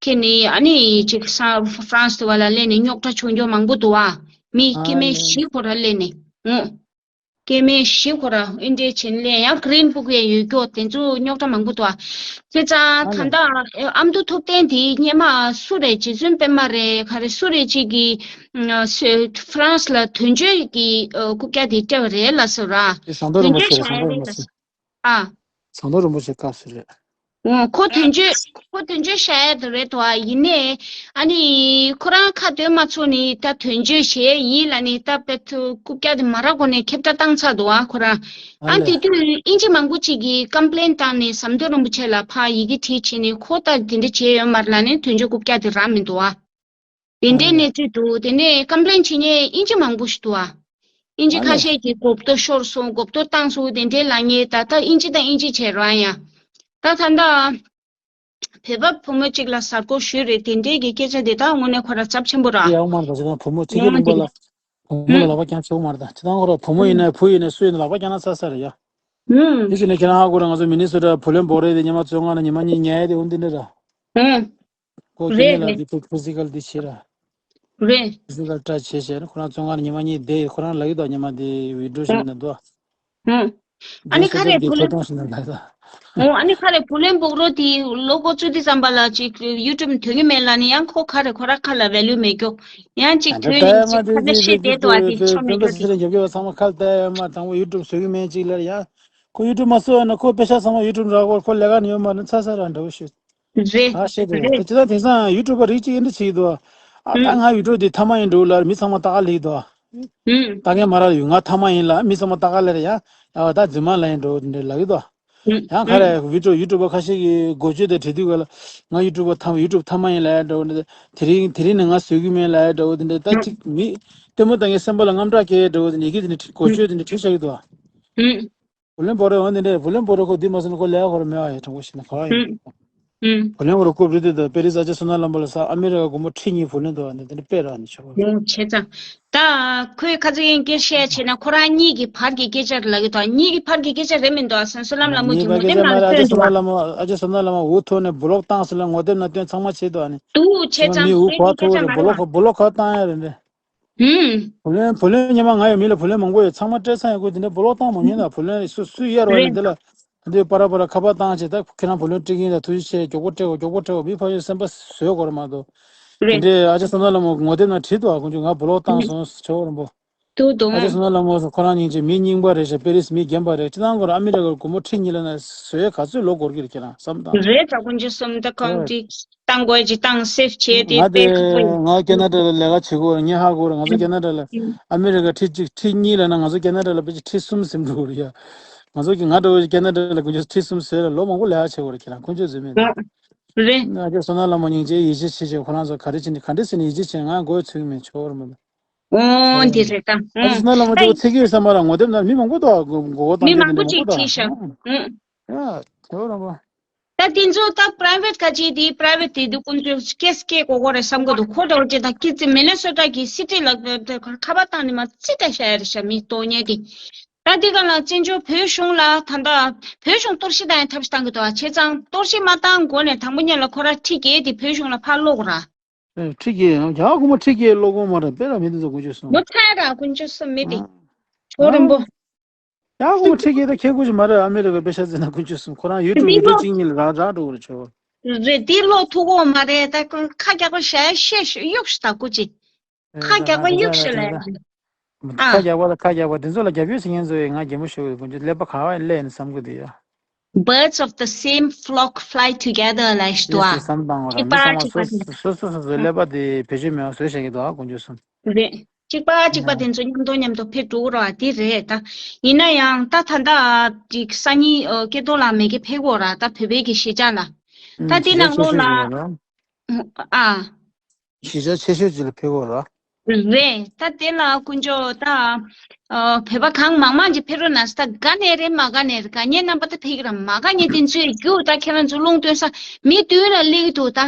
ཁྱེར་ནས་ཨ་ནི་ཅིག་ས་ཧྥ་རན་སི་དེ་བ་ལ་སླེབས་ནས་རྙོག་དྲ་བྱུང་ཀྱོག་མང་པོ་འདུག་ཨ། མི་སྐྱེ་དམན་བཞི་ཁོ་ར་སླེབས་ནས་ངོ་། སྐྱེ་དམན་བཞི་ཁོ་ར་ཨིན་ཌི་ཡ་བྱེད་ནས་སླེབས་ཡང་གྷི་རིན་བུག་ཡ་ཡོད་ཀྱོག་དེ་ཚོ་རྙོག་དྲ་མང་པོ་འདུག་ཨ། བྱས་ཙང་ད་ལྟ་ཨ་མདོ་ཐུབ་བསྟན་དེ་སྔོན་མ་སུ་རེད། རྗེ་བཙུན་པད་མ་རེད། ག་རེ་སུ་རེད་ཅིག་གིས་ཧྥ་རན་སི་ལ་དོན་གཅོད་ཀྱི་རྐུབ་བཀྱག་དེ་སྤྲད་པ་རེད་ལབ་སོང་ར། དེ་ཟངས་མདོག་རིན་པོ་ཆེ་རེད། ཟངས་མདོག་རིན་པོ་ཆེ། ཨ། ཟངས་མདོག་རིན་པོ་ཆེ་སྐབས་སུ་རེད། འོ་ཁོ་དོན་གཅོད་ཁོ་དོན་གཅོད་བྱ་ཡ་དེ་རེད་དོ་ཨ། ཡིན་ནའི་ཨ་ནི་ཁོ་རང་ཁ་འདོན་མ་ཚུགས་ནས་ད་དོན་གཅོད་བྱས་ཡིན་ལབ་ནས་ད་དཔེ་ཐུ་རྐུབ་བཀྱག་དེ་མ་རག་གོ་ནས་ཁྱབ་བསྒྲགས་བཏང་ཚར་འདུག་ཨ་ཁོ་རང་། ཨ་ལེ། དེ་དུས་ཨིན་ཇི་མང་པོ་ཅིག་གིས་ཀམ་པི་ལེན་བཏང་ནས་ཟམ་གདོང་རིན་པོ་ཆེ་ལ་ཕར་ཡི་གེ་བྲིས་བྱས་ནས་ཁོ་ད་དེ་འདྲ་བྱས་ཡོད་མ་རེད་ལབ་ནས་དོན་གཅོད་རྐུབ་བཀྱག་དེ་རག་མི་འདུག་ཨ། དེ་འདྲའི་གནས་ཚུལ་འདུག་དེ་ནས་ཀམ་པི་ལེན་བྱེད་མཁན་ཨིན་ཇི་མང་པོ་ཞིག་འདུག་ཨ། ཨིན་ཇི་ཨ་ཁ་ལེ། ཤས་ཀྱིས་གོ་བསྡུར་ཤོར་སོང་། གོ་བསྡུར་བཏང་སོང་། དེ་འདྲའི་ལབ་མཁན་ད་ལྟ་ཨིན་ཇི་དང་ཨིན་ཇི་བྱས་རོགས་ཡ། ད་ད་ལྟ་བོད་པ་བུ་མོ་གཅིག་ལ་གཟའ་སྐོར་ཞུས་རེད། དེ་འདྲའི་གི་སྐད་ཆ་དེ་དག་དངོས་གནས་ཁོ་ར་ཚབས་ཆེན་པོ་ར། ཡག་མ་རེད་པ། ཅི་ད་བུ་མོ་ཚིག་གི་ལུང་པ་ལ་བུ་མོ་ལ་ལག་པ་བརྐྱངས་ཆོག་མ་རེད་ད། ཅི་ད་ཁོ་ར་བུ་མོ་ཡིན་ནའི་བུ་ཡིན་ནའི་སུ་ཡིན་ནའི་ལག་པ་བརྐྱངས་ན་ཚར་ཚར་རེད་ཡ། ཨུམ། དེ་བཞིན་ནས་ཁྱེད་རང་ཧ་གོ་ར། ང་ཚོ་མི་ནི་སོ་ཊ་བུ་ལོན་བོར་རེད་དེ་ཉི་མ་བཅོ་ལྔ་ནས་ཉི་མ་གཉིས་ཉལ་ཡ་དེ་འོ་འདི་འདྲ་ར། ཨུམ། ཁོ་རེད་ཁྱེད་ལ་རེད། འདི་ཕི་ཕི་སི་ཀལ་འདི་བྱེད་ར། རེད། ཕི་སི་ཀལ་ཊ་ཆི་བྱས་བྱས་ནས་ཁོ་རང་བཅོ་ལྔ་ནས་ཉི་མ་གཉིས་བསྡད། ཁོ་རང་ལབ་ཀྱི་འདུག་ཉི་མ་འདི་ཝི་ཌི་ཡོ་བྱེད་ཨུམ། ནས་འདུག་ཨུམ། ཨ་ནི་ཁ་རེ་བུ་ལོན་ཐོ་གཏོང་བྱེད་ནས་ལབ་ད། ཨོ་ཨ་ནི་ཁ་རེ་བུ་ལོན་བོར་རོགས་དེ་ལོ་འགོ་བཙུགས་དུས་ཙམ་པ་ལ་ཅིག་ཡུ་ཊུབ་ཐོན་གྱི་མེད་ལབ་ནས་ཡང་ཁོ་ཁ་རེ་ཁོ་ར་ཁ་ལ་ཝེ་ལུ་མེད་ཀྱོག་ཡང་ཅིག་ཐོན་ཡིན་ཅིག་ཁ་ལ་ཤེས་བསྡད་འདུག་ཨ། དེ་ཆོ་མེད་ཀྱོག་དེ། སྤེན་པ་སི་ཊི་རྒྱབ་ཀྱི་བ་ཚང་མ་ཁ་ལ་བལྟ་ཡ་མ་དང་པོ་ཡུ་ཊུབ་བཟོ་གི་མེད་ཅིག་ལབ་ཡ། ཁོ་ཡུ་ཊུབ་མ་བཟོ་ཡ་ན་ཁོ་པེ་ཤ་ཚང་མ་ཡུ་ཊུབ་རག་གོ། ཁོ་ལས་ཀ་ནི་ཡོད་མ་རེད། ཚ་ཚ་ར་འདྲ་བོ་ཤོད། རེད། ཨ་ཤེས་དེ་རེད། ད་ཅི་ད་དེང་སང་ཡུ་ཊུབ་པ་རིགས་གཅིག་ཨིན་འདྲ་བྱེད་ཀྱི་འདུག་ཨ་ད་ང་ཡུ་ཊུབ་དེ་ཐ་མ་ཡིན་འགྲོ་ལ་མི་ཚང་མ་ལྟ་ག་ལེ་འདུག་ཨ། ལྟ་མཁན་མ་རག་ཡོད། ང་ཐ་མ་ཡིན་ལ་མི་ཚང་མ་ལྟ་ག་ལེ་རེད་ཡ། ཨ་ད་རྫུན་མ་ལ་ཡིན་འགྲོ་འདྲ་ལབ་ཀྱི་འདུག་ཨ། ཡང་ཁ་རེ་ཡུ་ཊུབ་ཡུ་ཊུབ་པ་ཁ་ཤས་ཀྱིས་འགོ་བརྗོད་དེ་བྲིས་དུས་ག་ལ་ང་ཡུ་ཊུབ་པ་ཐ་ཡུ་ཊུབ་ཐ་མ་ཡིན་ལབ་ཡ་འདྲ་བོ་འདྲ། དེ་རིང་དེ་རིང་ནས་ང་བཟོ་གི་མིན་ལབ་ཡ་འདྲ་བོ་འདི་འདྲ། ད་ཅིག་མི་ལྟད་མོ་ལྟ་མཁན་སེམས་པ་ལ་དངངས་སྐྲག་སྐྱེ་ཡ་འདྲ་བོ་འདི་འདྲ་ཡི་གེ་འདི་འདྲ་འགོ་བརྗོད་འདི་འདྲ་བྲིས་བཞག་གི་འདུག་ཨ། བུ་ལོན་བོར་རོགས་འོ་འདི་འདྲས། བུ་ལོན་བོར་རོགས་ཁོ་འདི་མ་སོང་ན་ཁོ་ལས་ཁོ་ར་མེད་པ་ཡ། དྲང་པོ་བཤད་ན་ག་བ་ཡིན། ཨུམ། བུ་ལོན་བོར་རོགས་རྐུབ་རི་དེ་དང་པེ་རི་སི་ཨ་ཅེ་བསོད་ནམས་བླ་མ་ལ་ས་ཨ་མི་རི་ཀ་སྒོར་མོ་ཁྲི་གཉིས་བུ་ལོན་འདུག་ཨ། འདི་འདི་འདྲ་དཔེ་ར་ནི་ཆོག་གོ། ཨུམ། བྱས་ཙང་། ད་ཁོས་ཁ་ཚིག་ཡན་སྐད་བཤད་བྱས་ན་ཁོ་རང་གཉིས་ཀྱི་བར་གྱི་སྐད་ཆ་རེད་ལབ་ཀྱི་འདུག་གཉིས་ཀྱི་བར་གྱི་སྐད་ཆ་རེད་མི་འདུག་བསོད་ནམས་བླ་མ་གཉིས་གི་པ་ངོ་སྐད་དེབ་ཆ་མ་ནང་རེད། ཨ་ཅེ་བསོད་ནམས་བླ་མ། ཨ་ཅེ་བསོད་ནམས་བླ་མ་འུ་ཐུག་ནས་བུ་ལོག་བཏང་ཟེར་ལ་ངོ་དེབ་ནང་བཏོན་ཚང་མ་བྱས་འདུག་ཨ་ནི། འདུག་བྱས་ཙང་མི་འུ་ཁོ་ཐུག་རེད། བུ་ལོག་བུ་ལོག་ཁ་བཏང་ཡ་རེད་འདྲ། ཧུམ། བུ་ལོན་བུ་ལོན་ཉི་མ་ང་ཡོད་མི་ལ་བུ་ལོན་མང་པོ་ཡོད། ཚང་མ་སྤྲད་ཚར་ཡོད་གོ། དེ་འདྲ་བུ་ལོན་སུ་སུས་གཡར་བ་ཡིན་ན་བུ་ལོན་སུ་སུས་གཡར་བ་ཡིན་ན་འདི་ལ་འདི་པ་ར་པ་ར་ཁ་པར་བཏང་བྱས། ད་ཁྱེད་རང་བུ་ལོན་སྤྲད་ཀྱི་ཡིན་ད། ཐུགས་རྗེ་ཆེ། མགྱོགས་པོ་སྤྲད་དགོས། མགྱོགས་པོ་སྤྲད་དགོས། མི་ཕ་ཡུལ་སེམས་པ་བཟོས་དགོས་རེད་མ་གཏོགས། དེ་འདྲའི་ཨ་ཅེ་བསོད་ནམས་བླ་མ་ངོ་དེབ་ནང་བྲིས་འདུག་ཨ། ཁོང་ཚོས་ང་བུ་ལོག་བཏང་སོང་ཟེར་བྱས་རེད་པོ། འདུག་འདུག་ཨ་ཅེ་བསོད་ནམས་བླ་མ་ཁོ་རང་སྙིང་རྗེ། མི་རྙིང་པ་རེད་ཤག་པེ་རི་སི་མི་རྒན་པ་རེད། སྤྱིར་བཏང་ཁོ་རང་ཨ་མི་རི་ཀར་སྒོར་མོ་ཁྲི་གཉིས་ལ་ན་བཟོས་ག་ཚོད་ལོ་འགོར་གྱི་རེད། ཁྱེད་རང་བསམ་བཏང་། རེད་ད། དཀོན་མཆོག་གསུམ་ད་ཁོང་ཅིག་བཏང་དགོས་ཅིག་བཏང་སེབ་བྱས་དེ་ང་དཔེ་དེ་ཁག་པོ་ཡིན། ང་ཁེ་ན་ཌ་ལ་ལས་ཀ་བྱེད་ཀྱི་ཡོད་རེད། ངས་ཧ་གོ་རེད། ང་ཚོ་ཁེ་ན་ཌ་ལ་ཨ་མི་རི་ཀ་ཁྲི་གཅིག་ཁྲི་གཉིས་ལ་ན་ང་ཚོ་ཁེ་ན་ཌ་ལ་ཕལ་ཆེར་ཁྲི་གསུམ་ཟིན་འགྲོ་གི་རེད་ཡ། ང་ཚོ་གི་ང་འདྲ་བོ་ཁེ་ན་ཌ་ལ་དཀོན་མཆོག་ཁྲི་གསུམ་ཟིན་རེད། ལོ་མང་པོ་ལས་ཀ་བྱེད་ཀྱི་ཡོད་རེད། ཁྱེད་རང་དཀོན་མཆོག་ཟིན་མེད་ད། རེད། ང་ཚོ་བསོད་ནམས་བླ་མ་སྙིང་རྗེ་ཡིད་ཆེས་བྱེད་བྱེད་ཁོ་རང་ཚོ་ག་རེ་བྱེད་ནི་ག་འདྲ་ཟེར་ནས་ཡིད་ཆེས་བྱེད། ང་མགོ་ཚོས་ཀྱི་མེད། ཆོག་རེད་མ་གཏོགས། ཨོ་འདི་རེད་ད། ཨ་ཅེ་བསོད་ནམས་བླ་མ་ད་ཚོ་ཚིག་གི་བསམ་པ་ལ་ངོ་དེབ་ནང་མི་མང་པོ་འདུག་མགོ་སྐོར་བཏང་མི་མཁན་དེ་མང་པོ་འདྲ་མང་པོ་ཅིག་འདུག་བྲིས་ཤག་ཨང་། ཡ། དེ་བ་རང་པ། ད་དེ་ཚོ་ད་པ་རའི་ཝེ་ཊི་ག་ཅིག་དེ་པ་རའི་ཝེ་ཊི་དེ་དུ་དཀོན་མཆོག་སྐད་སྐད་གོ་གོ་རེད་བསམ་གི་འདུག་ཁོ་འདྲ་བོ་ཅིག་ད་སྐད་ཅིག་མི་ནི་སོ་ཊ་གི་སི་ཊི་ལ་ཁ་པར་བཏང་ནས་མ་ཅི་ད་བཤད་ཡ་རེད་ཤག་མི་སྟོང་ཉལ་དེ། ད་དེ་ག་ལ་བཙན་བྱོལ་བོད་གཞུང་ལ་ད་ད་བོད་གཞུང་གཏོར་བཤིག་བཏང་ཡ་ཐབས་ཤེས་བཏང་གི་འདུག་བྱས་ཙང་གཏོར་བཤིག་མ་བཏང་གོང་ནས་དང་པོ་ཉིད་ལ་ཁོ་ར་ཁྲི་བརྒྱད་དེ་བོད་གཞུང་ལ་ཕར་སློག་ར། ཨེ། ཁྲི་བརྒྱད་ཡང་རྒྱ་གར་གོང་མ་ཁྲི་བརྒྱད་སློག་གོ་མ་རེད། དཔེ་ར་མི་འདི་ཚོ་དཀོན་མཆོག་གསུམ། ངོ་ཚ་ཡ་ར་དཀོན་མཆོག་གསུམ་མི་དེ། ཨང་། ཆོ་རིན་པོ། ཨང་། རྒྱ་གར་གོང་མ་ཁྲི་བརྒྱད་ད་ཁྱེད་དཀོན་མཆོག་མ་རེད། ཨ་མི་རི་ཀ་པེ་ཤ་ཟེར་ན་དཀོན་མཆོག་གསུམ། ཁོ་རང་ཡུ་ཊུབ་འདི་ཡུ་ཊུབ་སློག་གཅིག་གཉིས་ལ་རག་རག་འགྲོ་གི་རེད་ཆོ། རེད་འདི་སློག་ཐུབ་གོ་མ་རེད། ད་ཁ་རྒྱག་པ་ཞེ་ཤེས་གཡུག་ཤི་ད་སྐུ་ཅི། ཁ་རྒྱག་པ་གཡུག་ཤི་ལ། ཨ། ཁ་རྒྱག་པ་ལ་ཁ་རྒྱག་པ་དེ་ཚོ་ལ་རྒྱབ་ཡོད་ཟེར་མཁན་ཚོ་ཡིས་ང་གད་མོ་ཤོར་གི། དཀོན་མཆོག་ཀླད་པ་ག་བ་སླེབས་ནས་བསམ་གི་འདུག་ཡ། Birds of the same flock fly together ལབ་ཤི་འདུག་ཨ། བསམ་བཏང་བ་ར། མི་ཚང་མ་སོ་སོ་སོ་སོ་སོ་སོའི་ཀླད་པ་དེ་བེད་སྤྱོད་མེད་པ་བཟོས་བཞག་གི་འདུག་ཨ། དཀོན་མཆོག་གསུམ། རེད། གཅིག་པ་གཅིག་པ་དེ་ཚོ་མཉམ་དུ་མཉམ་དུ་ཕེབས་འགྲོ་གི་རེད་བ། དེ་རེད་ད། ཡིན་ན་ཡང་ད་ད་ལྟ་ཅིག་སང་ཉིན་ཨ་སྐལ་རྡོར་ལགས་མ་གི་ཕེབས་ཀྱི་ཡོད་རེད་ད། བོད་པའི་གི་གཞིས་ཆགས་ལ། ད་དེ་ནང་ལོགས་ལ། ཨ། གཞིས་ཆགས་ཆེ་ཤོས་ཅིག་ལ་ཕེབས་ཀྱི་ཡོད་རེད། རེད། ད་དེ་ལ་དཀོན་མཆོག་ད། ཨ། བོད་པ་གང་མང་མང་ཅིག་ཕེབས་རོགས་གནང་ཟེར། ད་དགའ་ནས་རེད་མ་དགའ་ནས་རེད། དགའ་མཁན་རྣམ་པ་ད་ཕེབས་ཀྱི་རེད། མ་དགའ་མཁན་དེ་ཚོས་རྒྱུགས། ད་ཁྱེད་རང་ཚོ་ལུང་སྟོན་ས་མི་དུས་ལ་སླེབས་ཀྱི་འདུག་ད་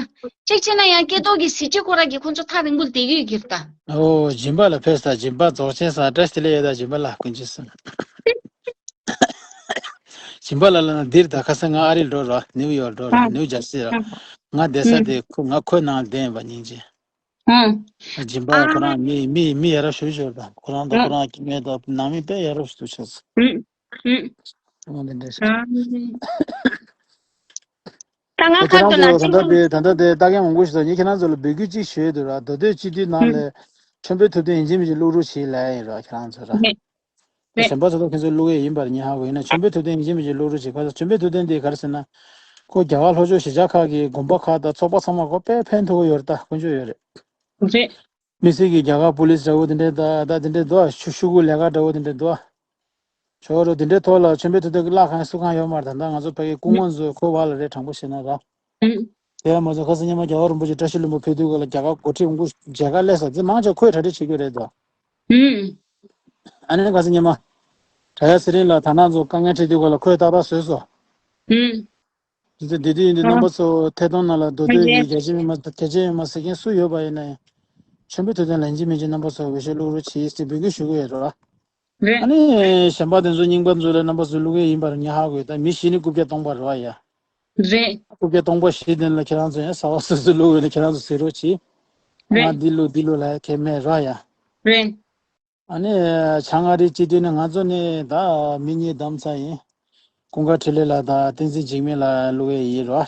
གཅིག་བྱས་ན་ཡང་སྐལ་རྡོར་གྱི་གཟི་བརྗིད་ཁོ་རང་གིས་ཁོ་ཚོ་ཐག་རིང་པོ་ལ་བསྡད་ཀྱི་ཡོད་ཀྱི་རེད་ད། ཨོ་སྦྱིན་པ་ལགས་ཕེབས་ས། སྦྱིན་པ་རྫོགས་ཆེན་ས་བཀྲ་ཤིས་བདེ་ལེགས་ཡོད་ད། སྦྱིན་པ་ལགས་དཀོན་མཆོག་གསུམ། སྦྱིན་པ་ལགས་ལ་ན་འདིར་ད་ཁ་སང་ང་ཨ་རིར་འགྲོ་རོགས། ནིའུ་ཡོག་འགྲོ་རོགས། ཨ། ནིའུ་ཇར་སི་རོགས། ཨ། ང་བསྡད་ས་ཨུ། དེ་ཁོ་ང་ཁོའི་ནང་བསྡད་ཡིན་པ་སྙིང་རྗེ། ཨ། སྦྱིན་པ་ཨ། ཁོ་རང་མི་མི་མི་ཡ་རབས་ཞེ་པོ་ཅིག་ཡོད་རེད་ད། ཁོ་རང་དང་ཨ། ཁོ་རང་གི་སྐྱེ་དམན་དང་ནང་མི་དཔེ་ཡ་རབས་ཞེ་པོ་ཅིག་ཆགས་སོང་། ཨུ། ཨུ། ཨོ་འདི་འདྲ་ཞིག་ཨ། ད་ང་ཁ་ཁྱེད་རང་ཚོ་ད་ལྟ་དེ་ད་ལྟ་དེ་ལྟ་མཁན་མང་པོ་ཞིག་འདུག་ངས་ཁྱེད་རང་ཚོ་ལ་འབོད་སྐུལ་གཅིག་ཞུ་ཡས་འདུག་ར། མདོ་སྟོད་སྤྱི་འཐུས་ནང་ཨུ། ལ་ཁྲོན་པའི་ཐུབ་བསྟན་ཡིན་གཅིག་མིན་གཅིག་བླུག་རོགས་བྱེད་ལབ་ཡ་ཡིན་ར། ཁྱེད་རང་ཚོ་ར། རེད། རེད། གཞན་པ་ཚོ་ལ་ཁྱེད་ཚོས་བླུག་ཡས་ཡིན་པར་ངས་ཧ་གོ། ཡིན་ན་ཁྲོན་པའི་ཐུབ་བསྟན་ཡིན་གཅིག་མིན་གཅིག་བླུག་རོགས་བྱེད། ཁ་སང་ཁྲོན་པའི་ཐུབ་བསྟན་དེ་ག་རེ་ཟེར་ན། ཁོ་རྒྱ་གར་ལྷོ་ཕྱོགས་གཞིས་ཆགས་ཁག་གི་དགོན་པ་ཁག་དང་ཚོགས་པ་ཚང་མ་ཁོ་དཔེ་ཕན་ཐོགས་ཀྱི་ཡོད་རེད་ད། དཀོན་མཆོག་ཡོད་རེད། རེད། དམིགས་བསལ་གྱི་རྒྱ་གར་པུ་ལིས་འདྲ་བོ་དེ་འདྲའི་ད་ད་དེ་འདྲའི་འདུག་ཤུ་ཤུ་གུ་ལས་ཀ་འདྲ་བོ་དེ་འདྲའི་འདུག་ཞོར་དུ་དེ་འདྲའི་ཐོག་ལ་ཁྲོན་པའི་ཐུབ་བསྟན་གྱི་བླ་གང་སུ་གང་ཡོད་མ་རེད། ད་ལྟ་ང་ཚོ་ཕ་གི་སྐུ་ངོ་ཚོ་ཁོ་བ་ལ་རེད། དྲང་པོ་བཤད་ན་ར། ཨུ། དེ་ཡང་མ་ཚོ་ཁ་སང་ཉི་མ་རྒྱལ་བ་རིན་པོ་ཆེ་བཀྲ་ཤིས་ལྷུན་པོ་ཕེབས་དུས་སྐབས་ལ་རྒྱ་གར་འགོ་ཁྲིད་དབུ་དགུ་མཇལ་ཁ་སླེབས་ས་དེ་མང་ཆེ་ཁོས་གྲ་སྒྲིག་བྱེད་ཀྱི་རེད་དོ། ཨུ། ཨ་ནི་ཁ་སང་ཉི་མ་བྲག་གཡབ་ཚེ་རིང་ལགས་དར་ནག་ཚོ་དཀའ་ངལ་འཕྲད་དུས་སྐབས་ལ་ཁོས་ཏག་ཏག་བཟོས་སོང་། ཨུ། དེ་ཚོ་དེ་དུས་ཡིན་དུས་རྣམ་པ་ཚོ་ཐད་གཏོང་ནང་ལ་མདོ་སྟོད་ཀྱི་རྒྱ་ཆེ་མི་མང་གལ་ཆེ་མི་མང་ཟེར་མཁན་སུ་ཡོད་པ་ཡིན་ན་ཡང་། ཁྲོན་པའི་ཐུབ་བསྟན་ལ་ཡིན་གཅིག་མིན་གཅིག་རྣམ་པ་ཚོ་འོས་ཤོག་བླུག་རོགས་བྱེད་ཟེར་འབོད་སྐུལ་ཞུ་གི་ཡོད་རེད་བ། རེད། ཨ་ནི་གཞན་པ་དེ་ཚོ་རྙིང་པ་ཚོ་ལ་རྣམ་པ་ཚོ་བླུག་གི་ཡིན་པར་ངས་ཧ་གོ་ཡོད། ད་མི་བཞི་ནི་རྐུབ་བཀྱག་སྟོང་པ་རེད་བ་ཡ། རེད། རྐུབ་བཀྱག་སྟོང་པ་བཞི་དེ་ལ་ཁྱེད་རང་ཚོ་ཡང་གསར་པ་སོ་སོ་བླུག་ཡོད་ན་ཁྱེད་རང་ཚོ་ཟེར་རོགས་གྱིས། ང་རེད། འདི་བླུག་འདི་བླུག་ལ་ཁྱད་མེད་ར་ཡ། རེད། ཨ་ནི་བྱང་ཨ་རིའི་སྤྱི་འཐུས་ནི་ང་ཚོ་ནི་ད་མི་གཉིས་བདམས་ཚར་ཡིན། ཀུན་དགའ་འཕྲིན་ལས་ལགས་དང་བསྟན་འཛིན་འཇིགས་མེད་ལགས་བླུག་ཡས་ཡིན་ར།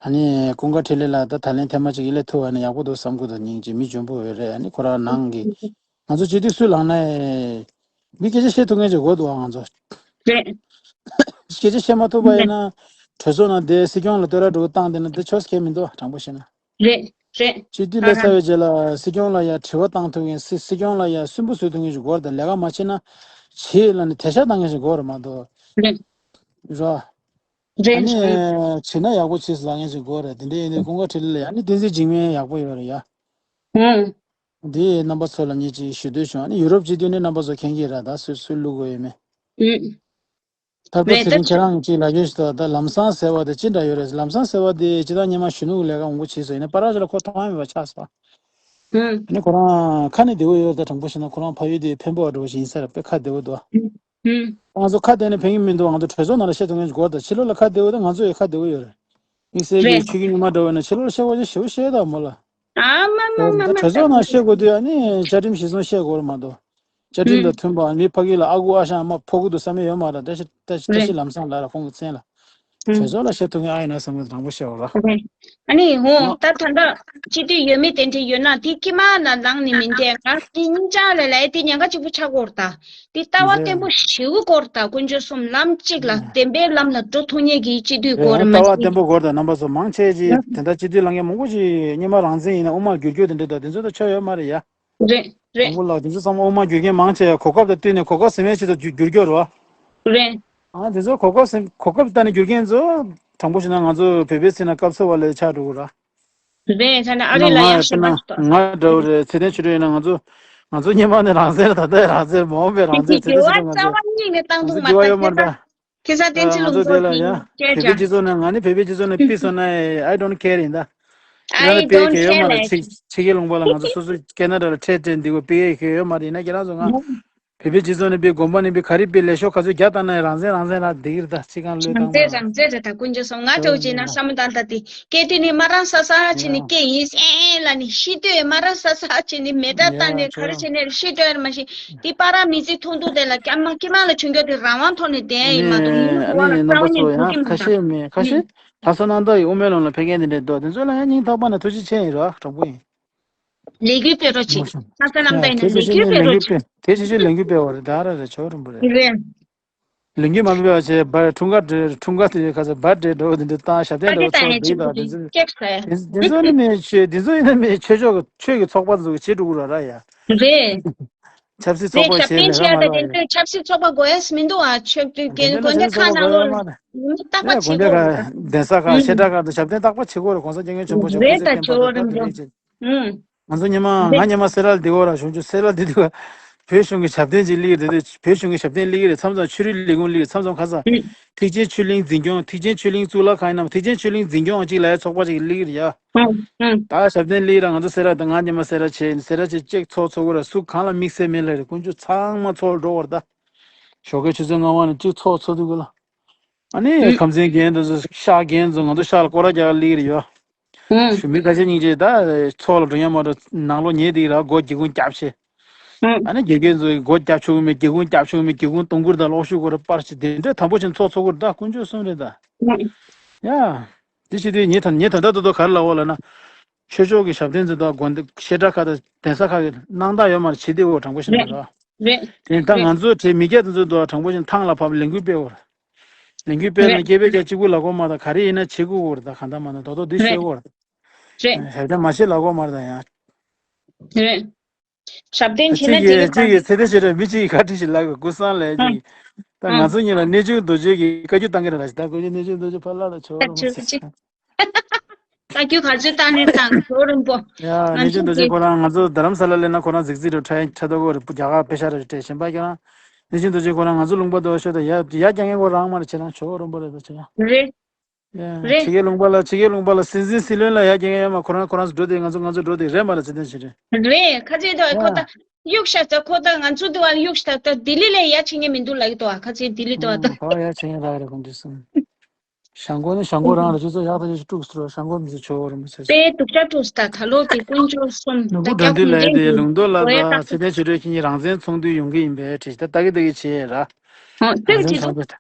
ཨ་ནི་ཀུན་དགའ་འཕྲིན་ལས་ལགས་ད་ད་ལན་ཐེངས་མ་གཅིག་ཡིད་ལས་ཐུབ་པ་ནི་ཡག་པོ་འདུག་བསམ་གྱི་འདུག་སྙིང་རྗེ། མི་འཇོན་པོ་ཡོད་རེད། ཨ་ནི་ཁོ་རང་ནང་གི་ང་ཚོ་སྤྱི་འཐུས་སུ་ལངས་ན་མི་སྐད་ཆ་བཤད་ཐུབ་མཁན་ཅིག་དགོས་འདུག་ང་ཚོ་རེད། སྐད་ཆ་བཤད་མ་ཐུབ་པ་ཡིན་ན་གྲོས་ཚོགས་ནང་བསྡད་སྲིད་སྐྱོང་ལ་བསྟོད་ར་སྒྲོག་བཏང་བསྡད་ན་འདི་ཆོག་ས་ཁེལ་མི་འདུག་དྲང་པོ་བཤད་ན། རེད། རེད། སྤྱི་འཐུས་སླེབས་ཚར་བའི་རྗེས་ལ་སྲིད་སྐྱོང་ལ་ཡང་དྲི་བ་བཏང་ཐུབ་མཁན། སྲིད་སྲིད་སྐྱོང་ལ་ཡང་སུན་པོ་བཟོ་ཐུབ་མཁན་ཞིག་དགོས་རེད། ད་ལས་ཀ་མ་བྱེད་ན་བྱེད་ལབ་ནས་དེད་ཤག་བཏང་མཁན་ཞིག་དགོས་རེད་མ་གཏོགས། རེད། རོ། རེད། ཨ་ནི་བྱེད་ན་ཡག་པོ་བྱེད་ཟེར་ལབ་མཁན་ཞིག་དགོས་རེད། དེ་འདྲ་ཡིན་དུས་ཀུན་དགའ་འཕྲིན་ལས་ཡ། ཨ་ནི་བསྟན་འཛིན་འཇིགས་མེད་ཡག་པོ་ཡོད་རེད་ཡ། ཨང་། འདི་རྣམ་པ་ཚོ་ལ་ངས་ཅིག་ཞུ་འདོད་བྱུང་། ཨ་ནི་ཡུ་རོབ་སྤྱི་འཐུས་ནི་རྣམ་པ་ཚོ་མཁྱེན་གྱི་རེད། ད་སུ་སུ་བླུག་དགོས་ཡོད་མེད། ཨང་། ཐར་པ་རེད། ཚེ་རིང་ད་ཁྱེད་རང་གིས་ལབ་ཡོད་ཞིག་ད་ལམ་སང་ཟེར་བ་དེ་ཅི་འདྲ་ཡོད་རེད། ལམ་སང་ཟེར་བ་དེ་ཅི་ད་སྔོན་མ་གཞོན་ནུ་གི་ལས་ཀ་མང་པོ་བྱས་སོང་། ཡིན་ན་པ་ར་ཞིག་ལ་ཁོ་མཐོང་ཡ་མེད་པ་ཆགས་སོང་། ཨང་། ཨ་ནི་ཁོ་རང་ཁ་ནས་བདེ་པོ་ཡོད་རེད། ད་དྲང་པོ་བཤད་ན་ཁོ་རང་ཕ་ཡུལ་དེ་འཕན་པོ་བ་འགྲོ་བཞིན་ཡིན་ས་རེད། དཔེ་ཁ་བདེ་པོ་འདུག་ཨང་། ང་ཚོ་ཁ་བདེ་ནས་ཕན་གྱི་མི་འདུག་ང་ཚོ་གྲོས་ཚོགས་ནང་ལ་བཤད་ཐུབ་མཁན་ཞིག་དགོས་རེད། ད་ཕྱི་ལོགས་ལ་ཁ་བདེ་པོ་དང་ང་ཚོ་ཡི་ཁ་བདེ་པོ་ཡོད་རེད། དམིགས་བསལ་གྱི་རེད། ཆོས་བརྒྱུད་རྙིང་མ་འདྲ་བོ་ཡིན་ན་ཕྱི་ལོགས་ལ་བཤད་དགོས་ཆ་ཞེ་པོ་བཤད་ཡོད་ད་མོ་ལ། ཨ་མ་མ་མ་མ། ད་གྲོས་ཚོགས་ནང་བཤད་དགོས་དུས་ཨ་ནི་བཅའ་ཁྲིམས་གཞིར་བཟུང་བཤད་དགོས་རེད་མ་གཏོགས། བཅའ་ཁྲིམས་དང་མཐུན་པ་མི་ཕ་གི་ལ་ཨ་ཁུ་ཨ་ཞང་མ་ཕོག་གི་འདུག་བསམ་ཡས་ཡོད་མ་རེད། བཀྲ་ཤིས་བཀྲ་ཤིས་བཀྲ་ཤིས་ལམ་སང་ལ་ར་ཁོང་གི་མཚན་ལ། གྲོས་ཚོགས་ལ་བཤད་ཐུབ་མཁན་ཨ་ཡིན་ན་བསམ་གི་དྲང་པོ་བཤད་པ་ར། ཨ་ནི་འོ་ད་ད་ལྟ་སྤྱི་འཐུས་ཡོད་མེད་དེ་འདྲ་ཡོད་ན་དེ་དཀྱིལ་མ་ལ་ལངས་ནས་མིན་ཏེ། ང་དེ་སྙིང་རྗེ་ལ་ལས་དེ་ཉེན་ཁ་གཅིག་པུ་ཆགས་ཀྱི་ཡོད་རེད་ད། དེ་ལྟ་བ་བརྟན་པོ་ཞེ་པོ་དགོས་རེད་ད། དཀོན་མཆོག་གསུམ་ལམ་གཅིག་ལ་བདེན་པའི་ལམ་ལ་འགྲོ་ཐུབ་མཁན་གྱི་སྤྱི་འཐུས་དགོས་རེད་མ་ལྟ་བ་གཏིང་བརྟན་པོ་དགོས་རེད་ད། རྣམ་པ་ཚོ་མང་ཆེ་ཅིག་དེ་འདྲ་སྤྱི་འཐུས་ལངས་མཁན་མང་པོ་ཅིག་སྔོན་མ་རང་བཙན་ཡིན་ན་དབུ་མ་འགྱུར་རྒྱུ་དེ་འདྲ་ད་དེ་ཚོ་ད་ཆོ་ཡོད་མ་རེད་ཡ། རེད། རེད། དང་པོ་ལ་དེ་ཚོ་ཚང་མ་དབུ་མ་འགྱུར་མཁན་མང་ཆེ་གོ་སྐབས་དང་བསྟུན་ནས་གོ་སྐབས་ཟིན་མཁན་ཞིག་ཏུ་འགྱུར་འགྱུར་རོ། རེད། ཨ་དེ་ཚོ་གོ་སྐབས་ཟིན་གོ་སྐབས་ལྟ་ནས་འགྱུར་མཁན་ཚོ་དྲང་པོ་བཤད་ན་ང་ཚོ་བོད་པའི་ཚེ་ན་སྐབས་འཚོལ་བ་ལས་ཆགས་འགྲོ་གི་ར། རེད། ད་ནི་ཨ་རི་ལ་ཡང་ཤེས་པ་ཞིག་ཏོ། ང་འདྲ་བོ་རེད། ཚེ་བརྟན་ཆོས་སྒྲོན་ཡིན་ན་ང་ཚོ་ང་ཚོ་སྔོན་མ་ནས་རང་བཙན་ད་ལྟ་རང་བཙན་མ་འོངས་པའི་རང་བཙན་དེ་ཚོ་ཞིག་རེད། ང་ཚོ་རྩ་བ་ཉིད་ནས་བཏང་ང་ཚོ་འདུག་མ་འགྱུར་བ་ཡོད་མ་རེད་ད། ད། ཁྱེད་ས་བསྟན་ང་འཛིན་ལུང་ཚོ་དེ་ལ་ཡ་ཕེབས་པའི་རྗེས་ཚོགས་ནས་ང་ནི་ཕེབས་པའི་རྗེས་ཚོགས་ནས་ཕེབས་སོང་ན་I don't care ཡིན་ད། ཁྱེད་རང་ལ་ཕེབས་ཡ་གལ་ཡོད་མ་རེད། ཕྱི་ཕྱི་རྒྱལ་ལུང་པ་ལ་ང་ཚོ་སོ་སོ་ཁེ་ན་ཌ་ལ་ཁྲལ་སྤྲད་འདི་གོ་ཕེབས་ཡ་གལ་ཡོད་མ་རེད། ཡིན་ན་ཁྱེད་རང་ཚོ་ང་ཕེབས་པའི་རྗེས་ཚོགས་ནས་ཕེབས་དགོངས་པ་ནས་ཕེབས་ག་རེ་ཕེབས་ལས་ཤོག་ག་ཚོད་རྒྱ་བཏང་ན་རང་བཙན་རང་བཙན་ལ་བསྡད་ཀྱི་རེད་ད། ཕྱི་གང་བློས་བཏང་མ་རང་བཙན་རང་བཙན་རེད་ད། དཀོན་མཆོག་གསུམ་ང་ཚོ་བྱས་ན་བསམ་བློ་བཏང་ད་དེ། སྐད་དེ་ནི་མ་རང་ས་ས་ཧ་ཆེ་ནི་སྐད་ཡིན་ཨེ་ཨེ་ལ་ནི་ཤི་དུས་མ་རང་ས་ས་ཧ་ཆེ་ནི་མེ་སྟག་བཏང་ནས་ག་རེ་བྱས་ནས་ཤི་དུས་མ་ཤི། དེ་པ་ར་མི་ཚེ་ཐུང་ཐུང་དེ་ལ་སྐྱ་མ་སྐྱི་མ་ལ་ཆུང་སྐྱོ་དེ་རང་དབང་ཐོག་ནས་བསྡད་ཡིན་མ་གཏོགས་ཡིན་ཨ་ནི་ཨ་ནི་རྣམ་པ་ཚོ་ཡང་ཁ་ཤས་མེད་ཁ་ཤས་ལྷ་ས་གནམ་བདག་ཡི་དབུ་མའི་ལམ་ལ་ཕེབས་མཁན་དེ་འདྲས་འདུག་དེ་ཚོ་ལ་ཡང་སྙིང་ཐག་པ་ནས་ཐུགས་རྗེ་ཆེ་ཡིན་རོགས་དྲང་པོ་ཡིན། ལས་འགུལ་སྤེལ་རོགས་བྱེད། ལྷ་ས་གནམ་བདག་ཡིན་ན་ལས་འགུལ་སྤེལ་རོགས་བྱེད། དེ་ཆེ་ཆེ་ལས་འགུལ་སྤེལ་བ་རེད་ད་ར་རེད་ཆོག་རིན་པོ་རེད། རེད། ལས་འགུལ་མ་འབད་བ་བྱས་འཁྲུངས་སྐར་འཁྲུངས་སྐར་དེ་ག་ཚོད་བར་ཌེ་འདྲ་བོ་དེ་འདྲ་བཏང་། ཞབས་བརྟན་འདྲ་བོ་ཚོགས་འདུག་ད་དེ་ཚོ་དེ་ཚོ་ནི་མི་ཆོས་དེ་ཚོ་ཡིན་ན་མི་ཆོས་ཕྱོགས་ཀྱི་ཆོས་ཀྱི་ཚོགས་པ་ཚོ་བྱེད་འགྲོ་གི་ར་ར་ཡ། རེད། ཆབ་སྲིད་ཚོགས་པ་བྱེད་ལས་ཀ་མ་རག་ཡ། ཆབ་སྲིད་ཚོགས་པ་དགོས་ཡས་མི་འདུག་ཨ། ཆོས་དགོན་སྡེ་ཁག་ནང་ལོགས་ལ་རྟག་པ་བྱེད་དགོས་རེད། གདན་ས་ཁག་ཞལ་གྲངས་ཁག་ཏུ་ཞབས་བརྟན་རྟག་པ་བྱེད་དགོས་རེད། གོང་ས་སྐྱབས་མགོན་ཆེན་པོ་མཆོག་སྐུ་ཚེ་བརྟན་པ་དང་བཀའ་དྲིན་རིན་ཆེན། ང་ཚོ་ཉི་མ་ང་ཉི་མ་སེ་ར་ལ་བསྡད་ཡོད་ར། གཞུང་ཆུ་སེ་ར་ལ་བསྡད་དུས་བོད་གཞུང་གི་ཞབས་བརྟན་ཅིག་སླེབས་ཀྱི་རེད། བོད་གཞུང་གི་ཞབས་བརྟན་སླེབས་ཀྱི་རེད། མཚམས་མཚམས་ཆོས་རིག་ལས་ཁུངས་སླེབས་ཀྱི་རེད། མཚམས་མཚམས་ཁ་ས་ཐེག་ཆེན་ཆོས་གླིང་འཛིན་སྐྱོང་། ཐེག་ཆེན་ཆོས་གླིང་གཙུག་ལག་ཁང་ཡིན་ནམ། ཐེག་ཆེན་ཆོས་གླིང་འཛིན་སྐྱོང་ཅིག་ལ་ཡ་ཚོགས་པ་ཅིག་སླེབས་ཀྱི་རེད་ཡ། ད་ཞབས་བརྟན་སླེབས་ར། ང་ཚོ་སེ་ར་དང་ང་ཉི་མ་སེ་ར་བྱས་ནས་སེ་ར་བྱས་གཅིག་ཚོགས་ཚོགས་ཀྱི་ར། སུ་གང་ལ་དམིགས་བསལ་མེད་ལ་རེད། དཀོན་མཆོག་ཚང་མ་ཚོགས་ལ་འགྲོ་བར་ད། ཞོགས་ཀའི་ཆུ་ཚོད་ལྔ་པ་ནས་གཅིག་ཚོགས་ཚོགས་དུས་ག་ལ། ཨ་ནི་ཁམས་ཚན་རྒན་དེ་ཚོ་ཤག་རྒན་ཚོ་ང་ཚོ་ཤག་ལ་སྐོར་ར་རྒྱག་སླེབས་ཀྱི་རེད་ཡ། ཞུ་མི་ཁ་ཤས་སྙིང་རྗེ་ད་ཚོགས་ལ་འགྲོ་ཡ་མ་འགྲོ་ནང་ལོགས་ཉལ་བསྡད་ཀྱི་ར། སྒོ་སྒེའུ་ཁུང་བརྒྱབ་བྱས། ཨ་ནི་དགེ་རྒན་ཚོས་སྒོ་བརྒྱབ་ཆོག་གི་མེད། སྒེའུ་ཁུང་བརྒྱབ་ཆོག་གི་མེད། སྒེའུ་ཁུང་དུང་ཕྱུར་དང་གློག་ཤུགས་སྐོར་ར་སྤར་བྱས་དེ་འདྲ་དམ་པོ་བྱས་ཚོགས་ཚོགས་ཀྱི་རེད། ད་དཀོན་མཆོག་གསུམ་རེད་ད། ཡ། དེ་བྱེད་དུས་ངས་ད་ངས་ད་ལྟ་ད་ལྟ་ག་རེ་ལབ་ཡོད་ལབ་ན། ཆོས་ཕྱོགས་ཀྱི་ཞབས་བརྟན་ཚོ་དང་དགོན་སྡེ་བཤད་གྲྭ་ཁག་དང་གདན་ས་ཁག་གི་གནང་སྟངས་ཡོད་མ་རེད། བྱེད་བདེ་བོ་དྲང་པོ་བཤད་ན་ར། དེ་ད་ང་ཚོ་དེ་མི་སྐྱ་དེ་ཚོ་དང་དྲང་པོ་བཤད་ན་ཐང་ལ་ཕབ་ལས་འགུལ་སྤེལ་བར། ལས་འགུལ་སྤེལ་ན་སྐད་ཆ་བཤད་གཅིག་པུ་ལབ་དགོས་མ་རེད། ག་རེ་ཡིན་ན་བྱེད་དགོས་རེད། ད་གང་ལྟར་མ་ན་རྡོག་རྡོག་འདི་བཤད་དགོས་རེད། རེད། ཞབས་བརྟན་མ་བྱེད་ལབ་དགོས་མ་རེད་ད་ཡང་། རེད། ཞབས་བརྟན་བྱེད་ན་གཅིག་གིས་གཅིག་གིས་ཚེ་བརྟན་ཆོས་སྒྲོན་མི་གཅིག་གིས་བཀའ་དྲིན་ཞིག་ལབ་དགོས། ཀུན་བཟང་ལགས་ཀྱིས་ད་ང་ཚོ་གཉིས་ལ་གནས་ཆུང་རྡོ་རྗེ་གིས་བཀའ་བཀྱོན་བཏང་གི་རེད་ལབ་ཤག་ད་ཁོ་ཚོས་གནས་ཆུང་རྡོ་རྗེ་ཕར་བརླག་ལ་ཆོག་རུང་མ་ཟེར། ད་ཁྱོད་ག་ཚོད་བཏང་ནས་བཏང་། ཇོ་རིན་པོ། ཡ། ང་གནས་ཆུང་ཚོ་རྡོ་རྗེ་གི་ཁོ་རང་ང་ཚོ་རྡ་རམ་ས་ལ་སླེབས་ན་ཁོ་རང་གཟིགས་གཟིགས་འགྲོ་ཕྲ་ཕྲ་དོ་གོ་རེད། རྒྱ་གར་པེ་ཤ་རེ་སྤྲད་གཞན་པ་ཁྱེད་རང་། གནས་ཆུང་རྡོ་རྗེ་ཁོ་རང་ང་ཚོ་ལུང་པ་དོ་ཤོད་དོ་ཡ་ཡ་རྒྱ་ངན་ཁོ་རང་མ་རེད། ཁྱེད་རང་ཇོ་རིན་པོ་རེད་དོ་ཁྱེད་རང་། རེད། ཡ། ཕྱི་རྒྱལ་ལུང་པ་ལ་ཕྱི་རྒྱལ་ལུང་པ་ལ་སྲིད་འཛིན་སྲིད་བློན་ལ་ཡ་རྒྱ་ངན་ཡ་མ་ཁོ་རང་ཁོ་རང་ཚོ་འགྲོ་དེ་ང་ཚོ་ང་ཚོ་འགྲོ་དེ་རེད་མ་རེད། ཚེ་བརྟན་ཆོས་སྒྲོན། རེད། ཁ་ཚེ་དོ་ཁོ་ད། གཡུག་ཤག་ད་ཁོ་ད་ང་ཚོ་དུ་བ་གཡུག་ཤག་ད་ལྡི་ལི་ལ་ཡ་ཆེ་ངེ་མི་འདུག་ལ་གི་དོ་ཨ། ཁ་ཚེ་ལྡི་ལི་དོ་ཨ་ད། ཨ་ཡ་ཆེ་ངེ་ར་རེ་ཁོང་དུ་སོང་། ཞང་གོ་ནི་ཞང་གོ་རང་ལ་ཆུ་ཚོད་ཡག་ཐག་ཆོད་དཀྲུགས་སུ་རོ། ཞང་གོ་མི་ཚོ་ཆོ་རོ་མི་ཚོ་ཆོ། དཔེ་སྡུག་ཅག་དཀྲུགས་ད་ད་ལོ་གི་དཀོན་མཆོག་གསུམ་ད་ནོར་བུ་དགྲ་སྐྱབས་འདུལ་ལ་ཡ་དེ་ལུང་རྟོགས་ལ་ད་ཚེ་བརྟན་ཆོས་སྒྲོན་ཁྱེད་གཉིས་རང་བཙན་ཚོགས་འདུ་ཡོང་གི་ཡིན་པས་བྲིས་ད་ལྟ་གི་ལྟ་གི་བྱེད་ར། ཨོ་ཏོག་ཙམ་ཅིག་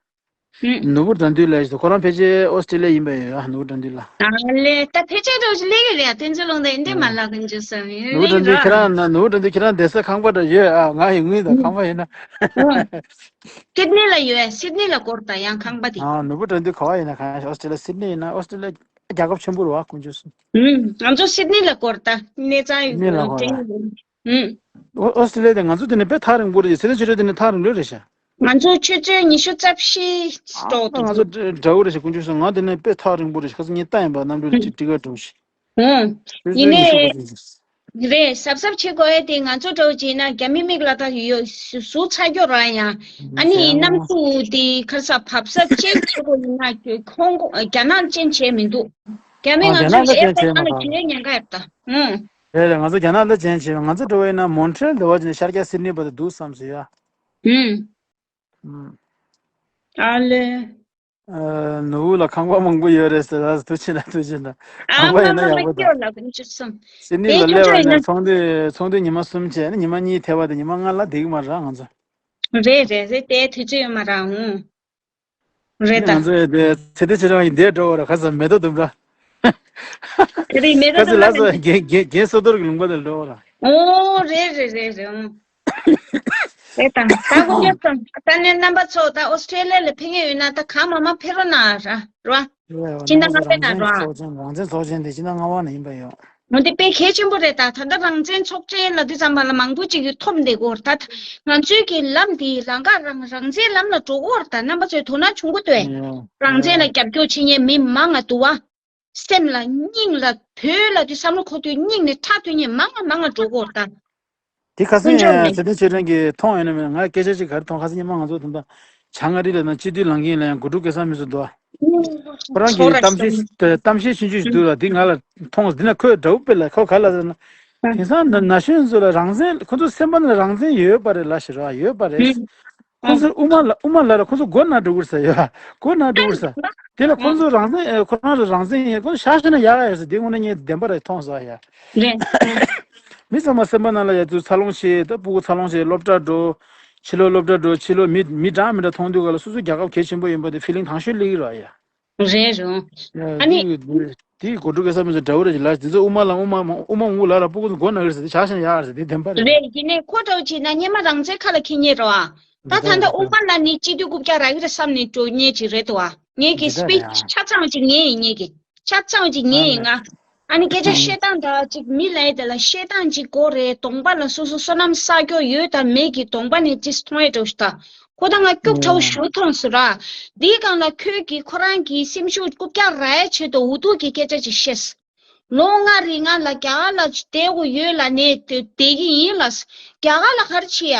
ནོར་བུ་དགྲ་འདུལ་ལ་ཡ་ཁོ་རང་ཕལ་ཆེར་ཨོ་སི་ཀྲི་ལི་ཡ་ཡིན་པ་ཡོད་ཨ། ནོར་བུ་དགྲ་འདུལ་ལ། ཨ་ལེ་ད་ཕལ་ཆེར་འགྲོ་ཞིག་ལེ་གི་རེད་ཨ། དེ་ཚོ་ལུང་ད་ཡིན་དེ་མ་ལ་གི་འཇུ་སམ་ཡོད་ནོར་བུ་དགྲ་འདུལ་ལེ་ཁྱེད་ར། རང་ན་ནོར་བུ་དགྲ་འདུལ་ཁྱེད་རང་བསྡད་ས་ཁང་པ་འདྲ་ཡོད་ཨ། ང་ཡི་དངུལ་དང་ཁང་པ་ཡིན་ན། སིད་ནི་ལ་ཡོད་ཨ། སིད་ནི་ལ་སྐོར་ད་ཡང་ཁང་པ་དེ། ཨ་ནོར་བུ་དགྲ་འདུལ་ག་བ་ཡིན་ན་གང་ཨོ་སི་ཀྲི་ལི་ཡ་སིད་ནི་ཡིན་ན་ཨོ་སི་ཀྲི་ལི་ཡ་རྒྱལ་ཁབ་ཆེན་པོ་རེད་བ་དཀོན་མཆོག་གསུམ། ང་ཚོ་སིད་ནི་ལ་སྐོར་ད་གནས་ཚང་ཡོད་སིད་ནི་ལ་སྐོར་ད། ཨོ་ཨོ་སི་ཀྲི་ལི་ཡ་དེ་ང་ཚོ་དེ་ནས་དཔེ་ཐག་རིང་པོ་རེད། ཚེ་རིང་ཆོས་སྒྲོན་དེ་ནས་ཐག་རིང་ལོས་རེད་ཤག་ང་ཚོ་ཆུ་ཚོད་ཉི་ཤུ་རྩ་བཞི་ཨ་ཏོག་ང་ཏོག་ཚོ་འདྲ་འདྲ་བོ་རེད་ཤག་དཀོན་མཆོག་གསུམ། ང་དེ་ནས་དཔེ་ཐག་རིང་པོ་རེད་ཤག་ཁ་སང་ངས་ལྟ་ཡིན་པ་གནམ་གྲུ་ལ་ཅིག་ཊི་ཀེ་ཊི་འགྲོ་ཞིག་ཨོ། ཆུ་ཡིན་ཚོད་ཉི་ཤུ་ནས་གོ་ཚོད་ཅིག་རེད། གཟབ་གཟབ་བྱེད་དགོས་ཡ་དེ་ང་ཚོ་འདྲ་བོ་བྱས་ན་རྒྱ་མི་མིག་ལ་ད་ཡོད་ཟུག་ཚ་རྒྱོ་ར་ཡང་ཨ་ནི་གནམ་གྲུ་དེ་ཁར་ས་བབས་ས་ཅན་བྱེད་དགོས་ཡིན་ན་ཁོང་རྒྱ་ནག་ཅན་བྱས་མི་འདུག་རྒྱ་མི་ཨ་ང་རྒྱ་ཚོའི་ནག་ལ་ཨེར་ཅན་པོར་བྱས་ནང་མ་ལ་ག་གྱོད་ཉེན་ཁ་ཡོད་ད། ཨོ། རེད་རེད། ང་ཚོ་རྒྱ་ནག་ལ་ཅན་བྱས་ང་ཚོ་འདྲ་བོ་ཡིན་ན་མོན་ཊི་རེལ་འདྲ་བོ་བྱས་ན་ཤར་རྒྱག་སིད་ནི་བར་དུ་འདུག་བསམ་སོང་ཡ། ཨུམ། ཨ་ལེ། ཨ་ནོར་བུ་ལ་ཁང་པ་མང་པོ་ཡོད་རེད་ཟེར་ལ་ཐུགས་རྗེ་ཆེ་ན་ཐུགས་རྗེ་ཆེ་ན། ཨ་ཁང་པ་ཡིན་ན་མ་མ་ཡག་པོ་ད། སྐྱོ་ལ་ཀུན་སྤྱོད་གསུམ། སིད་ནི་ལ་སླེབས་པ་ཡིན་ན་ཚོགས་འདུ་ཚོགས་འདུ་ཉི་མ་གསུམ་བྱས་ནི་ཉི་མ་གཉིས་ཐེབས་པ་དེ་ཉི་མ་ལྔ་ལ་བསྡད་ཀྱི་མ་རེད་ང་ཚོ། རེད་རེད་རེད། དེ་དུས་ཚོད་ཡོད་མ་རེད་ཨང་། རེད་ད། ང་ཚོ་དེ་ཚེ་དེ་ཕྱི་རང་ཡིན་དེ་འགྲོ་བ་ར་ཁ་ས་མེ་ཏོག་ལྡུམ་ར། དེ་རིང་མེ་ཏོག་ཁ་ས་ལ་ལ་ས་རྒན་རྒན་རྒན་སོ་ཐོར་གྱི་ལུང་པ་དེ་འགྲོ་བ་ར། ཨོ་རེད་རེད་རེད་རེད་ཨང་། རེད་དང་ད་གོ་སྐྱོད་དང་ད་ནས་རྣམ་པ་ཚོ་ད་ཨོ་སི་ཀྲེ་ལི་ཡ་ལ་ཕེབས་མཁན་ཡོད་ན་ད་གང་མང་མང་ཕེབས་རོགས་གནང་ར་ར། ཕྱི་ཟླ་ལྔ་པའི་ནང་ར། ཚོགས་ཆེན་རང་བཙན་ཚོགས་ཆེན་དེ་ཕྱི་ཟླ་ལྔ་པ་ནས་ཡིན་པ་ཡོད། འོན་ཏེ་དཔེ་གལ་ཆེན་པོ་རེད་ད། ད་ལྟ་རང་བཙན་ཚོགས་ཆེན་ལ་དུས་ཙམ་པ་ལ་མང་པོ་ཅིག་གིས་འཐོམ་བསྡད་ཀྱི་ཡོད་རེད་ད། ང་ཚོའི་གི་ལམ་འདི་ལམ་ཁ་རང་རང་བཙན་ལམ་ལ་འགྲོ་གི་ཡོད་རེད་ད། རྣམ་པ་ཚོས་དོ་སྣང་བྱུང་གི་འདུག་གས། རང་བཙན་ལ་རྒྱབ་སྐྱོར་བྱེད་མཁན་མི་མང་ང་འདུག་བ། སེམས་ལ་སྙིང་ལ་བོད་ལ་དུས་བསམ་བློ་འཁོར་དུས་སྙིང་ནས་ཁྲག་ཐོན་མཁན་མང་ང་མང་ང་འགྲོ་གི་ཡོད་རེད་ད། དེ་ཁ་སང་དཀོན་མཆོག་ཡང་ནས། ཚེ་བརྟན་ཆོས་སྒྲོན་གྱིས་མཐོང་ཡོད་ན་མེད་ན། ང་སྐད་ཆ་ཅིག་ག་རེ་མཐོང་། ཁ་སང་ཉི་མ་ང་ཚོ་དེ་འདྲ་བྱང་ཨ་རི་ལ་ན་སྤྱི་འཐུས་ལངས་མཁན་ལ་ཡང་དགོད་བྲོ་སྐལ་བཟང་མི་ཚོ་འདུག་ཁོ་རང་གིས་གཏམ་བཤད་གཏམ་བཤད་ཆུང་ཆུང་ཞིག་འདུག་ལ་འདི་ང་ལ་མཐོང་། འདི་ན་ཁོས་འདྲ་བོ་དཔེ་ལ་ཁོ་ག་ལ་ཟེར་ན། དེང་སང་ན་ན་གཞོན་ཚོ་ལ་རང་བཙན། ཁོ་ཚོ་སེམས་པ་ན་རང་བཙན་ཡོད་པ་རེད་ལ་ཞེས་ར་ཡོད་པ་རེད། ཁོ་ཚོ་དབུ་མ་ལ་དབུ་མ་ལ་ར་ཁོ་ཚོ་མགོ་ན་འགྲོ་གི་རེད་ཟེར་ཡ། མགོ་ན་འགྲོ་གི་རེད་ཟེར། དེ་ལ་ཁོ་ཚོ་རང་བཙན་ཁོ་རང་ལ་རང་བཙན་ཡོད། ཁོ་ཚོ་ཤ་ཤ་ན་ཡག་ཡོད་ཟེར། དེ་དངོས་གནས་ངས་བདེན་པ་རེད་མཐོང་ཟེར་ཡ། རེད། མི་ཚང་མ་སེམས་པ་ནང་ལ་ཡ་ཚུར་འཚར་ལོངས་བྱེད། ད་སྤུ་གུ་འཚར་ལོངས་བྱེད། སློབ་གྲྭ་འགྲོ། ཕྱི་ལོགས་སློབ་གྲྭ་འགྲོ། ཕྱི་ལོགས་མི་མི་འདྲ་མི་འདྲ་མཐོང་དུས་ག་ལ་སོ་སོ་རྒྱལ་ཁབ་གལ་ཆེན་པོ་ཡིན་པ་དེ་ཕི་ལིང་དང་ཤོས་སླེབས་ཀྱི་རེད་ཡ། རེད་རུང་། ཨ་ནི། དེ་དེ་དགོད་བྲོ་སྐལ་བཟང་མི་ཚོ་འདྲ་བོ་རེད་ལ། དེ་ཚོ་དབུ་མ་ལ་དབུ་མ་དབུ་མ་དབུ་ལ་ལ་སྤུ་གུ་ཚོ་མགོ་ན་གི་རེད་ཟེར། དེ་ཆགས་ཤིང་ཡག་རེད་ཟེར། དེ་བདེན་པ་རེད། རེད་ཡིན་ནའི་ཁོ་འདྲ་བོ་བྱེད་ན་སྔོན་མ་རང་བཙན་ཁ་ལ་འཁྱེར་མཁན་རེད་བ། ད་ད་ལྟ་དབུ་མ་ལ་ནི་སྤྱི་འཐུས་རྐུབ་བཀྱག་རག་གི་རེད་བསམ་ནས་འགྲོ་ཉེ་ཅིག་རེད་དོ། ཨ། ངེད་ཀྱི་འདི་ལྟར་སྤིཆ་ཡང་ཆ་ཚང་ཅིག་ངེད་ཡིན། ངེད་ཀྱི་ཆ་ཚང་ཅིག་ངེད་ཡིན། ང་ཨ་ནི་སྐད་ཆ་བཤད་སྟངས་ད་ཅིག་མི་ལ་ཡི་དེ་ལ་བཤད་སྟངས་ཅིག་དགོས་རེད། གདོང་པ་ལ་སོ་སོ་བསོད་ནམས་བསགས་རྒྱུ་ཡོད་དང་མེད་ཀྱི་གདོང་པ་ནས་ཅིག་མཐོང་ཡས་འགྲོ་ཤི་ད། ཁོ་ད་ང་སྐྱུག་ཁྲའོ་ཞུ་མཐོང་སོང་ར། འདིའི་སྒང་ལ་ཁོས་ཀྱི་ཁོ་རང་གི་སེམས་ཤུགས་རྐུབ་བཀྱག་རག་ཡས་ཆེད་དུ་འུ་ཐུག་གི་སྐད་ཆ་ཅིག་བཤད། ལོ་ལྔ་རིང་ང་ལ་རྒྱ་གར་ལ་བསྡད་དགོས་ཡོད་ལབ་ནས་བསྡད་ཀྱི་ཡིན་ལབ། རྒྱ་གར་ལ་ག་རེ་བྱེད་ཡ།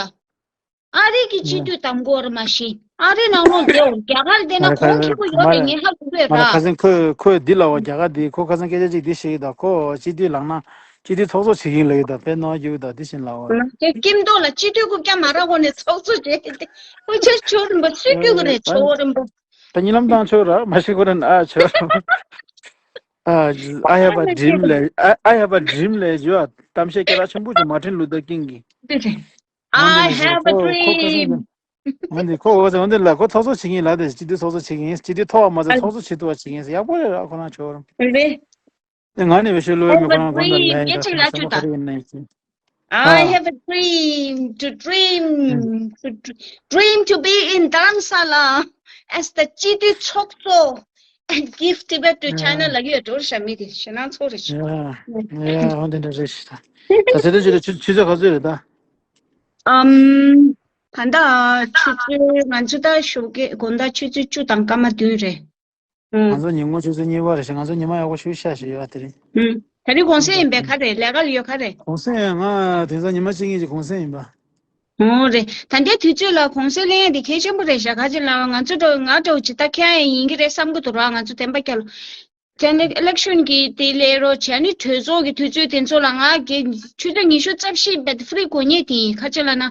ཨ་རི་གི་སྤྱི་འཐུས་དམ་གོ་ར་མ་ཤེས། ཨ་རི་ནང་ལོགས་འདིར་རྒྱ་གར་བསྡད་ན་གོང་ཁེ་པོ་ཡོད་པའི་ངས་ཧ་གོ་གི་མ་རེད། ར། ཁ་སང་ཁོས་ཁོས་འདི་ལབ་པ། རྒྱ་གར་འདི་ཁོ་ཁ་སང་སྐད་ཆ་ཅིག་འདི་བཤད་ཀྱི་འདུག་ཁོ་སྤྱི་འཐུས་ལངས་ན་སྤྱི་འཐུས་ཚོགས་གཙོ་བྱེད་ཀྱི་ཡིན་ལབ་ཀྱི་འདུག་དཔེ་ནོར་རྒྱུ་འདུག་འདི་བཞིན་ལབ་པ། ཁྱེད་ཀྱིས་མདོ་ལ་སྤྱི་འཐུས་རྐུབ་བཀྱག་མ་རག་གོང་ནས་ཚོགས་གཙོ་བྱས་ཏེ། ཨོ་ཁྱོད་ཆོ་རིན་པོ་སུས་སྐྱོ་གི་རེད། ཆོ་རིན་པོ། ད་ཉིན་ལམ་བཏང་ཆོག་ར་མ་ཤེས་ཁོ་ར་ན་ཨ་ཆོ། ཨ། I have a dream ལས། I, I have a dream ལས་ཞུ་བ། གཏམ་བཤད་སྐད་གྲགས་ཆེན་པོ་ཅིག་མར་ཊིན་ལུ་ཐར་ཀིང་གི། འདི་རེད། འོན་ཏེ་I ནས་ཞུ་have a ཁོ་ཁོ་ཁ་སང་། འདི་འོན་ཏེ་ཁོ་འོ་ཟེར། འོན་ཏེ་ལ་ཁོ་ཚོགས་གཙོ་བྱེད་ཀྱི་ཡིན་ལབ་དེ། སྤྱི་འཐུས་ཚོགས་གཙོ་བྱེད་ཀྱི་ཡིན། སྤྱི་འཐུས་ཐོབ་པ་མ་ཟད་ཚོགས་གཙོ་བྱེད་ཐུབ་པ་བྱེད་ཀྱི་ཡིན་ཟེར། ཡག་པོ་རེད་ར། ཁོ་རང་ཆོ་ར། རེད། ང་ནི་བེ་ཤོད་ལོ་ཡ་མི་ཁོ་རང་ཁོ་རང་ལ་ཡ་ཡིན་ད། ཁ་སང་ཁ་རེ་ཡིན་ན་ཡིན། I have a dream to dream to dr- dream to be in Dharamsala as the སྤྱི་འཐུས་ཚོགས་གཙོ and give Tibet to China ལ་ཡོད་འགྲོ་ར་ཤ་མི་དེ་ཞེ་ནང་ཚོ་རེ་ཤ། ཡ་ཡ་འོ་དེ་འདྲ་རེད་ཤི་ད། ད་ཚེ་དེ་ཆུ་ཆུ་ཆུ་ཚོད་ག་ཚོད་རེད་ད། ཨམ། ད་ལྟ་ཆུ་ཚོད་ང་ཚོ་ད་ཞོགས་ཀས་དགོང་དག་ཆུ་ཚོད་བཅུ་དང་སྐར་མ་བདུན་རེད། ང་ཚོ་ཉིན་གུང་ཆུ་ཚོད་གཉིས་པ་རེད་ཤག་ང་ཚོ་ཉི་མ་ཡག་པོ་ཞིག་ཤར་བཞིན་ཡོད་དེ་རིང་། ཨུམ། ད་རིང་གུང་སེང་ཡིན་པས་ག་རེ་ལས་ཀ་ལ་ཡོད་ག་རེ། གུང་སེང་ང་དེང་སང་ཉི་མ་གཅིག་གཉིས་ཀྱི་གུང་སེང་ཡིན་པ། འོ་རེད། ད་ལྟའི་དུས་ཚོད་ལ་གུང་སེང་ལེན་ཡ་འདི་གལ་ཆེན་པོ་རེད་ཤག་ག་ཅི་ལ་ང་ཚོ་འགྲོ་ང་འགྲོ་ཅི་ད་ཁྱེད་ཡིན་གྱི་རེད་བསམ་གི་འདུག་ར། ང་ཚོ་བདེན་པ་བསྐྱལ། དེ་ནས་ཨི་ལེག་ཤོན་གྱི་དེ་ལས་རོགས་བྱས་ནི་གྲོས་ཚོགས་ཀྱི་དུས་ཚོད་དེ་ཚོ་ལ་ང་གི་ཆུ་ཚོད་ཉི་ཤུ་རྩ་བཞི་བེད་ཧྥི་རི་དགོས་ངེས་དེ་ཡིན་ག་ཅི་ལ་ན།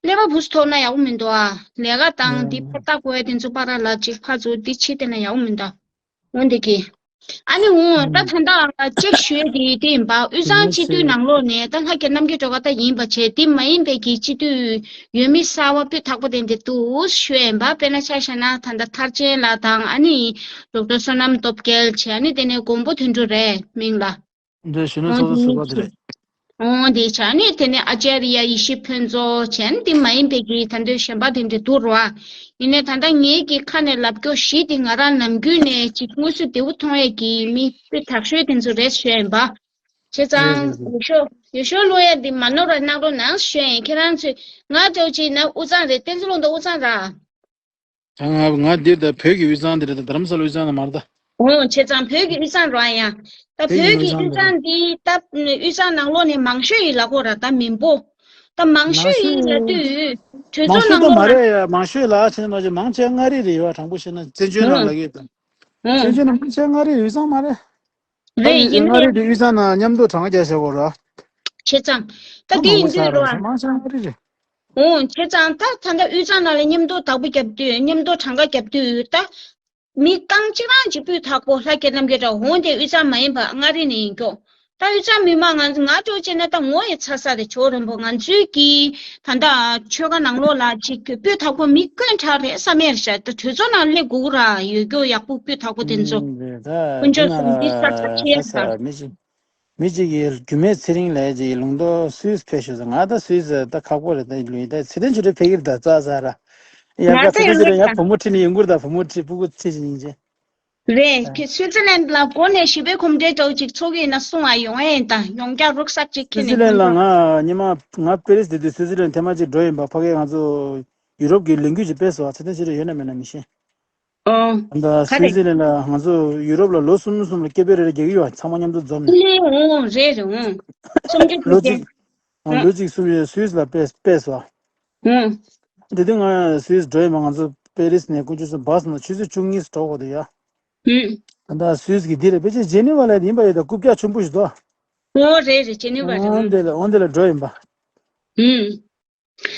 ཀླད་པ་བུ་སུ་ཐོར་ན་ཡག་པོ་མི་འདུག་ཨ། ལས་ཀ་དང་འདི་ཕར་ལྟ་དགོས་ཡ་དེ་ཚོ་ཕར་ལ་ཅིག་ཕར་ཚུར་འདི་ཕྱི་བལྟས་ན་ཡག་པོ་མི་འདུག་འོན་ཏེ་ཀི། ཨ་ནི་འོ་ད་ད་ལྟ་ཅེག་ཞུས་དེ་དེ་ཡིན་པ། དབུས་གཙང་སྤྱི་འཐུས་ནང་ལོགས་ནས་ད་ལྷ་རྒྱལ་རྣམ་རྒྱལ་སྒྲོལ་དཀར་ད་ཡིན་པ་བྱས་དེ་མ་ཡིན་པའི་གི་སྤྱི་འཐུས་ཡོད་མི་གསར་བ་སྤུས་དག་པོ་དེ་འདི་འདུག་ཞུས་ཡིན་པ། དཔེར་ན་ཆ་བཞག་ན་ད་ལྟ་ཐར་ཅན་ལགས་དང་ཨ་ནི་ཌོག་ཊར་བསོད་ནམས་སྟོབས་རྒྱལ་བྱས་ནི་དེ་ནས་མགོན་པོ་དོན་གྲུབ་རེད་མིང་ལ། འདི་གཞོན་ནུ་ཚོགས་གཙོ་ཟུར་པ་དེ་རེད། འོང་དེ་བྱས་ནི་དེ་ནས་ཨ་ཅཱརྱ་ཡེ་ཤེས་ཕུན་ཚོགས་བྱས་ནི་དེ་མ་ཡིན་པའི་གི་ད་འདོད་གཞན་པ་དེ་འདྲ་འདུག་རོ། ཨ། ཡིན་ནའི་ད་ལྟ་ངེད་ཀྱི་ཁ་ནས་ལབ་སྐྱོ་བཞི་དེ་ང་རང་ནམ་རྒྱུན་ནས་ཅིག་དངོས་སུ་བདེ་བོ་མཐོང་ཡས་ཀྱི་མི་དཔེ་དྲག་ཤོས་དེ་ཚོ་རེད་ཞུས་ཡིན་པ། བྱས་ཙང་ཡེ་ཤོ་ཡེ་ཤོ་ལོ་ཡ་འདི་མ་ནོར་བ་གནང་རོགས་གནང་ཞུས་ཡིན། ཁྱེད་རང་ཚོས་ང་འདྲ་བོ་ཅིག་ན་དབུས་གཙང་རེད། བསྟན་འཛིན་ལུང་རྟོགས་དབུས་གཙང་ར། ད་ང་ང་འདིར་ད་བོད་ཀྱི་དབུས་གཙང་དེ་རེད། ད་རྡ་རམ་ས་ལ་དབུས་གཙང་ནས་མར་ད། འོ་བྱས་ཙང་བོད་ཀྱི་དབུས་གཙང་རོ་ཨ་ཡ། ད་བོད་ཀྱི་དབུས་གཙང་འདི་ད་དབུས་གཙང་ནང་ལོགས་ནས་མང་ཤོས་ཡིན་ལ་ཁོ་ར་ད་མིན་པོ། ད་མང་ཤོས་ཡིན་ལ་དུས་གྲོས་ཚོགས་ནང་ལོགས་ལ། མང་ཤོས་ད་མ་རེད་ཡ། མང་ཤོས་ལ་ཆེ་ནོ་ཅིག་མང་ཆེ་མངའ་རིས་རེད་ཡ། དྲང་པོ་བཤད་ན་བཙན་བྱོལ་ནང་ལ་ཡོད་ད། བཙན་བྱོལ་ནང་མང་ཆེ་མངའ་རིས་རེད། དབུས་གཙང་མ་རེད། རེད་ཡིན་མངའ་རིས་རེད། དེ་དབུས་གཙང་ནང་མཉམ་དུ་གྲངས་ཀ་བརྒྱབ་བཞག་གོ་ར། བྱས་ཙང་ད་དེ་ཡིན་དུས་རོ་ཨ། མང་ཆེ་མངའ་རིས་རེད། འོ་བྱས་ཙང་ད་ད་ལྟ་དབུས་གཙང་ནང་ལ་མཉམ་དུ་བདག་པོ་རྒྱབ་དུས་མཉམ་དུ་གྲངས་ཀ་རྒྱབ་དུས་ད། མི་རྐང་གཅིག་རང་གཅིག་སྤུས་དག་པོ་ལྷ་རྒྱལ་རྣམ་རྒྱལ་འདྲ་འོང་དེ་དབུས་གཙང་མ་ཡིན་པ་མངའ་རིས་ནས་ཡིན་ཀྱོག་ད་དབུས་གཙང་མི་མང་ང་ང་འདྲ་བྱས་ན་ད་ངོ་ཡི་ཚ་ས་རེད། ཇོ་བོ་རིན་པོ་ང་ཚོའི་གི་ད་ལྟ་ཆོལ་ཁ་ནང་ལོགས་ལ་ཅིག་སྤུས་དག་པོ་མི་དཀོན་དྲགས་རེད་བསམ་ཡས་ཤ། ད་གྲོས་ཚོགས་ནང་སླེབས་དགོས་ར་ཡོད་ཀྱོག་ཡག་པོ་སྤུས་དག་པོ་དེ་ཚོ་དཀོན་མཆོག་གསུམ་འདི་ས་ཚ་ཆེ་ས། མི་གཅིག་མི་གཅིག་གིས་རྒྱུ་མེད་ཚེ་རིང་ལབ་ཡས་ཅིག་ལུང་རྟོགས་སུད་སི་ཕེབས་ཤོག་ཟེར། ང་ད་སུད་སི་ད་ཁག་པོ་རེད། ད་ལུས་ད་ཚེ་བརྟན་ཆོས་སྒྲོན་ཕེབས་ཀྱི་རེད། ད་ཙག་ཙག་ར་ཡ། ང་ད་ཚེ་བརྟན་ཆོས་སྒྲོན་ཡ་བུ་མོ་ཁྲིད་ནས་ཡོང་གི་རེད། ད་བུ་མོ་ཁྲིད། སྤུ་གུ་ཚེ་ཅིག་ཡིན་ཅེ། རེད། ཁྱེད་སུའི་ཙི་ལན་ལ་འགོ་ནས་ཞི་བའི་གོམ་བགྲོད་འདྲ་བོ་ཅིག་ཚོགས་ཀྱི་ཡིན་ན་གསུང་ཨ། ཡོང་ཨེ་ཡིན། ད་ཡོང་རྒྱག་རུག་སག་ཅིག་ཁྱེར་ནས། སུའི་ཙི་ལན་ལ་ང་ཉི་མ་ང་པེ་རིས་དེ་དུས་སུའི་ཙི་ལན་ཐེངས་མ་གཅིག་འགྲོ་ཡིན་པ། ཕ་གིར་ང་ཚོ་ཡུ་རོབ་ཀྱི་ལས་འགུལ་ཅིག་སྤེལ་སོང་བ། ཚེ་བརྟན་ཆོས་སྒྲོན་ཡོད་ན་མེད་ན་མི་ཤེས། ཨོ། ད་ག་སུའི་རེད། ཙི་ལན་ལ་ང་ཚོ་ཡུ་རོབ་ལ་ལོ་གསུམ་གསུམ་ལ་སྐད་འབོད་རེ་རེ་རྒྱག་གི་ཡོད། ཚང་མ་མཉམ་དུ་འཛོམས་ནས། ཨོ་རེད་རེད། ཨོ། གསུམ་བཅུ་ལོ་དྲུག་ཅུ། གཅིག་ཨོ། ལོ་གཅིག་གསུམ་ཡོད་སུད་སི་ལ་སྤེལ་སྤེལ་སོང་། ཨོ། དེ་དུས་ང་སུད་སི་འགྲོ་ཡིན་པ། ང་ཚོ་པེ་རིས་ནས་དཀོན་མཆོག་གསུམ་བྷ་སི་ནང་ཆུ་ཚོད་བཅུ་གཉིས་སུ་འགྲོ་དགོས་འདུག་ཡ། ཨོ། ད་ལྟ་སུད་སི་གི་འདི་རེད། ཕལ་ཆེར་ཇེ་ནི་ཝ་ལ་ཡིན་པ་ཡོད། ད་རྐུབ་བཀྱག་ཆེན་པོ་ཞིག་འདུག་ཨོ་རེད་རེད། ཇེ་ནི་ཝ་རེད། ཨོ་འདི་ལ་ཨོ་འདི་ལ་འགྲོ་ཡིན་པ།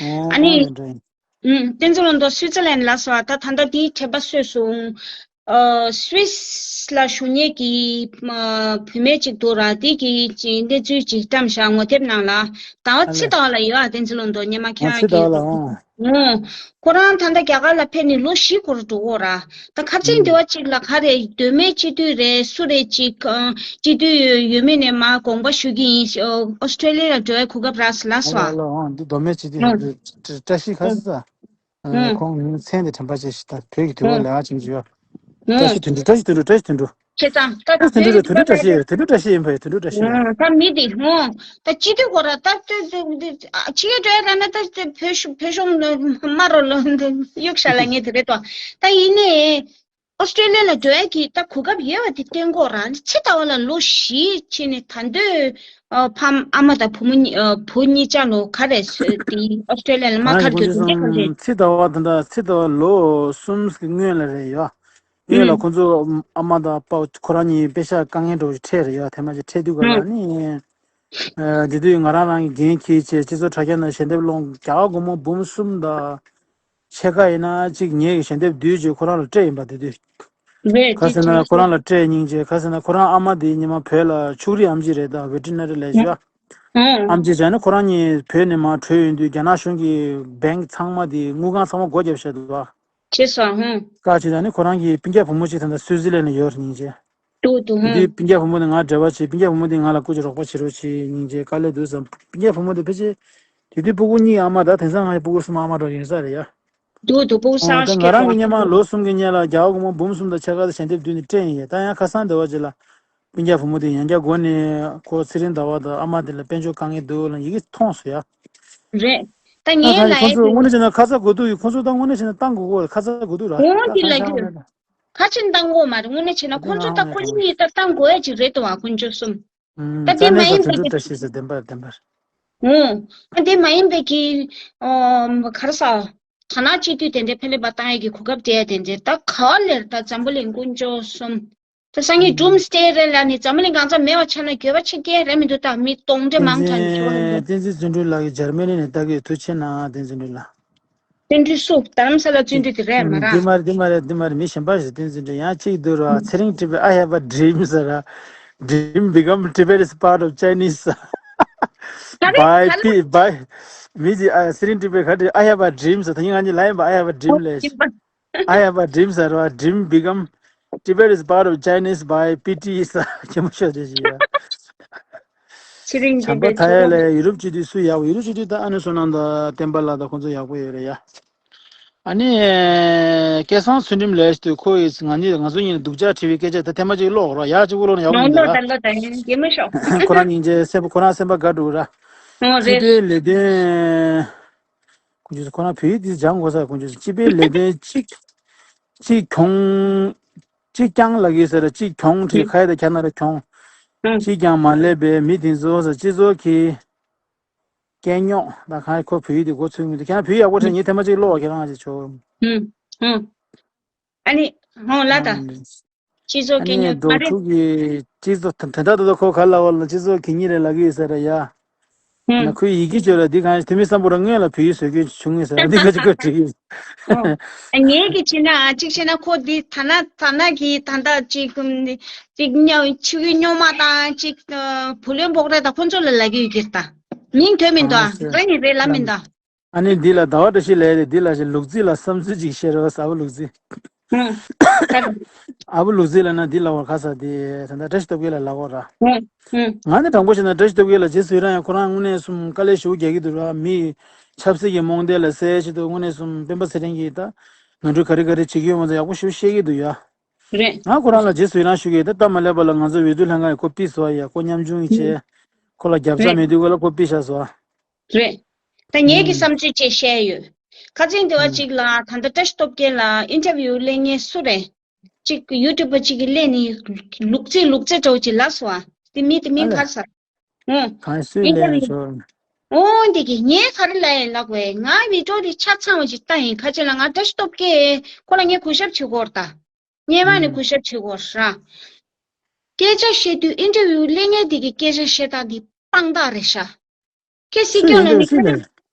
ཨོ། ཨ་ནི། ཨུམ། བསྟན་འཛིན་ལུང་རྟོགས་སུའི་ཙི་ལན་ལ་སོགས། ད་ད་ལྟ་དེའི་དྲན་པ་གསོས་སོང་། ཨ། སུད་སི་ལ་བཞུགས་མཁན་གྱི་ཨ་བུད་མེད་ཅིག་འདུག་ར། དེ་གི་ཅིག་གནས་ཚུལ་ཅིག་བཀྲམ་བཞག་ངོ་དེབ་ནང་ལ། ཟླ་བ་ཚེ་ཟླ་བ་ལ་ཡོད་ཨ། བསྟན་འཛིན་ལུང་རྟོགས་སྔོན་མ་ཁྱེད་རང་གི། ཨོ། ཁོ་རང་ད་ལྟ་རྒྱ་གར་ལ་ཕེབས་ནས་ལོ་བཞི་འཁོར་འགྲོ་གི་ཡོད་ར། ད་ཁ་ཆེམས་དེ་བ་ཅིག་ལ་ག་རེ། མདོ་སྨད་སྤྱི་འཐུས་རེད། སུ་རེད་ཅིག་ཨ། སྤྱི་འཐུས་ཡོད་མེད་ནས་མར་དགོངས་པ་ཞུ་གི་ཡིན། ཨོ། ཨོ་སི་ཀྲེ་ལི་ཡ་ལ་འགྲོ་བའི་གོ་སྐབས་རག་སོང་ལབ་སོང་། ཨ་ལ་ལ། ཨོ་འདི་མདོ་སྨད་སྤྱི་འཐུས་ཨ། རེད། བཀྲ་ཤིས་ཁ་སང་། ཨ། ཁོང་མཚན་དེ་དྲན་པ་བྱས་ཤིག་ད་བོད་ཀྱི་དུས་བབ་ལས་ཀ་བྱེད་ཀྱི་ཡོད། བཀྲ་ཤིས་དོན་གྲུབ། བཀྲ་ཤིས་དོན་གྲུབ། བཀྲ་ཤིས་དོན་གྲུབ། བྱས་ཙང་ད་བཀྲ་ཤིས་དོན་གྲུབ། དོན་གྲུབ་བཀྲ་ཤིས་ཡིན་པ་ཡིན། དོན་གྲུབ་བཀྲ་ཤིས་ཡིན། ད་མི་དེ་ཧོ། ད་སྤྱི་འཐུས་སྐོར་ར་ད་ད་ད་ད་ཕྱི་རྒྱལ་འགྲོ་ཡ་ར་ན་ད་ད་བོད་གཞུང་བོད་གཞུང་དམའ་རོ་ལོ་འདི་གཡུག་ཤ་ལ་ངེས་དེ་རེད་དོ། ད་ཡིན་ནའི་ཨོ་སི་ཀྲོ་ལི་ཡ་ལ་འགྲོ་ཡ་གི་ད་གོ་སྐབས་ཡོད་པ་དེ་བསྟན་གོ་ར་ཕྱི་ཟླ་བ་ལ་ལོ་བཞི་ཕྱིན་ནས་ད་འདོད་ཨ་ཕམ་ཨ་མ་དང་བུ་མོ་གཉིས་ཨ་བུ་གཉིས་ཆ་ལོ་ག་རེ་བཟོས་དེ་ཨོ་སི་ཀྲོ་ལི་ཡ་ལ་མ་ཁར་གྱུར་དེ་འདྲ་གང་རེད། ཕྱི་ཟླ་བ་ད་ལྟ་ཕྱི་ཟླ་བ་ལོ་གསུམ་གྱི་སྔོན་ལ་རེད་ཡོད། སྔོན་ལ་ཁོང་ཚོ་ཨ་མ་དང་པ་ཁོ་རང་གཉིས་པེ་ཤ་དཀའ་ངལ་འདྲ་བོ་ཞིག་འཕྲད་རེད་ཡ། ཐེངས་མ་ཅིག་འཕྲད་དུས་ག་ལ་ནི། དེ་དུས་ང་རང་རང་གི་འགན་འཁྱེར་བྱས་སྤྱི་ཚོགས་དྲ་རྒྱ་ནང་ཞལ་འདེབས་སློང་རྒྱ་གར་སྒོར་མོ་འབུམ་གསུམ་དང་ཕྱེད་ཀ་ཡིན་ན་གཅིག་ངེད་ཀྱི་ཞལ་འདེབས་བསྡུས་བྱས་ཁོ་རང་ལ་སྤྲད་ཡིན་པ། དེ་དུས་ག་ཟེར་ན་ཁོ་རང་ལ་སྤྲད་སྙིང་རྗེ། ག་ཟེར་ན་ཁོ་རང་ཨ་མ་དེ་ཉི་མ་བོད་ལ་ཕྱུགས་རིགས་ཨེམ་ཆི་རེད། ད་ཝེ་ཊི་ནེ་རི་ལས་བྱ་ཨེམ་ཆི་བྱས་ནས་ཁོ་རང་གཉིས་བོད་ནས་མར་བྲོས་ཡོང་དུས་རྒྱ་ནག་གཞུང་གིས་བེང་ཚང་མ་དེ་དངུལ་ཁང་ཚང་མ་སྒོ་བརྒྱབ་བཞག་འདུག་བ། བྱས་སོང་། ཧུམ། བཀའ་ཆོས་དང་ནི་ཁོ་རང་གི་སྤུན་ཀྱག་བུ་མོ་གཅིག་ད་ལྟ་སུའུ་ཙི་ལན་ལ་ཡོད་རེད་སྙིང་རྗེ། འདུག་འདུག་ཧུམ། དེ་སྤུན་ཀྱག་བུ་མོ་དེ་ང་འབྲེལ་བ་བྱེད། སྤུན་ཀྱག་བུ་མོ་དེ་ང་ལ་སྐུ་མཁྱེན་རོགས་པ་བྱེད་རོགས་བྱེད་སྙིང་རྗེ་དཀའ་ལས་འདུག་བསམ། སྤུན་ཀྱག་བུ་མོ་དེ་ཕལ་ཆེར་དེ་དུས་སྤུ་གུ་གཉིས་ཨ་མ་དང་དེང་སང་ང་ཡི་སྤུ་གུ་གསུམ་ཨ་མ་འདྲ་ཡིན་ས་རེད་ཡ། འདུག་འདུག་སྤུ་གུ་ཨོ་གསར་ད་ང་སྐྱེས་རང་གི་སོང་། སྔོན་མ་ལོ་གསུམ་གྱི་སྔོན་ལ་རྒྱ་གར་སྒོར་མོ་འབུམ་གསུམ་དང་ཕྱེད་ཀ་དེ་ཞལ་འདེབས་བསྡུས་ནས་སྤྲད་ཡིན་ཡ། ད་ཡང་ཁ་སང་འདི་བ་ཅིག་ལ། སྤུན་ཀྱག་བུ་མོ་དེ་ཡང་བསྐྱར་སྒོ་ནས་ཁོ་ཚེ་རིང་ཟླ་བ་དང་ཨ་མ་དེ་ལ་དཔལ་འབྱོར་དཀའ་ངལ་འདུག་ལ་ཡི་གེ་མཐོང་སོང་ཡ། རེད། ད་ད་ངའི་ཁ་ཁོང་ལའི་ཚོ་དངོས་གནས་བྱས་ན་ཁ་ཚ་དགོས་གཏུགས་ཡོད། ཁོང་ཚོ་ད་དངོས་གནས་བྱས་ན་བཏང་དགོས་གོ། ཁ་ཚ་དགོས་གཏུགས་ར། འོང་དེ་ལ་རྒྱུ་ཁ་ཆེན་བཏང་དགོས་མ་རེད། དངོས་གནས་བྱས་ན་ཁོང་ཚོ་ད་ཁོ་གཉིས་ད་བཏང་དགོས་ཡ་ཅིག་རེད་དོ། ཨ་ཁོང་ཚོ་གསུམ་ད་དེ་མ་ཡིན་པའི་གི། འོང་། ཨ་དེ་མ་ཡིན་པའི་གི། ཨོ་ག་རེ་ཟ། ད་ན་སྤྱི་འཐུས་དེ་འདྲའི་ཕེ་ལེ་པ་བཏང་ཡ་གི་གོ་སྐབས་སྤྲད་ཡ་དེ་འདྲའི་ད་ག་བ་ལེར་ད་འཛམ་བུ་གླིང་དཀོན་མཆོག་གསུམ། ད་སང་ཉིན་ཌུམ་སི་ཌེ་རེད་ལ་ནི་འཛམ་བུ་གླིང་གང་ས་མེད་པ་ཆགས་ན་འགྱོད་པ་ཆེ་སྐྱེ་རེད་མི་འདུག་ད་མི་སྟོང་ཕྲག་མང་ཐང་གི་འགྱོད་པ་རེད་འདུག་བསྟན་འཛིན་བརྩོན་འགྲུས་ལགས་ཀྱིས་འཇར་མ་ནི་ནས་ལྟ་གི་ཡོད། ཐུགས་རྗེ་གནང་བསྟན་འཛིན་བརྩོན་འགྲུས་ལགས། བརྩོན་འགྲུས་སུ་རྡ་རམ་ས་ལ་བརྩོན་འགྲུས་དེ་རེད་མ་ར། འདི་མ་རེད། འདི་མ་རེད། འདི་མ་རེད། མི་གཞན་པ་ཞིག་བསྟན་འཛིན་བརྩོན་འགྲུས་ཡང་གཅིག་འདུག་ར། ཚེ་རིང་ཊི་བེ། I have a dream ཟེར་ར། Dream become Tibet is part of Chinese. By P by མི་ཅིག་ཨ་ཚེ་རིང་ཊི་བེ་ག་འདྲ། I have a dream ཟེར། ད་ཡིན་ང་གཉིས་ལ་ཡིན་པ། I have a dream ལས། I have a dream ཟེར་བ། Dream become Tibet is part of Chinese by P T ཟེར། ཁྱད་མ་ཤོད་དེ་ཞིག་ཡ། ཚེ་རིང་ཊི་བེ། བྱམས་པ་མཐའ་ཡས་ལ་ཡུ་རོབ་སྤྱི་འཐུས་སུ་ཡག་པོ། ཡུ་རོབ་སྤྱི་འཐུས་ད་ཨ་ནུ་བསོད་ནམས་དང་བསྟན་པ་ལགས་དང་ཁོང་ཚོ་ཡག་པོ་ཡོད་རེད་ཡ། ཨ་ནི། སྐལ་བཟང་ཚུལ་ཁྲིམས་ལས་དུས་ཁོ་ཡིས་ང་གཉིས་ང་ཚོ་གཉིས་ལ་སྡུག་ཅག་དྲི་བའི་སྐད་ཆ་ད་ཐེངས་མ་གཅིག་ཀློག་རོགས། ཡག་གཅིག་པོ་ཀློག་ན་ཡག་པོ་མི་འདུག་ལ། ཁོ་རང་སྙིང་རྗེ་སེམས་པ། ཁོ་རང་སེམས་པ་དགའ་འགྲོ་ར། སྤྱི་པའི་ལས་དོན། ཁོང་ཚོས་ཁོ་རང་བོད་ཡིག་འདི་སྦྱང་དགོས་ས། ཁོང་ཚོས་སྤྱི་པའི་ལས་དོན་གཅིག་གཅིག་གྱོང་། གཅིག་རྐྱང་ལབ་ཀྱི་ཟེར་ར། གཅིག་གྱོང་དེ་ཁ་ཡ་དང་ཁྱ་ན་ར་གྱོང་། གཅིག་ཀྱང་མ་སླེབས་པའི་མི་དེ་ཚོ་ཟེར། སྤྱི་ཚོགས་ཀྱི་སྐད་རྙོག་ད་གང་། ཁོ་བོད་ཡིག་དེ་མགོ་ཚོས་མི་འདུག་ཁྱེད་རང་བོད་ཡིག་ཡག་པོ་དྲན། ངས་ཐེངས་མ་གཅིག་ཀློག་ཁྱེད་རང་ཅིག་ཆོག་ཨ་ནི་ཧོ་ལ་ད། སྤྱི་ཚོགས་སྐད་ཨ་ནི་རྙོག་མ་འགྲོ་རེད། ཕྲུག་གི་སྤྱི་ཚོགས་དོན་དག་ཏོ་ཏོ་ཁོ་ག་ལ་བ་ལ་སྤྱི་ཚོགས་གད་སྙིགས་རེད་ལབ་ཀྱི་ཡོད་ས་རེད་ཡ། ཧུམ། ན་ཁོའི་ཡི་གེ་བཅོས་ལ་འདི་གང་དེ་མི་སམ་བྷོ་ཊ་སྔོན་ལ་བོད་ཡིག་བཟོ་མཁན་བྱུང་ངེས་ས་རེད། འདི་ག་ཅིག་ག་བྲིས་ཡོད། ངས་ཀྱི་བྱས་ན་གཅིག་བྱས་ན་ཁོ་འདི་ཐ་ན་ཐ་ན་གི་ད་ལྟ་གཅིག་གཅིག་ཉ་ཆུ་གི་རྙོག་མ་དང་གཅིག་བུ་ལོན་བོག་རེ་དང་ཁོ་ཚོ་ལ་ལབ་ཀྱི་ཡོད་ཀྱི་ད། མིང་ཐོན་མི་འདུག་ཨ་རང་ཉིད་རེད་ལབ་མི་འདུག་ཨ་ནི་འདི་ལ་ཟླ་བ་བཀྲ་ཤིས་ལབ་ཡ་རེད། འདི་ལ་ཞེ་ལུག་རྫི་ལ་བསམ་ཚུལ་ཅིག་བཤད་རོགས། ཨ་བུ་ལུག་རྫི། ཨ་བུ་ལུག་རྫི་ལབ་ན་འདི་ལབ་པར་ཁ་ས་དེ་ད་ལྟ་བཀྲ་ཤིས་སྟོབས་རྒྱལ་ལ་ལབ་དགོས་ར། ང་ནི་དྲང་པོ་བཤད་ན་བཀྲ་ཤིས་སྟོབས་རྒྱལ་ལ་རྗེས་སུ་ཡི་རང་ཡང་ཁོ་རང་དངོས་གནས་གསུམ་དཀའ་ལས་ཞེ་པོ་རྒྱག་གི་འདུག་ར། མི་ཆབ་སྲིད་ཀྱི་རྨོངས་དད་ལ་སེལ་ཆེད་དུ་དངོས་གནས་གསུམ་སྤེན་པ་ཚེ་རིང་གིས་ད་ནོར་འཁྲུལ་ག་རེ་ག་རེ་བྱེད་ཀྱི་ཡོད་མ་ཚོ་ཡག་པོ་ཞེ་པོ་བཤད་ཀྱི་འདུག་ཡ། རེད། ང་ཁོ་རང་ལ་རྗེས་སུ་ཡི་རང་ཞུ་གི་ཡོད། ད་སྟབས་མ་ལེགས་པ་ལ་ང་ཚོ་འོས་བསྡུ་ལྷན་ཁང་ཡིས་ཁོ་ཕུད་སོང་ཡ། ཁོ་ཉམ་ཆུང་ཡིན་བྱས། ཁོ་ལ་རྒྱབ་ལྗོངས་མེད་དུས་ཁོ་ལ་ཁོ་ཕུད་བཞག་སོང་། རེད། ད་ངེད་ཀྱི་བསམ་ཚུལ་བཅས་བཤད་ཡོད། ཁ་སང་དེ་བ་ཅིག་ལ་ད་ལྟ་བཀྲ་ཤིས་སྟོབས་རྒྱལ་ལ་ཨིན་ཊར་བིའུ་ལེན་མཁན་སུ་རེད། ཅིག་ཡུ་ཊུབ་པ་ཅིག་གིས་ལས་ནི་ལུག་རྫི་ལུག་རྫི་འདྲ་བོ་ཅིག་ལབ་སོང་ཨ། དེ་མི་དེ་མིང་ག་རེ་ཟེར། ཧུང་། གང་སུས་ལས་ཡིན་ཆོག་ཨོ་འདི་གི་ངས་ག་རེ་ལབ་ཡིན་ལབ་དགོས། ང་བི་ཌིའོ་དེ་ཆ་ཚང་བ་ཅིག་བལྟ་ཡིན། ཁ་ཆེ་ལ་ང་བཀྲ་ཤིས་སྟོབས་རྒྱལ་ཁོ་ལ་ངས་གུས་ཞབས་བྱེད་དགོས་རེད་ད། སྔོན་མ་ནས་གུས་ཞབས་བྱེད་དགོས་ར། སྐད་ཆ་བཤད་དུས་ཨིན་ཊར་བིའུ་ལེན་མཁན་དེ་གི་སྐད་ཆ་བཤད་སྟངས་དེ་དཔང་རྟགས་རེད་ཤག་ཁྱེད་སྲིད་སྐྱོང་ལ་ནི་ཁྱེད་རང་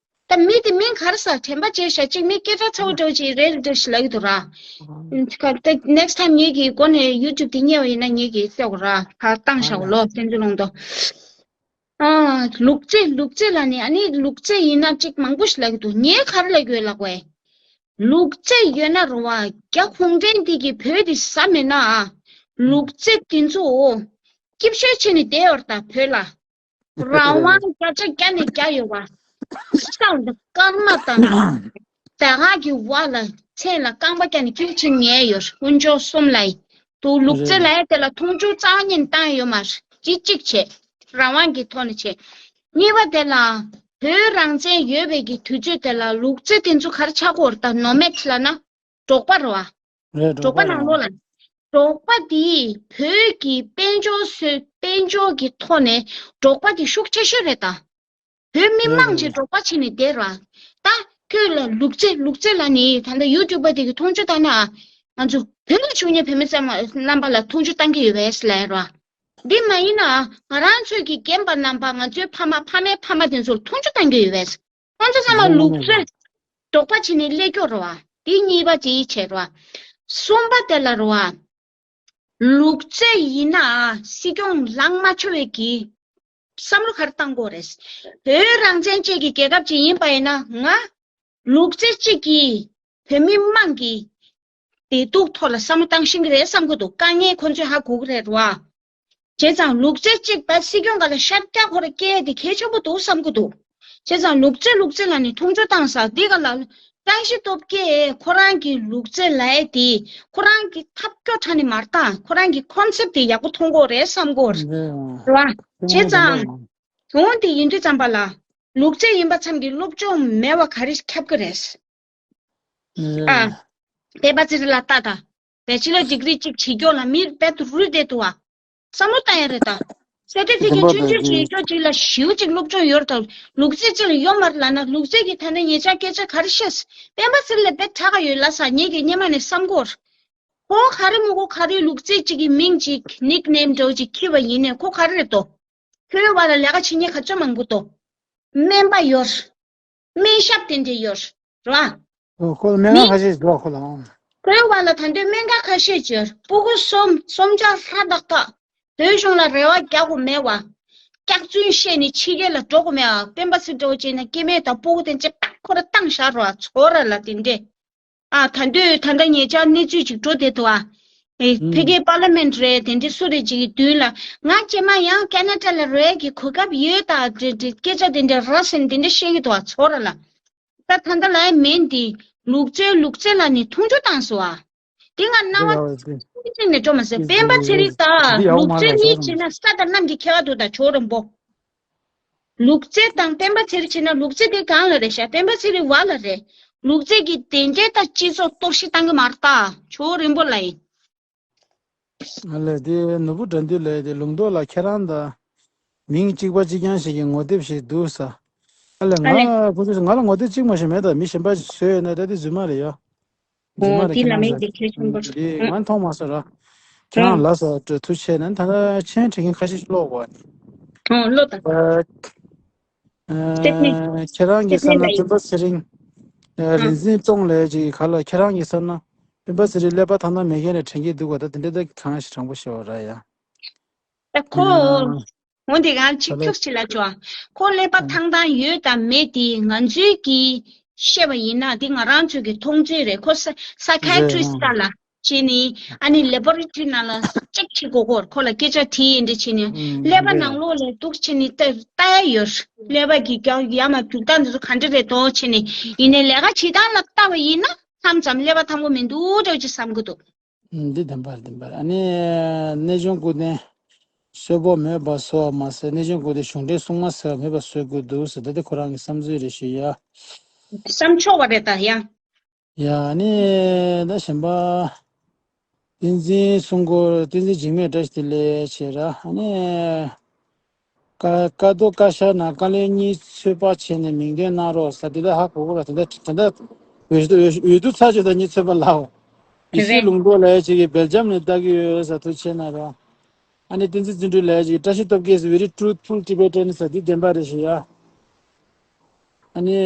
ད་མི་དེ་མིང་ག་རེ་ཟེར་དྲན་པ་བརྗེད་ཤག་ཅིག་མི་སྐད་གྲགས་ཚ་བོ་འདྲ་བོ་ཅིག་རེད་འདྲ་ཞིག་ལབ་ཀྱི་འདུག་ར། ད་next time ངེད་ཀྱི་སྒོ་ནས་ཡུ་ཊུབ་དེ་རྙེད་པ་ཡིན་ན་ངེད་ཀྱིས་བལྟ་དགོས་ར། ཕར་བཏང་བཞག་གོ་ལོ་བསྟན་འཛིན་ལུང་རྟོགས། ཨ། ལུག་རྫི་ལུག་རྫི་ལབ་ནི་ཨ་ནི་ལུག་རྫི་ཡིན་ན་ཅིག་མང་པོ་ཞིག་ལབ་ཀྱི་འདུག་ངས་ག་རེ་ལབ་ཀྱི་ཡོད་ལབ་དགོས། ལུག་རྫི་ཡོད་ན་རུང་བ་རྒྱ་གུང་ཁྲན་འདི་གི་བོད་དེ་ཟ་མེད་ན་ཨ། ལུག་རྫི་དེ་ཚོ་སྐྱིད་ཤོས་བྱས་ནས་བསྡད་ཡོད་རེད་ད་བོད་ལ། རང་དབང་བརྒྱ་ཆ་བརྒྱ་ནས་བརྒྱ་ཡོད་པ། ས་འདི་སྐར་མ་ལྟ་ན། ད་ག་གི་བ་ལ་མཚན་ལ་རྐང་པ་བཀྱག་ནས་ཀྱུ་ཅིག་ཉལ་ཡོད། དཀོན་མཆོག་གསུམ་ལ་ཡི་དུ་ལུག་རྫི་ལ་ཡི་དེ་ལ་མཐོང་ཆུང་རྩ་བ་ཉིད་བཏང་ཡོད་མ་རེད། ཅི་གཅིག་བྱས་རང་དབང་གི་ཐོག་ནས་བྱས། གཉིས་པ་དེ་ལ་བོད་རང་བཙན་ཡོད་པའི་གི་དུས་ཚོད་དེ་ལ་ལུག་རྫི་དེ་ཚོ་ག་རེ་ཆགས་ཀྱི་ཡོད་རེད། ད་ནོ་མེད་ལབ་ན་འབྲོག་པ་རེད་བ། རེད། འབྲོག་པ་ནང་ལོགས་ལ། འབྲོག་པ་དེས་བོད་ཀྱི་དཔལ་འབྱོར་སོ་དཔལ་འབྱོར་གྱི་ཐོག་ནས་འབྲོག་པ་དེ་ཤུགས་ཆེ་ཤོས་རེད་ད། བོད་མི་མང་ཆེ་འབྲོག་པ་བྱས་ནས་བསྡད་ར། ད་ཁྱོད་ལ་ལུག་རྫི་ལུག་རྫི་ལབ་ནི་ད་ལྟ་ཡུ་ཊུབ་པ་དེ་གི་མཐོང་ཆུང་བཏང་ན། ང་ཚོ་བོད་ལ་བཞུགས་མཁན་བོད་མི་ཚང་མ་རྣམ་པ་ལ་མཐོང་ཆུང་བཏང་གི་ཡོད་པས་ལབ་ར། འདི་མ་ཡིན་ན་ང་རང་ཚོའི་གི་རྒན་པ་རྣམ་པ་ང་ཚོའི་ཕ་མ་ཕ་མའི་ཕ་མ་དེ་ཚོར་མཐོང་ཆུང་བཏང་གི་ཡོད་པས། ཁོང་ཚོ་ཚང་མ་ལུག་རྫི་འབྲོག་པ་བྱས་ནས་སླེབས་ཀྱི་ཡོད་རེད་བ། འདི་གཉིས་པ་དེ་བྱས་ར། གསུམ་པ་དེ་ལ་ར་བ། ལུག་རྫི་ཡིན་ན་སྲིད་སྐྱོང་ལངས་མ་ཆོག་པའི་གི་བསམ་བློ་ག་རེ་བཏང་དགོས་རེད། བོད་རང་བཙན་ཅན་གྱི་རྒྱལ་ཁབ་ཅིག་ཡིན་པ་ཡིན་ན་ང་ལུག་རྫི་གཅིག་གིས་བོད་མི་མང་གི་བདེ་སྡུག་ཐོག་ལ་བསམ་བློ་བཏང་ཤེས་ཀྱི་རེད་བསམ་གྱི་འདུག་དཀའ་ངལ་ཁོ་ཚོས་ཧ་གོ་གི་རེད་བ། བྱས་ཙང་ལུག་རྫི་གཅིག་བས་སྲིད་སྐྱོང་སྒང་ལ་ཤར་རྒྱག་ཁོ་ར་སྐད་དེ་གལ་ཆེན་པོ་འདུག་བསམ་གྱི་འདུག་བྱས་ཙང་ལུག་རྫི་ལུག་རྫི་ལབ་ནས་མཐོང་ཆུང་བཏང་ས་འདི་ག་ལ་བཀྲ་ཤིས་སྟོབས་རྒྱལ་ཁོ་རང་གི་ལུག་རྫི་ལབ་ཡས་དེ་ཁོ་རང་གི་ཐབས་སྐྱོ་ཁྲ་ནས་མར་བཏང་། ཁོ་རང་གི་ཁོན་སེབ་དེ་ཡག་པོ་མཐོང་གི་ཡོད་རེད་བསམ་གྱི་ཡོད་རེད། རེད་བ། བྱས་ཙང་དོན་དེ་ཡིན་དུས་ཙམ་པ་ལ་ལུག་རྫི་ཡིན་པ་ཙམ་གྱིས་སློབ་སྦྱོང་མེད་པ་ག་རེ་ཁྱབ་ཀྱི་རེད། ཨ། སྤེན་པ་ཚེ་རིང་ལ་ལྟ་དང་། བེ་ཆི་ལར་ཌི་གི་རི་གཅིག་བྱེད་མཁན་ལ་མི་རྦད་དེ་རུལ་བསྡད་འདུག་བ། བསམ་བློ་བཏང་ཡ་རེད་ད། སེར་ཊི་ཕི་ཀེཊ་ཆུང་ཆུང་བྱེད་མཁན་གཅིག་ལ་ཞེ་པོ་ཅིག་སློབ་སྦྱོང་ཡོད་རེད་ད། ལུག་རྫི་གཅིག་ལ་ཡོད་མ་རེད་ལབ་ན་ལུག་རྫི་གིས་ད་ནི་ཉེ་ཆར་སྐད་ཆ་ག་རེ་བཤད། སྤེན་པ་ཚེ་རིང་ལས་རྦད་དྲག་ག་ཡོད་ལབ་ས་ངེད་ཀྱིས་སྔོན་མ་ནས་བསམ་གྱི་ཡོད་རེད། ཁོ་ག་རེ་མི་གོ་ག་རེ་ལུག་རྫི་གཅིག་གི་མིང་གཅིག་ནིག་ནེམ་འདྲ་བོ་ཅིག་འཁྱེར་བ་ཡིན་ནའི་ཁོ་ག་རེ་རེད་དོ། ཁོའི་བར་ལ་ལས་ཀ་བྱེད་མཁན་ག་ཚོད་མང་པོ་འདུག་སྨན་པ་ཡོད། སྨན་ཞབས་དེ་འདྲ་ཡོད། རེད་བ། ཨོ། ཁོ་ལ་སྨན་ཁང་ཁ་ཤས་འདུག་ཁོ་ལ། ཁོའི་བར་ལ་ད་ལྟའི་སྨན་ཁང་ཁ་ཤས་ཡོད། སྤུ་གུ་གསུམ་གསུམ་ཆ་ལྷ་ཏག་ཏག་བོད་གཞུང་ལ་རེ་བ་རྒྱག་དགོས་མེད་བ། སྐྱག་རྫུན་བཤད་ནས་ཕྱི་རྒྱལ་ལ་འགྲོ་དགོས་མེད་བ། སྤེན་པ་ཚེ་འདྲ་བོ་བྱས་ན་སྐྱེ་དམན་དང་སྤུ་གུ་དེ་འདྲ་ཁོ་ར་བཏང་བཞག་རེད་བ། ཚོར་ར་ལ་དེ་འདྲས། ཨ། ད་དུང་ད་ལྟ་ཉེ་ཆར་གནས་ཚུལ་ཅིག་འགྲོ་བསྡད་འདུག་ཨ། ཨེ། ཨུམ། ཕ་གིའི་པར་ལི་མེན་ཊི་རེད། དེ་འདྲ་སུ་རེད་ཅིག་གི་མདུན་ལ་ང་རྗེས་མ་ཡང་ཁེ་ན་ཌ་ལ་རོལ་གྱི་གོ་སྐབས་ཡོད་ད། དེ་དེ་སྐད་ཆ་དེ་འདྲ་ར་ཟེར་ནས་དེ་འདྲ་བཤད་ཀྱི་འདུག་ཨ། ཚོར་ར་ལ། ད་ད་ལྟ་ལ་ཡ་མེན་དེ་ལུག་རྫི་ལུག་རྫི་ལབ་ནས་མཐོང་ཆུང་བཏང་སོང་ཨ། དེ་ང་རྣ་བ་ཚིག་ནས་འགྲོ་མ་སོང་། སྤེན་པ་ཚེ་རིང་ད་ལུག་རྫི་གཉིས་བྱས་ན་ས་དང་གནམ་གྱི་ཁྱད་པར་འདུག་ད་ཇོ་རིན་པོ། ལུག་རྫི་དང་སྤེན་པ་ཚེ་རིང་བྱས་ན་ལུག་རྫི་དེ་གང་ལ་རེད་ཤག་སྤེན་པ་ཚེ་རིང་བ་ལ་རེད། ལུག་རྫི་གིས་དེ་འདྲའི་ད་སྤྱི་ཚོགས་གཏོར་བཤིག་བཏང་གི་མ་རེད་ད། ཇོ་རིན་པོ་ལ་ཡིན། ཨ་ལས་དེ་ནོར་བུ་དགྲ་འདུལ་ལས་དེ་ལུང་རྟོགས་ལ་ཁྱེད་རང་དང་མིང་གཅིག་པ་གཅིག་རྐྱང་ཞིག་གི་ངོ་དེབ་ཞིག་འདུག་ས། ཨ་ལས་ཨ་ལས། ང་ཁོ་ཚོས་ང་ལ་ངོ་དེབ་གཅིག་མ་ཞིག་མེད་ད། མི་གཞན་པ་བཟོས་ཡོད་ན་ད་དེ་རྫུན་མ་རེད་ཡ། རྫུན་མ་ཨོ། རེད། དེ་ཁྱེད་ལ་རང་མེད་ཟེར་དེ་གལ་ཆེན་པོ་རེད། དེ་ཨ། ང་མཐོང་མ་སོང་ར། ཁྱེད་རང་ཨ། ལ་ས་ཐུགས་ཆེ་ནས་ད་ལྟ་མཆན་བྲིས་མཁན་ཁ་ཤས་ཤིག་ཀློག་གོ། ཨོ། ཀློག་དང་། ཨ། ཨ། སེམས་ནས་ཁྱེད་རང་གི་ས་ན་སེམས་ནས་ལ་སྤེན་པ་ཚེ་རིང་། ཨ། རིག་འཛིན་ཙོང་ལས་ཀྱི་ག་ལ་ཁྱེད་རང་གི་ས་ན་སྤེན་པ་ཚེ་རིང་ཀླད་པ་ཐང་ཐང་མེད་མཁན་ལས་དྲན་གྱི་འདུག་ག་ད་དེ་འདྲ་ད་གང་ཞིག་དྲང་པོ་ཤོད་ར་ཡ། ད་ཁོ། ཨ། འོན་ཏེ་ང་ཆིག་ཆོག་ཅིག་ལ་ཅོ། ཁོ་ཀླད་པ་ཨ། ཐང་ཐང་ཡོད་དང་མེད་དེ་ང་ཚོའི་གི་བཤད་པ་ཡིན་ན་དེ་ང་རང་ཚོའི་གི་མཐོང་ཚུལ་རེད། ཁོ་ས་ས་ཁའི་ཊི་རི་སི་ཊི་ལ་བྱས་ནས་ཨ་ནི་ལེ་བྷོ་རེ་ཊི་རི་ནང་ལ་ཅེག་བྱེད་དགོས་སྐོར་ཁོ་ལ་སྐད་ཆ་དྲིས་ཡིན་འདྲ་བྱས་ནས་ཀླད་པ་ནང་ལོགས་ལ་འདུག་བྱས་ནས་ལྟ་ལྟ་ཡ་ཡོད། ཀླད་པ་གི་རྒྱང་ཡ་མ་རྒྱུག་སྟངས་འདི་ཚོ་ག་འདྲ་རེད་དོ་བྱས་ནས་ཡིན་ནའི་ལས་ཀ་བྱེད་སྟངས་ལ་ལྟ་བ་ཡིན་ན་མཚམས་མཚམས་ཀླད་པ་ཐང་པོ་མི་འདུག་འདྲ་བོ་ཅིག་བསམ་གི་འདུག་འདི་བདེན་པ་རེད། བདེན་པ་རེད། ཨ་ནི་གནས་ཆུང་སྐུ་རྟེན་གསོལ་ཕོགས་མེད་པ་བཟོ་བ་མ་ཟད་གནས་ཆུང་སྐུ་རྟེན་གཞུང་འབྲེལ་སྲུང་མ་ཟེར་བ་མེད་པ་བཟོ་དགོས་འདུག་ཟེར། ད་དེ་ཁོ་རང་གི་བསམ་ཚུལ་རེད་ཞུ་ཡ། བསམ་ཆོག་པ་རེད་ད་ཡ། ཡ་ཨ་ནི་ད་གཞན་པ་བསྟན་འཛིན་སྲུང་འཁོར་བསྟན་འཛིན་འཇིགས་མེད་བཀྲ་ཤིས་བདེ་ལེགས་བྱས་ར། ཨ་ནི། ཀ་ཀ་རྡོ་ཀ་ཤ་ན་ཀ་ལོན་གཉིས་ཚོད་དཔག་བྱས་ནས་མིང་འདོན་གནང་རོགས་ཟེར། དེ་འདྲ་ཧ་གོ་གོ་ར། དེ་འདྲ་དེ་འདྲ་འོས་འོས་འོས་བསྡུ་ཚར་བྱས་ད་གཉིས་ཚོད་དཔག་ལའོ། ཡེ་ཤེས་ལུང་རྟོགས་ལབ་ཡ་ཅིག་གིས་སྦེལ་ཇམ་ནས་ལྟ་གི་ཡོད་ཟེར་ཐུགས་རྗེ་གནང་རོགས། ཨ་ནི་བསྟན་འཛིན་བརྩོན་འགྲུས་ལབ་ཡ་ཅིག་གིས་བཀྲ་ཤིས་སྟོབས་རྒྱལ་is very truthful Tibetan ཟེར། འདི་བདེན་པ་རེད་ཞུ་ཡ། ཨ་ནི་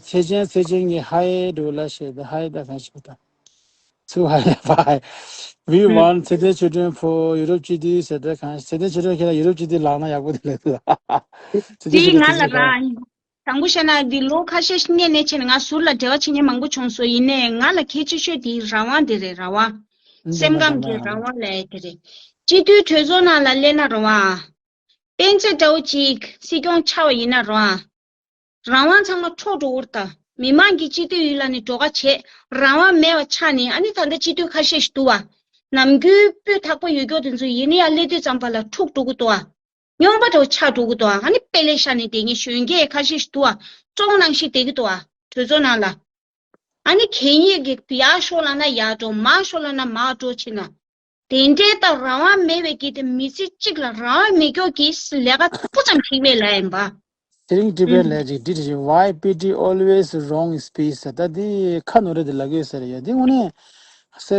ཚེ་ཆེན་ཚེ་ཆེན་གྱིས་ཧའེ་འགྲོ་ལ་ཞེས་ད་ཧའེ་ད་གང་ཞིག་ད། ཚུར་ཧ་ཡ་ཕ། We want ཚེ་བརྟན་ཆོས་སྒྲོན་for ཡུ་རོབ་སྤྱི་འཐུས་ཟེར་དེ་གང་། ཚེ་བརྟན་ཆོས་སྒྲོན་ཁྱེད་ལ་ཡུ་རོབ་སྤྱི་འཐུས་ལངས་ན་ཡག་པོ་དེ་ལས་ལ། ཚེ་བརྟན་ཆོས་སྒྲོན་ཁྱེད་ལ། དྲང་པོ་བཤད་ན་འདི་ལོ་ཁ་ཤས་སྔོན་ནས་བྱས་ནས་ང་ཟུར་ལ་འབྲེལ་བ་བྱེད་མཁན་མང་པོ་བྱུང་སོང་། ཡིན་ནའི་ང་ལ་གལ་ཆེ་ཤོས་དེ་རང་དབང་དེ་རེད། རང་དབང་། སེམས་ཁམས་ཀྱི་རང་དབང་ལབ་ཡ་དེ་རེད། སྤྱི་འཐུས་གྲོས་ཚོགས་ནང་ལ་སླེབས་ན་རང་དབང་། སྤེན་ཚེ་འདྲ་བོ་ཅིག་སྲིད་སྐྱོང་ཆགས་པ་ཡིན་ན་རང་དབང་། རང་དབང་ཚང་མ་འཕྲོག་འགྲོ་གི་རེད་ད། མི་མང་གི་སྤྱི་འཐུས་ཡིན་ལབ་ནས་འགྲོ་ཁ་བྱེད། རང་དབང་མེད་པ་ཆགས་ནས། ཨ་ནི་ད་ལྟ་སྤྱི་འཐུས་ཁ་ཤས་ཤིག་འདུག་བ། ནམ་རྒྱུན་སྤུས་དག་པོ་ཡོད་རྒྱུ་དེ་ཚོ་ཡིན་ན་ཡང་སླེབས་དུས་ཙམ་པ་ལ་འཁྲུག་འགྲོ་གི་འདུག་བ། རྙོག་པ་འདྲ་བོ་ཆགས་འགྲོ་གི་འདུག་བ། ཨ་ནི་དཔེ་ལེགས་ཤ་ནས་དེ་ངས་གཞོན་སྐྱེས་ཁ་ཤས་ཤིག་འདུག་བ། བཙོང་ནང་བཞིན་བསྡད་ཀྱི་འདུག་བ། གྲོས་ཚོགས་ནང་ལ། ཨ་ནི་གད་སྙིགས་ཀྱི་ཡར་ཤོར་ལབ་ན་ཡར་འགྲོ། མར་ཤོར་ལབ་ན་མར་འགྲོ་ཕྱིན་ན། དེ་འདྲའི་ད་རང་དབང་མེད་པའི་གི་དེ་མི་ཚེ་གཅིག་ལ་རང་དབང་མེད་མཁན་གྱི་ལས་ཀ་སྤུ་ཙམ་བྱེད་མེད་ལབ་ཡིན་པ། ཚེ་རིང་ཀྲི་པའི་ལས་ཀྱི་འདི་དེ་བཞིན། Why P T always wrong speech ཟེར། ད་འདི་ཁ་ནོར་རེད་དེ་ལབ་ཀྱི་ཡོད་ཟེར་ཡ། འདི་དངོས་གནས་སེ་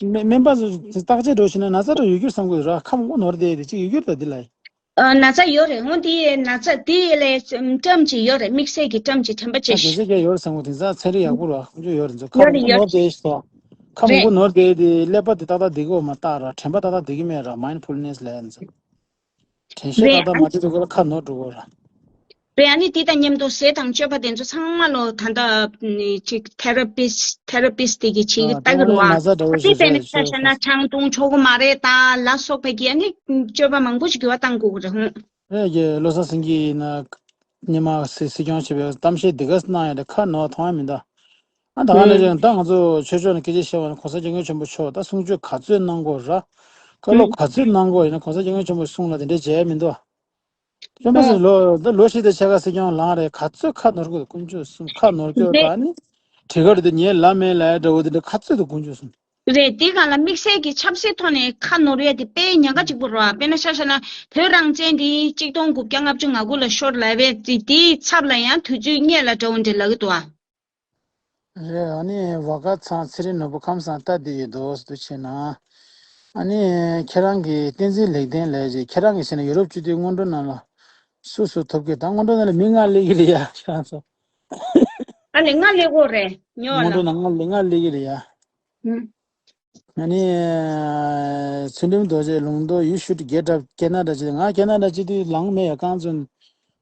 སྨན་སྨན་པ་ཚོ་བརྟག་དཔྱད་འགྲོ་ཕྱིན་ན་ན་ཚ་འདྲ་ཡོད་རྒྱུ་བསམ་གྱི་ཡོད་ར། ཁ་མང་པོ་ནོར་བསྡད་དེ་གཅིག་ཡོད་རྒྱུ་རེད་ད་འདི་ལ། ཨ། ན་ཚ་ཡོད་རེད། འོ་དེ་ན་ཚ་དེ་ལས་ཙམ་ཊམ་ཅིག་ཡོད་རེད། དམིགས་བསལ་གྱི་ཊམ་ཅིག་དྲན་པ་ཅིག་གལ་སྲིད་ཀྱང་ཡོད་བསམ་གྱི། དེང་སང་ཚན་རིག་ཡག་པོ་ར། ཁོང་ཚོ་ཡོད་རེད་ཚོ། ཁ་ཡོད་མང་པོ་རེད་ཡོད་ནོར་བསྡད་ཤག་ཁ་མང་རེད། པོ་ནོར་བསྡད་དེ་ཀླད་པ་དེ་ཏག་ཏག་བསྡད་ཀྱི་ཡོད་མ་རེད་ར། དྲན་པ་ཏག་ཏག་བསྡད་ཀྱི་མེད་ར། མའིན་ཌ་ཕུལ་ནེ་སི་ལབ་ཡ་ཚོ། དྲན་ཤེས་རེད། ཏག་ཏག་མ་བྱེད་དུས་སྐབས་ལ་ཁ་ནོར་འགྲོ་གི་ར། རེད། ཨ་ནི་དེ་དང་མཉམ་དུ་ཟས་དང་སྤྱོད་པ་དེ་ཚོ་ཚང་མ་ལོ་ད་ལྟ་ནི་ཅིག་ཐེ་ར་པིས་ཐེ་ར་པིས་དེ་གིས་བྱེད་ཀྱི་ཨ། ལྟ་དེ་གི་རེད་བ། ན་ཚ་འདྲ་བོ་ཨ་དེ་ཞིག་དཔེར་ན་ཆ་བཞག་ན་ཆང་འཐུང་ཆོག་གི་མ་རེད་ད་ལ་སོགས་པའི་གི་ཨ་ནི་སྤྱོད་པ་མང་པོ་ཞིག་འགྱུར་བ་གཏང་དགོས་ཀྱི་རེད། ཧུང་། རེད། ཀྱི་བློ་བཟང་སེང་གེ་ཡིན་ན་ཉི་མ་སྲིད་སྲིད་སྐྱོང་བྱེད་པའི་གཏམ་བཤད་འདི་ག་གནང་ཡ་དེ་ཁ་ནོར་མཐོང་ཡ་མི་འདུག་ཨ་ད་ག་ནས་ཨུ། ཀྱང་ད་ང་ཚོ་ཆོས་ཕྱོགས་ནས་སྐད་ཆ་བཤད་པ་ན་གོང་ས་སྐྱབས་མགོན་ཆེན་པོ་མཆོག་ད་གསུང་ཆོས་ག་ཚོད་གནང་དགོས་ར། བཀའ་སློབ་ཨུ། ག་ཚོད་གནང་དགོས་ཡིན་ན་གོང་ས་སྐྱབས་མགོན་ཆེན་པོ་གསུང་ལ་དེ་འདྲས་བྱས་མི་འདུག་སྐྱོན་མ་ཟེར་ཨུ། ལོ་ད་ལོ་བཞི་དང་ཕྱེད་ཀ་སྲིད་སྐྱོང་ལངས་རེད། ག་ཚོད་ཁ་ནོར་དགོས། དཀོན་མཆོག་གསུམ་ཁ་ནོར་སྐྱོ་རེད། ད་ནི་དྲི་གར་དེ་ཉལ་ལ་མེད་ལ་འདྲ་བོ་དེ་འདྲ་ག་ཚོད་དུ་དཀོན་མཆོག་གསུམ། རེད། དེ་གང་ལ་དམིགས་བསལ་གྱི་ཆབ་སྲིད་ཐོག་ནས་ཁ་ནོར་ཡ་དེ་དཔེ་ཉེན་ཁ་གཅིག་པོ་རེད་བ། དཔེར་ན་ཆ་བཞག་ན་བོད་རང་བཙན་དེ་གཅིག་སྟོང་དགུ་བརྒྱ་ལྔ་བཅུ་ང་དགུ་ལ་ཤོར་ལབ་པས། དེ་དེའི་ཚབ་ལ་ཡང་དུས་ཚོད་སྔས་ལ་འདྲ་བོ་འདྲ་ལབ་གི་འདུག་བ། རེད། ཨ་ནི་ཝ་ཀ་ཚང་ཚེ་རིང་ནོར་བུ་ཁམས་སང་ལྟ་དེ་ཡོད་དོ་ཟེར་དུ་བྱས་ན། ཨ་ནི་ཁྱེད་རང་གི་བསྟན་འཛིན་ལེགས་ལྡན་ལས་ཀྱི་ཁྱེད་རང་གི་བྱས་ན་ཡུ་རོབ་སྤྱི་འཐུས་སྔོན་འགྲོ་ནང་ལ་སུ་སུ་ཐོབ་ཀྱི། ད་སྔོན་འགྲོ་ནང་ལ་མི་ལྔ་སླེབས་ཀྱི་རེད་ཡ། ཁྱེད་རང་ཚོ། ཨ་ལེ་ལྔ་སླེབས་ཀྱི་རེད་ཉོ་ལ། སྔོན་འགྲོ་ནང་ལྔ་ལྔ་སླེབས་ཀྱི་རེད་ཡ། ཨུ། ཨ་ནི་ཚུལ་ཁྲིམས་རྡོ་རྗེ་ལུང་རྟོགས། You should get up Canada ཅེས། ང་ཁེ་ན་ཌ་སྤྱི་འཐུས་ལངས་མེད་ཡ། རྐང་ཚོན།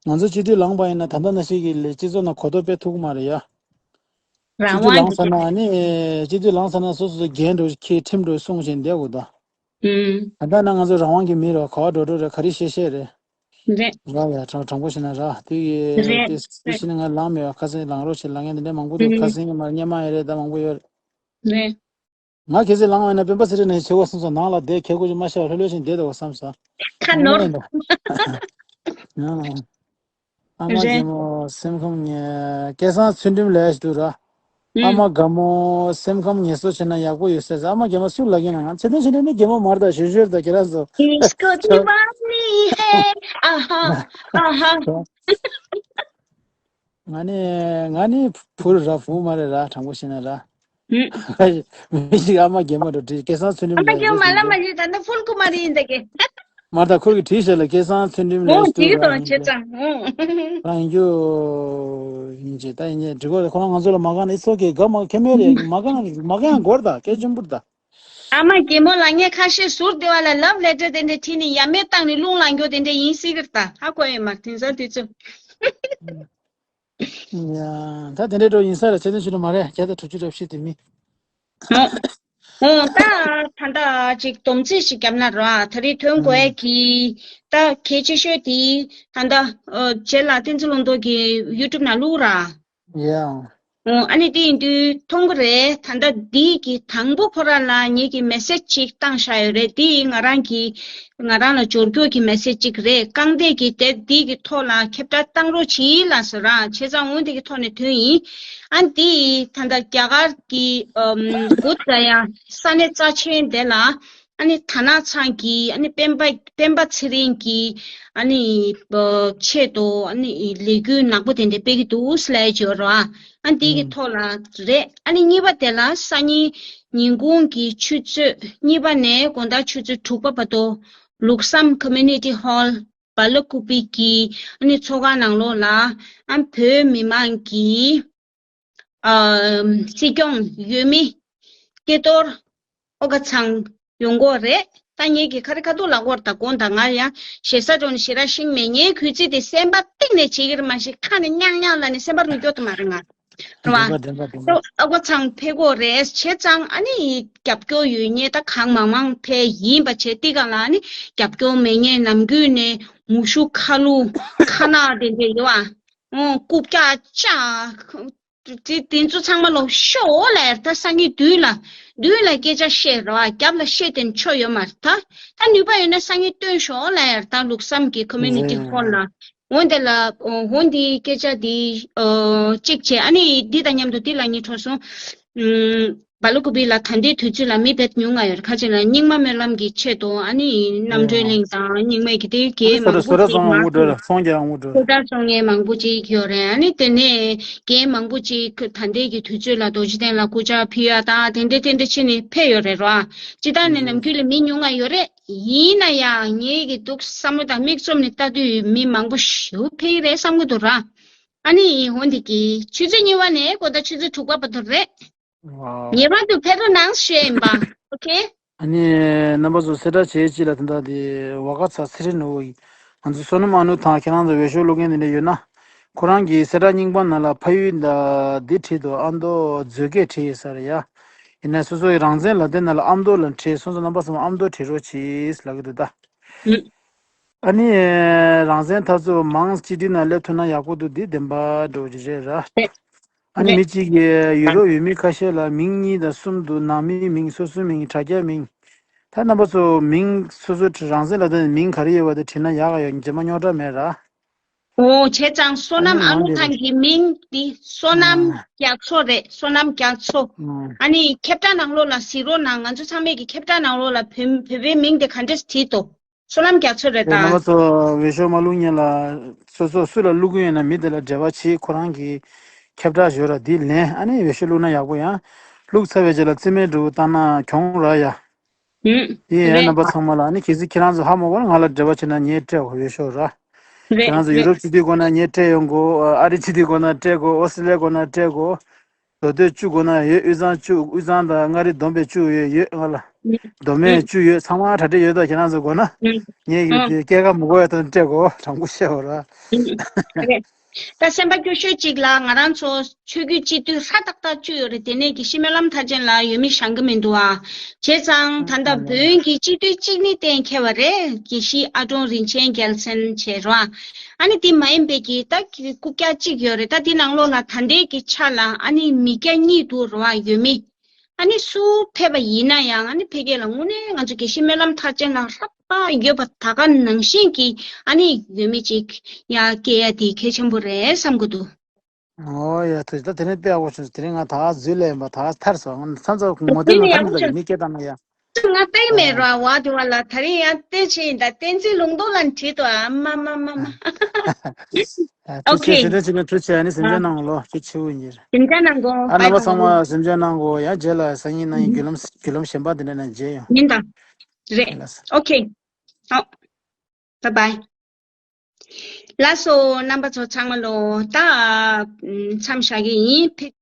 ང་ཚོ་སྤྱི་འཐུས་ལངས་པ་ཡིན་ན་ད་ལྟ་ནང་བཞིན་གྱི་ལས་སྤྱི་ཚོགས་ནང་གོ་རྟོགས་སྤེལ་ཐུབ་ཀྱི་མ་རེད་ཡ། སྤྱི་རང་འཐུས་དབང་ལངས་ཚར་ན་ཨ་ནི་སྤྱི་འཐུས་ལངས་ཚར་ན་སོ་སོ་སོ་འགན་འགྲོ་ཁྱེད་ཁྲིམས་འགྲོ་གསུང་བཞིན་བསྡད་དགོས་དོ། ཨུམ། ད་ལྟ་ན་ང་ཚོ་རང་དབང་གི་མི་རེད་བ། ག་བ་འགྲོ་འགྲོ་རེད། ག་རེ་བཤད་བཤད་རེད། རེད། ར་ཡ་དྲང་དྲང་པོ་བཤད་ན་ར། དེ་ཡི་རེད། དེ་དེ་རེད། བཤད་ན་ང་ལངས་མེད་བ། ཁ་སང་ལངས་རོགས་བྱེད་ལབ་མཁན་དེ་འདྲ་མང་པོ་འདུག་ཨུམ། ཁ་སང་ཉི་མ་སྔོན་མ་ཡི་རེད། ད་མང་པོ་ཡོད་རེད། རེད། ང་གལ་སྲིད་ལངས་པ་ཡིན་ན་སྤེན་པ་ཚེ་རིང་ནས་ཆེ་བོ་སོང་ཙང་ནང་ལ་བསྡད། ཁེ་ཁོ་ཅིག་མ་ཤེས་པ་ལྷོད་ལྷོད་བཞིན་བསྡད་འདུག་བསམ་ས། ཁ་ནོར། ཨ་མ་རེད། རྒན་མོ་སེམས་ཁམས་ངན། སྐལ་བཟང་ཚུལ་ཁྲིམས་ལས་འདུག་ར། ཨ་མ་ཨུ། རྒན་མོ་སེམས་ཁམས་ངན་གསོ་བྱས་ན་ཡག་པོ་ཡོད་ཟེར། ཨ་མ་རྒན་མོ་སུ་ལབ་ཀྱི་ན། ང་ཚེ་བརྟན་ཆོས་སྒྲོན་ནི་རྒན་མོ་མ་རེད་ད། གཞོན་གཞོན་རེད་ད་ཁྱེད་རང་ཚོ། इसको दीवानी है। आहा। आहा। ང་ནི་ང་ནི་བུ་ར་བུ་མ་རེད་ར། དྲང་པོ་བཤད་ན་ར། ཨུ། མི་ཞིག་ཨ་མ་རྒན་མོ་འདྲ་བྲིས། སྐལ་བཟང་ཚུལ་ཨ་ཁྲིམས་མ་ལས་རྒན་མོ་མ་ལ་མ་ལས་ད་ནི་ཕུལ་ཀུ་མ་རི་ཡིན་ད་གི། མ་ད་ཁོ་གི་བྲིས་ཤག་ལ། སྐལ་བཟང་ཚུལ་ཁྲིམས་ལས་འོ་འདུག་དེ་ར་དང་ཡིན་བྱེད་གྱི། ཙང་འོ། རང་ཡིན་རྒྱུ་ཡིན་གྱི། ད་ཡིན་གྱི་འགྲིག་གོ། ཁོ་རང་ང་ཚོ་ལ་མ་གང་ན་ཨི་ཚོ་གི་དགའ་མ་ཁེ་མེད་རེད། མ་གང་མ་གང་ཡང་འགོར་ད་སྐད་ཆུང་པོར་ད། ཨ་མ་རྒན་མོ་ལ་ངས་ཁ་ཤས་ཟུར་སྡེ་བ་ལ་ལབ་ལེ་ཊར་དེ་འདྲ་བྲིས་ནས་ཡ་མེད་བཏང་ནས་རླུང་ལངས་རྒྱུ་དེ་འདྲ་ཡིན་སྲིད་གི་རེད་ད། ཧ་གོ་ཡོད་མ་རེད་དེང་སང་དུས་ཚོད། ཡ། ད་དེ་འདྲའི་འགྲོ་ཡིན་ས་རེད། ཚེ་བརྟན་ཆོས་སྒྲོན་མ་རེད། བརྒྱ་དང་དྲུག་ཅུ་རེ་བཞི་དེ་མི། ཨོ། ཨོ་ད་ད་ད་ཅིག་སྡོམ་རྩིས་ཤིག་བརྒྱབ་ན་ར། ད་རེས་ཐོན་དགོས་ཡ་གི་ད་གལ་ཆེ་ཤོས་དེ་ད་ད་རྗེས་ལ་བསྟན་འཛིན་ལུང་རྟོགས་ཀྱི་ཡུ་ཊུབ་ནང་བླུགས་ར། ཡ། ཨོ་ཨ་ནི་དེ་ཡིན་དུས་མཐོང་གི་རེད། ད་ལྟ་འདི་གི་དང་པོ་ཁོ་རང་ལ་ངེད་ཀྱི་མེ་སེ་ཇི་ཅིག་བཏང་བཞག་ཡོད་རེད། དེ་ང་རང་གི་ང་རང་ལ་འབྱོར་རྒྱུ་གི་མེ་སེ་ཇི་ཅིག་རེད། རྐང་སྟེགས་ཀྱི་དེབ་འདི་གི་ཐོག་ལ་ཁྱབ་བསྒྲགས་བཏང་རོགས་གྱིས་ལགས་སོ་ར། བྱས་ཙང་འོ་འདི་གི་ཐོག་ནས་ཐོན་ཡིན། ཨ་འདི་ད་ལྟ་རྒྱ་གར་གྱི་ཨམ་བུདྡྷ་ག་ཡ་ས་གནས་རྩ་ཆེན་དེ་ལ། ཨ་ནི་དྷ་ན་ཚང་གིས་ཨ་ནི་སྤེན་པ་སྤེན་པ་ཚེ་རིང་གིས་ཨ་ནི་ཨ་ཆེད་དུ་ཨ་ནི་ལས་འགུལ་ནག་པོ་དེ་འདྲ་སྤེལ་གྱི་འདུག་ལབ་ཡ་ཅིག་ཡོད་རེད་བ། ཨ་འདི་གི་ཐོག་ལ་རེད། ཨ་ནི་གཉིས་པ་དེ་ལ་སང་ཉིན་ཉིན་གུང་གི་ཆུ་ཚོད་གཉིས་པ་ནས་དགོང་དག་ཆུ་ཚོད་དྲུག་པ་བར་དུ་ལུགས་བསམ་ཀོ་མུ་ནི་ཊི་ཧོལ་སྦ་ལ་ཀུ་པི་གི་ཨ་ནི་ཚོགས་ཁང་ནང་ལོགས་ལ་ཨ་བོད་མི་མང་གིས། ཨ་སྲིད་སྐྱོང་འོས་མི་སྐལ་རྡོར་ཨོ་ཀ་ཚང་ཡོང་གི་རེད། ད་ངེད་ཀྱིས་ཁ་རི་ཁ་ཐུག་ལབ་ཀྱི་ཡོད་རེད། ད་དགོངས་དག་ང་ཡང་ཞེ་ས་འགྲོ་ནས་ཞེ་དྲག་ཤེས་མེད། ངའི་གུས་བརྩི་དེ་སེམས་པ་གཏིང་ནས་བྱེད་ཀྱི་རེད། མ་གཞི་ཁ་ནས་ཉག་ཉག་ལབ་ནས་སེམས་པ་རུ་སྐྱོ་དུ་མ་རེད་ང་། རེད་བ། བདེན་པ་བདེན་པ་བདེན་པ། ཨོ་ཀ་ཚང་ཕེབས་ཀྱི་ཡོད་རེད། བྱས་ཙང་ཨ་ནི་རྒྱབ་སྐྱོར་ཡོད་མཁན་ད་གང་མང་མང་ཕེབས་ཡིན་པ་བྱས། དེ་ག་ལ་ཨ་ནི་རྒྱབ་སྐྱོར་མེད་མཁན་ནམ་རྒྱུན་ནས་མུ་ཤུ་ཁ་ལུ་ཁ་ནག་དེ་འདྲ་ཡོད་བ། ཨོ་རྐུབ་བཀྱག་བཅག་དེ་དེ་ཚོ་ཚང་མ་ལོ་ཤོག་ལ་ཡར་ད་སང་ཉིན་དུས་ལ་དུས་ལ་སྐད་ཆ་བཤད་རོགས་རྒྱབ་ལ་བཤད་དེ་ཆོ་ཡོད་མ་རེད་ད། ད་ནུས་པ་ཡོད་ན་སང་ཉིན་སྟོན་ཤོག་ལ་ཡར་ད་ལུགས་བསམ་གྱི་community hall་ལ། འོན་ཏེ་ལ་འོན་ཏེ་སྐད་ཆ་འདི་གཅིག་བྱས་ཨ་ནི་འདི་དང་མཉམ་དུ་འདི་ལ་ཉིན་འཕྲོ་སོང་། བ་ལུ་ཀུ་པི་ལ་ད་ལྟའི་དུས་ཚོད་ལ་མི་བེད་ཉུང་ང་ཡོད་ཁ་ཅིག་ལ་རྙིང་མ་སྨོན་ལམ་གྱི་ཆེད་དུ་ཨ་ནི་རྣམ་གྲོལ་གླིང་དང་རྙིང་མའི་གི་དེ་གའི་མང་པོ་ཞིག་མ་སོང་། སོང་རྒྱ་འོང་འགྲོ་ཁོ་ད་སོང་ངས་མང་པོ་ཅིག་ཡོད་རེད། ཨ་ནི་དེ་ནས་གའི་མང་པོ་ཅིག་ད་ལྟའི་གི་དུས་ཚོད་ལ་རྡོ་རྗེ་གདན་ལ་སྐུ་ཕྱག་ཕུལ་ཡ་དང་དེ་འདྲ་དེ་འདྲ་ཕྱིན་ནས་ཕེབས་ཡོད་རེད་རོ། ཨ་ཅི་ད་ནས་ནམ་རྒྱུན་ལ་མི་ཉུང་ང་ཡོད་རེད། ཡིན་ན་ཡང་ངེད་ཀྱི་འདུག་བསམ་བློ་དང་མིག་བཙུམ་ནས་ལྟ་དུས་མི་མང་པོ་ཞིག་ཕེབས་ཀྱི་རེད་བསམ་གི་འདུག་ར། ཨ་ནི་འོན་ཏེ་གི་ཆུ་ཚོད་གཉིས་པ་ནས་དགོང་དག་ཆུ་ཚོད་དྲུག་པ་བར་དུ་རེད། ངེས་པར་དུ་ཕེབས་རོགས་གནང་ཞུ་ཡིན་པ། ཨོ་ཁེ། ཨ་ནི་རྣམ་པ་ཚོ་གསལ་བསྒྲགས་བྱེད་ཅིག་ལ་དེ་འདྲ་དེ་ཝ་ཀ་ཚ་ཚེ་རིང་ནོར་བུ་ཡིས་ང་ཚོ་བསོད་ནམས་ཨ་ནུ་དང་ཁྱེད་རང་ཚོ་འོས་ཤོག་བླུག་མཁན་དེ་འདྲ་ཡོད་ན། ཁོ་རང་གིས་གསལ་བསྒྲགས་རྙིང་པ་ནང་ལ་ཕ་ཡུལ་འདི་བྲིས་འདུག་ཨ་མདོ་མཛོད་དགེ་བྲིས་ཡོད་ས་རེད་ཡ། ཡིན་ན་སོ་སོ་ཡི་རང་བཙན་ལ་དེ་ནང་ལ་ཨ་མདོ་ལ་བྲིས་སོང་ཙང་རྣམ་པ་ཚོ་ཨ་མདོ་བྲིས་རོགས་གྱིས་ལབ་ཀྱི་འདུག་ད། ཨ་ནི་རང་བཙན་འཐབ་རྩོད་མང་སྤྱི་འཐུས་ནང་སླེབས་ཐུབ་ན་ཡག་པོ་འདུག་འདི་བདེན་པ་འགྲོ་གི་རེད་ར། ཨ་ནི་མི་གཅིག་གིས་ཡུ་རོབ་ཡུལ་མི་ཁ་ཤས་ལ་མིང་གཉིས་དང་གསུམ་འདུག་ནང་མིའི་མིང་སོ་སོའི་མིང་དྲ་རྒྱའི་མིང་། ད་རྣམ་པ་ཚོ་མིང་སོ་སོ་རང་བཙན་ལ་བརྟེན་ནས་མིང་ག་རེ་ཡོད་པ་དེ་བྲིས་ན་ཡག་ག་ཡོད་རྗེས་མ་རྙོག་དྲ་མེད་ར། ཨོ་བྱས་ཙང་བསོད་ནམས་ཨ་ནུ་ཐང་གི་མིང་འདི་བསོད་ནམས་རྒྱ་མཚོ་རེད། བསོད་ནམས་རྒྱ་མཚོ། ཨ་ནི་ཁྱབ་བསྒྲགས་ནང་ལོགས་ལ་གཟིགས་རོགས་གནང་། ང་ཚོ་ཚང་མས་ཀྱི་ཁྱབ་བསྒྲགས་ནང་ལོགས་ལ་བོད་བོད་པའི་མིང་དེ་ག་འདྲས་བྲིས་འདུག་བསོད་ནམས་རྒྱ་མཚོ་རེད་ད། རྣམ་པ་ཚོ་འོས་ཤོག་མ་བླུག་སྔོན་ལ་སོ་སོ་སུ་ལ་བླུག་གི་ཡོད་ན་མི་དེ་ལ་འབྲེལ་བ་བྱེད། ཁོ་རང་གི་ཁྱབ་བསྒྲགས་ཞོར་ར་འདི་ལེན། ཨ་ནི་འོས་ཤོག་བླུག་ན་ཡག་པོ་ཡང་། བླུག་ཚར་བའི་རྗེས་ལ་རྩིས་མེད་འགྲོ་བཏང་ན་གྱོང་རག་ཡ། ཡིན་ཡང་རྣམ་པ་ཚང་མ་ལ་ཨ་ནི་གལ་སྲིད་ཁྱེད་རང་ཚོ་ཧ་མ་གོ་ན་ང་ལ་འབྲེལ་བ་བྱེད་ན་ངས་སྤྲད་འོས་ཤོག་ར། ཁྱེད་རང་ཚོ་ཡུ་རོབ་སྤྱི་འཐུས་དགོས་ན་ངས་སྤྲད་ཡོང་གོ་ཨ་རི་སྤྱི་འཐུས་དགོས་ན་སྤྲད་གོ་ཨོ་སི་ལེ་དགོས་ན་སྤྲད་གོ་མདོ་སྟོད་བཅུ་དགོས་ན་ཡོད། དབུས་གཙང་བཅུ་དབུས་གཙང་དང་མངའ་རིས་བསྡོམས་པས་བཅུ་ཡོད་ཡོད་ང་ལ། མདོ་སྨད་བཅུ་ཡོད། ཚང་མ་གྲ་སྒྲིག་ཡོད་དོ། ཁྱེད་རང་ཚོ་དགོས་ན། ངས་ཀྱི་དེ་སྐྱེད་ཀ་མི་དགོས་ཡ་དང་སྤྲད་གོ་དྲང་པོ་བཤད་འོ་ར། ད་སེམས་པ་སྐྱོ་ཤོས་གཅིག་ལ་ང་རང་ཚོ་ཆོས་བརྒྱུད་སྤྱི་འཐུས་ཧྲ་ཏག་ཏག་བཅུ་ཡོད་རེད། དེ་ནས་དགེ་བཤེས་སྨོན་ལམ་མཐར་ཕྱིན་ལ་ཡོད་མི་བཞེངས་གི་མི་འདུག་ཨ། བྱས་ཙང་ད་ལྟ་བོད་ཀྱི་སྤྱི་འཐུས་གཅིག་ནི་གཏན་འཁེལ་བ་རེད། དགེ་བཤེས་ཨ་ཀྲོང་རིན་ཆེན་རྒྱལ་མཚན་བྱས་རོགས་ཨ། ཨ་ནི་དེ་མ་ཡིན་པའི་གི་ད་རྐུབ་བཀྱག་གཅིག་ཡོད་རེད། ད་དེ་ནང་ལོགས་ལ་ད་ལྟའི་གི་ཆ་ལ་ཨ་ནི་མི་བརྒྱ་གཉིས་འདུག་རོགས་ཡོད་མི། ཨ་ནི་སུ་ཕེབས་པ་ཡིན་ན་ཡང་ཨ་ནི་ཕ་གི་ལ་དངོས་གནས་ང་ཚོ་དགེ་བཤེས་སྨོན་ལམ་མཐར་ཕྱིན་ལ་ཧྲ་ཏག་ཡོད་པ་ད་ག་ནང་བཞིན་གྱི་ཨ་ནི་ཡོད་མི་ཅིག་ཡ་སྐྱེ་ཡ་དེ་གལ་ཆེན་པོ་རེད་བསམ་གི་འདུག་ཨོ་ཡ་ཐུགས་རྗེ་ཆེ། ད་དེ་རིང་དཔེ་ཡག་པོ་བྱུང་སོང་། དེ་རིང་ང་ད་གཟུགས་ལས་ཡིན་པ་ད་ཐར་སོང་། ང་ཚོ་ངོ་དེ་དེབ་ནི་ནང་ཡག་ཐར་པོ་མི་བྱུང་། མི་སྐད་བཏང་ན་ཡ། ང་སྟེང་མེད་ར་བ་དེ་བ་ལ་ད་རིང་ཡང་བསྟན་ཆེ་ཡིན་ད་བསྟན་འཛིན་ལུང་རྟོགས་ལ་བྲིས་ཏོ་ཨ་མ་མ་མ་མ། ཨ་ཐུགས་རྗེ་ཆེ། ཨོ་ཁེ། དེ་འདྲ་བྱས་ན་ཐུགས་རྗེ་ཆེ། ཨ་ནི་སེམས་ཆུང་གནང་ལོ། ཐུགས་རྗེ་ཆེ་ཡིན། སེམས་ཆུང་གནང་གོ་ཨ་རྣམ་པ་ཚང་མ་སེམས་ཆུང་གནང་གོ་ཡང་རྗེས་ལ་སང་ཉིན་གནངས་ཉིན་བརྒྱུད་ལམ་བརྒྱུད་ལམ་གཞན་པ་དེ་འདྲ་ནས་མཇལ་ཡོང་། ཡིན་ད། རེད། ལགས་སོ། ཨོ་ཁེ། ཨོ། བཱའི་བཱའི། ལགས་སོ་རྣམ་པ་ཚོ་ཚང་མ་ལོ། ད་མཚམས་བཞག་གི་ཡིན། ཕེབས་